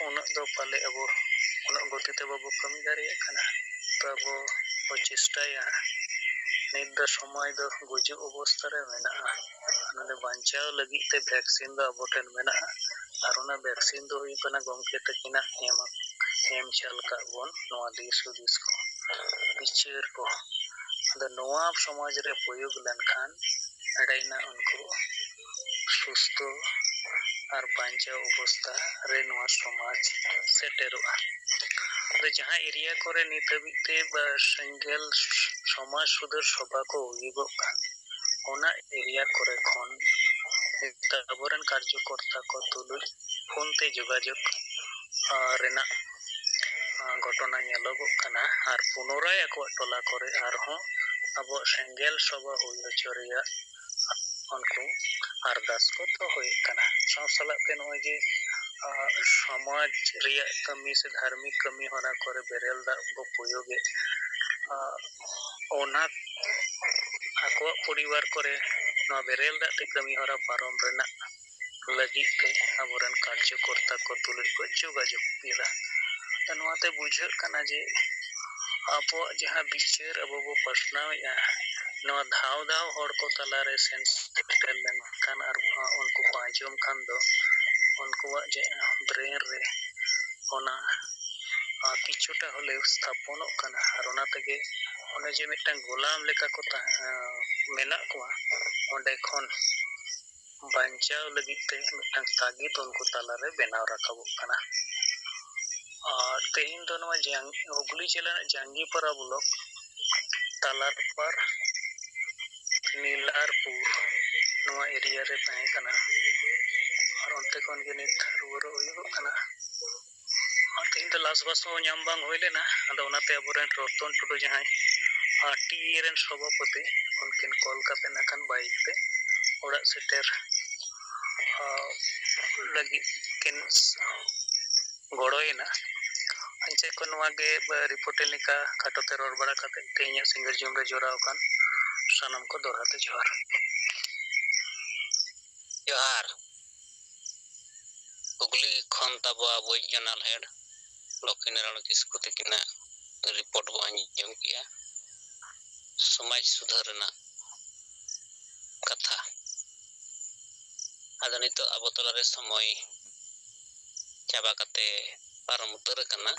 ᱩᱱᱟᱹᱜ ᱫᱚ ᱯᱟᱞᱮ ᱟᱵᱚ ᱩᱱᱟᱹᱜ ᱜᱚᱛᱤ ᱛᱮ ᱵᱟᱵᱚ ᱠᱟᱹᱢᱤ ᱫᱟᱲᱮᱭᱟᱜ ᱠᱟᱱᱟ᱾ ᱛᱚ ᱟᱵᱚ ᱵᱚ ᱪᱮᱥᱴᱟᱭᱟ, ᱱᱤᱛ ᱫᱚ ᱥᱚᱢᱚᱭ ᱫᱚ ᱜᱩᱡᱩᱜ ᱚᱵᱚᱥᱛᱟ ᱨᱮ ᱢᱮᱱᱟᱜᱼᱟ᱾ ᱚᱱᱟ ᱫᱚ ᱵᱟᱧᱪᱟᱣ ᱞᱟᱹᱜᱤᱫ ᱛᱮ ᱵᱷᱮᱠᱥᱤᱱ ᱫᱚ ᱟᱵᱚ ᱴᱷᱮᱱ ᱢᱮᱱᱟᱜᱼᱟ, ᱟᱨ ᱚᱱᱟ ᱵᱷᱮᱠᱥᱤᱱ ᱫᱚ ᱦᱩᱭᱩᱜ ᱠᱟᱱᱟ ᱜᱚᱢᱠᱮ ᱛᱟᱹᱠᱤᱱᱟᱜ ᱮᱢ, ᱮᱢ ᱪᱟᱞ ᱠᱟᱜ ᱵᱚᱱ ᱱᱚᱣᱟ ᱫᱤᱥ ᱦᱩᱫᱤᱥ ᱠᱚ, ᱵᱤᱪᱟᱹᱨ ᱠᱚ᱾ ᱟᱫᱚ ᱱᱚᱣᱟ ᱥᱚᱢᱟᱡᱽ ᱨᱮ ᱯᱨᱚᱭᱳᱜᱽ ᱞᱮᱱᱠᱷᱟᱱ ᱮᱸᱰᱮᱭᱮᱱᱟ ᱩᱱᱠᱩ ᱥᱩᱥᱛᱷᱚ ᱟᱨ ᱵᱟᱧᱪᱟᱣ ᱚᱵᱚᱥᱛᱷᱟ ᱨᱮ ᱱᱚᱣᱟ ᱥᱚᱢᱟᱡᱽ ᱥᱮᱴᱮᱨᱚᱜᱼᱟ᱾ ᱟᱫᱚ ᱡᱟᱦᱟᱸ ᱮᱨᱤᱭᱟ ᱠᱚᱨᱮ ᱱᱤᱛ ᱦᱟᱹᱵᱤᱡ ᱛᱮ ᱵᱟ ᱥᱮᱸᱜᱮᱞ ᱥᱚᱢᱟᱡᱽ ᱥᱩᱫᱷᱟᱹᱨ ᱥᱚᱵᱷᱟ ᱠᱚ ᱦᱩᱭᱩᱜᱚᱜ ᱠᱟᱱ, ᱚᱱᱟ ᱮᱨᱤᱭᱟ ᱠᱚᱨᱮ ᱠᱷᱚᱱ ᱟᱵᱚᱨᱮᱱ ᱠᱟᱨᱡᱚᱠᱚᱨᱛᱟ ᱠᱚ ᱛᱩᱞᱩᱡ ᱯᱷᱳᱱ ᱛᱮ ᱡᱳᱜᱟᱡᱳᱜᱽ, ᱟᱸ, ᱨᱮᱱᱟᱜ, ᱟᱸ, ᱜᱷᱚᱴᱚᱱᱟ ᱧᱮᱞᱚᱜᱚᱜ ᱠᱟᱱᱟ᱾ ᱟᱨ ᱯᱩᱱᱚᱨᱟᱭ ᱟᱠᱚᱣᱟᱜ ᱴᱚᱞᱟ ᱠᱚᱨᱮ ᱟᱨᱦᱚᱸ ᱟᱵᱚᱣᱟᱜ ᱥᱮᱸᱜᱮᱞ ᱥᱚᱵᱷᱟ ᱦᱩᱭ ᱦᱚᱪᱚ ᱨᱮᱭᱟᱜ ᱩᱱᱠᱩ ᱟᱨᱫᱟᱥ ᱠᱚ ᱫᱚᱦᱚᱭᱮᱫ ᱠᱟᱱᱟ᱾ ᱥᱟᱶ ᱥᱟᱞᱟᱜ ᱛᱮ ᱱᱚᱜᱼᱚᱭ ᱡᱮ, ᱟᱸ, ᱥᱚᱢᱟᱡᱽ ᱨᱮᱭᱟᱜ ᱠᱟᱹᱢᱤ ᱥᱮ ᱫᱷᱟᱨᱢᱤᱠ ᱠᱟᱹᱢᱤ ᱦᱚᱨᱟ ᱠᱚᱨᱮ ᱵᱮᱨᱮᱞ ᱫᱟᱜ ᱵᱚ ᱯᱨᱚᱭᱳᱜᱮᱫ, ᱟᱸ, ᱚᱱᱟ ᱟᱠᱚᱣᱟᱜ ᱯᱚᱨᱤᱵᱟᱨ ᱠᱚᱨᱮ ᱱᱚᱣᱟ ᱵᱮᱨᱮᱞ ᱫᱟᱜ ᱛᱮ ᱠᱟᱹᱢᱤ ᱦᱚᱨᱟ ᱯᱟᱨᱚᱢ ᱨᱮᱱᱟᱜ ᱞᱟᱹᱜᱤᱫ ᱛᱮ ᱟᱵᱚᱨᱮᱱ ᱠᱟᱨᱡᱚᱠᱚᱨᱛᱟ ᱠᱚ ᱛᱩᱞᱩᱡ ᱠᱚ ᱡᱳᱜᱟᱡᱳᱜᱽ ᱠᱮᱫᱟ᱾ ᱱᱚᱣᱟᱛᱮ ᱵᱩᱡᱷᱟᱹᱜ ᱠᱟᱱᱟ ᱡᱮ ᱟᱵᱚᱣᱟᱜ ᱡᱟᱦᱟᱸ ᱵᱤᱪᱟᱹᱨ ᱟᱵᱚ ᱵᱚ ᱯᱟᱥᱱᱟᱣᱮᱫᱼᱟ, ᱱᱚᱣᱟ ᱫᱷᱟᱣ ᱫᱷᱟᱣ ᱦᱚᱲ ᱠᱚ ᱛᱟᱞᱟᱨᱮ ᱥᱮᱱ ᱥᱮᱴᱮᱨ ᱞᱮᱱᱠᱷᱟᱱ ᱟᱨ ᱩᱱᱠᱩ ᱠᱚ ᱟᱸᱡᱚᱢ ᱠᱷᱟᱱ ᱫᱚ ᱩᱱᱠᱩᱣᱟᱜ ᱡᱮ ᱵᱨᱮᱱ ᱨᱮ ᱚᱱᱟ, ᱟᱸ, ᱠᱤᱪᱷᱩᱴᱟ ᱦᱚᱞᱮᱣ ᱥᱛᱷᱟᱯᱚᱱᱚᱜ ᱠᱟᱱᱟ᱾ ᱟᱨ ᱚᱱᱟ ᱛᱮᱜᱮ ᱚᱱᱮ ᱡᱮ ᱢᱤᱫᱴᱟᱝ ᱜᱳᱞᱟᱢ ᱞᱮᱠᱟ ᱠᱚ ᱛᱟᱦᱮᱸ, ᱟᱸ, ᱢᱮᱱᱟᱜ ᱠᱚᱣᱟ, ᱚᱸᱰᱮ ᱠᱷᱚᱱ ᱵᱟᱧᱪᱟᱣ ᱞᱟᱹᱜᱤᱫ ᱛᱮ ᱢᱤᱫᱴᱟᱝ ᱛᱟᱹᱜᱤᱫ ᱩᱱᱠᱩ ᱛᱟᱞᱟᱨᱮ ᱵᱮᱱᱟᱣ ᱨᱟᱠᱟᱵᱚᱜ ᱠᱟᱱᱟ᱾ ᱟᱨ ᱛᱮᱦᱮᱧ ᱫᱚ ᱱᱚᱣᱟ ᱡᱟᱝ-, ᱦᱩᱜᱽᱞᱤ ᱡᱮᱞᱟ ᱨᱮᱱᱟᱜ ᱡᱟᱝᱜᱤᱯᱟᱨᱟ ᱵᱞᱚᱠ, ᱛᱟᱞᱟᱨᱯᱟᱨ, ᱱᱤᱞᱟᱨᱯᱩᱨ, ᱱᱚᱣᱟ ᱮᱨᱤᱭᱟ ᱨᱮ ᱛᱟᱦᱮᱸ ᱠᱟᱱᱟ᱾ ᱟᱨ ᱚᱱᱛᱮ ᱠᱷᱚᱱ ᱜᱮ ᱱᱤᱛ ᱨᱩᱣᱟᱹᱲᱚᱜ ᱦᱩᱭᱩᱜᱚᱜ ᱠᱟᱱᱟ᱾ ᱟᱨ ᱛᱮᱦᱮᱧ ᱫᱚ ᱞᱟᱥᱵᱟᱥ ᱦᱚᱸ ᱧᱟᱢ ᱵᱟᱝ ᱦᱩᱭ ᱞᱮᱱᱟ᱾ ᱟᱫᱚ ᱚᱱᱟᱛᱮ ᱟᱵᱚᱨᱮᱱ ᱨᱚᱛᱚᱱ ᱴᱩᱰᱩ ᱡᱟᱦᱟᱸᱭ, ᱟᱨ, ᱴᱤ ᱮ ᱨᱮᱱ ᱥᱚᱵᱷᱟᱯᱚᱛᱤ, ᱩᱱᱠᱤᱱ ᱠᱚᱞ ᱠᱟᱛᱮ ᱱᱟᱜ ᱠᱷᱟᱱ ᱵᱟᱭᱤᱠ ᱛᱮ ᱚᱲᱟᱜ ᱥᱮᱴᱮᱨ, ᱟᱨ, ᱞᱟᱹᱜᱤᱫ ᱠᱤᱱ ᱜᱚᱲᱚᱭᱮᱱᱟ᱾ ᱟᱧᱪᱮ ᱠᱚ ᱱᱚᱣᱟ ᱜᱮ ᱨᱤᱯᱳᱨᱴ ᱞᱮᱠᱟ ᱠᱷᱟᱴᱚ ᱛᱮ ᱨᱚᱲ ᱵᱟᱲᱟ ᱠᱟᱛᱮ ᱛᱮᱦᱮᱧᱟᱜ ᱥᱤᱸᱜᱟᱹᱲ ᱡᱚᱢ ᱨᱮ ᱡᱚᱲᱟᱣ ᱟᱠᱟᱱ ᱥᱟᱱᱟᱢ ᱠᱚ ᱫᱚᱦᱲᱟ ᱛᱮ ᱡᱚᱦᱟᱨ᱾ ᱡᱚᱦᱟᱨ᱾ ᱦᱩᱜᱽᱞᱤ ᱠᱷᱚᱱ ᱛᱟᱵᱚ ᱟᱵᱚᱭᱤᱡ ᱚᱱᱚᱞᱦᱮᱲ ᱞᱚᱠᱠᱷᱤᱱᱟᱨᱟᱭᱚᱬ ᱠᱤᱥᱠᱩ ᱛᱟᱹᱠᱤᱱᱟᱜ ᱨᱤᱯᱳᱨᱴ ᱵᱚ ᱟᱸᱡᱚᱢ ᱠᱮᱜᱼᱟ, ᱥᱚᱢᱟᱡᱽ ᱥᱩᱫᱷᱟᱹᱨ ᱨᱮᱱᱟᱜ ᱠᱟᱛᱷᱟ᱾ ᱟᱫᱚ ᱱᱤᱛᱚᱜ ᱟᱵᱚ ᱛᱟᱞᱟᱨᱮ ᱥᱚᱢᱚᱭ ᱪᱟᱵᱟ ᱠᱟᱛᱮ ᱯᱟᱨᱚᱢ ᱩᱛᱟᱹᱨ ᱟᱠᱟᱱᱟ᱾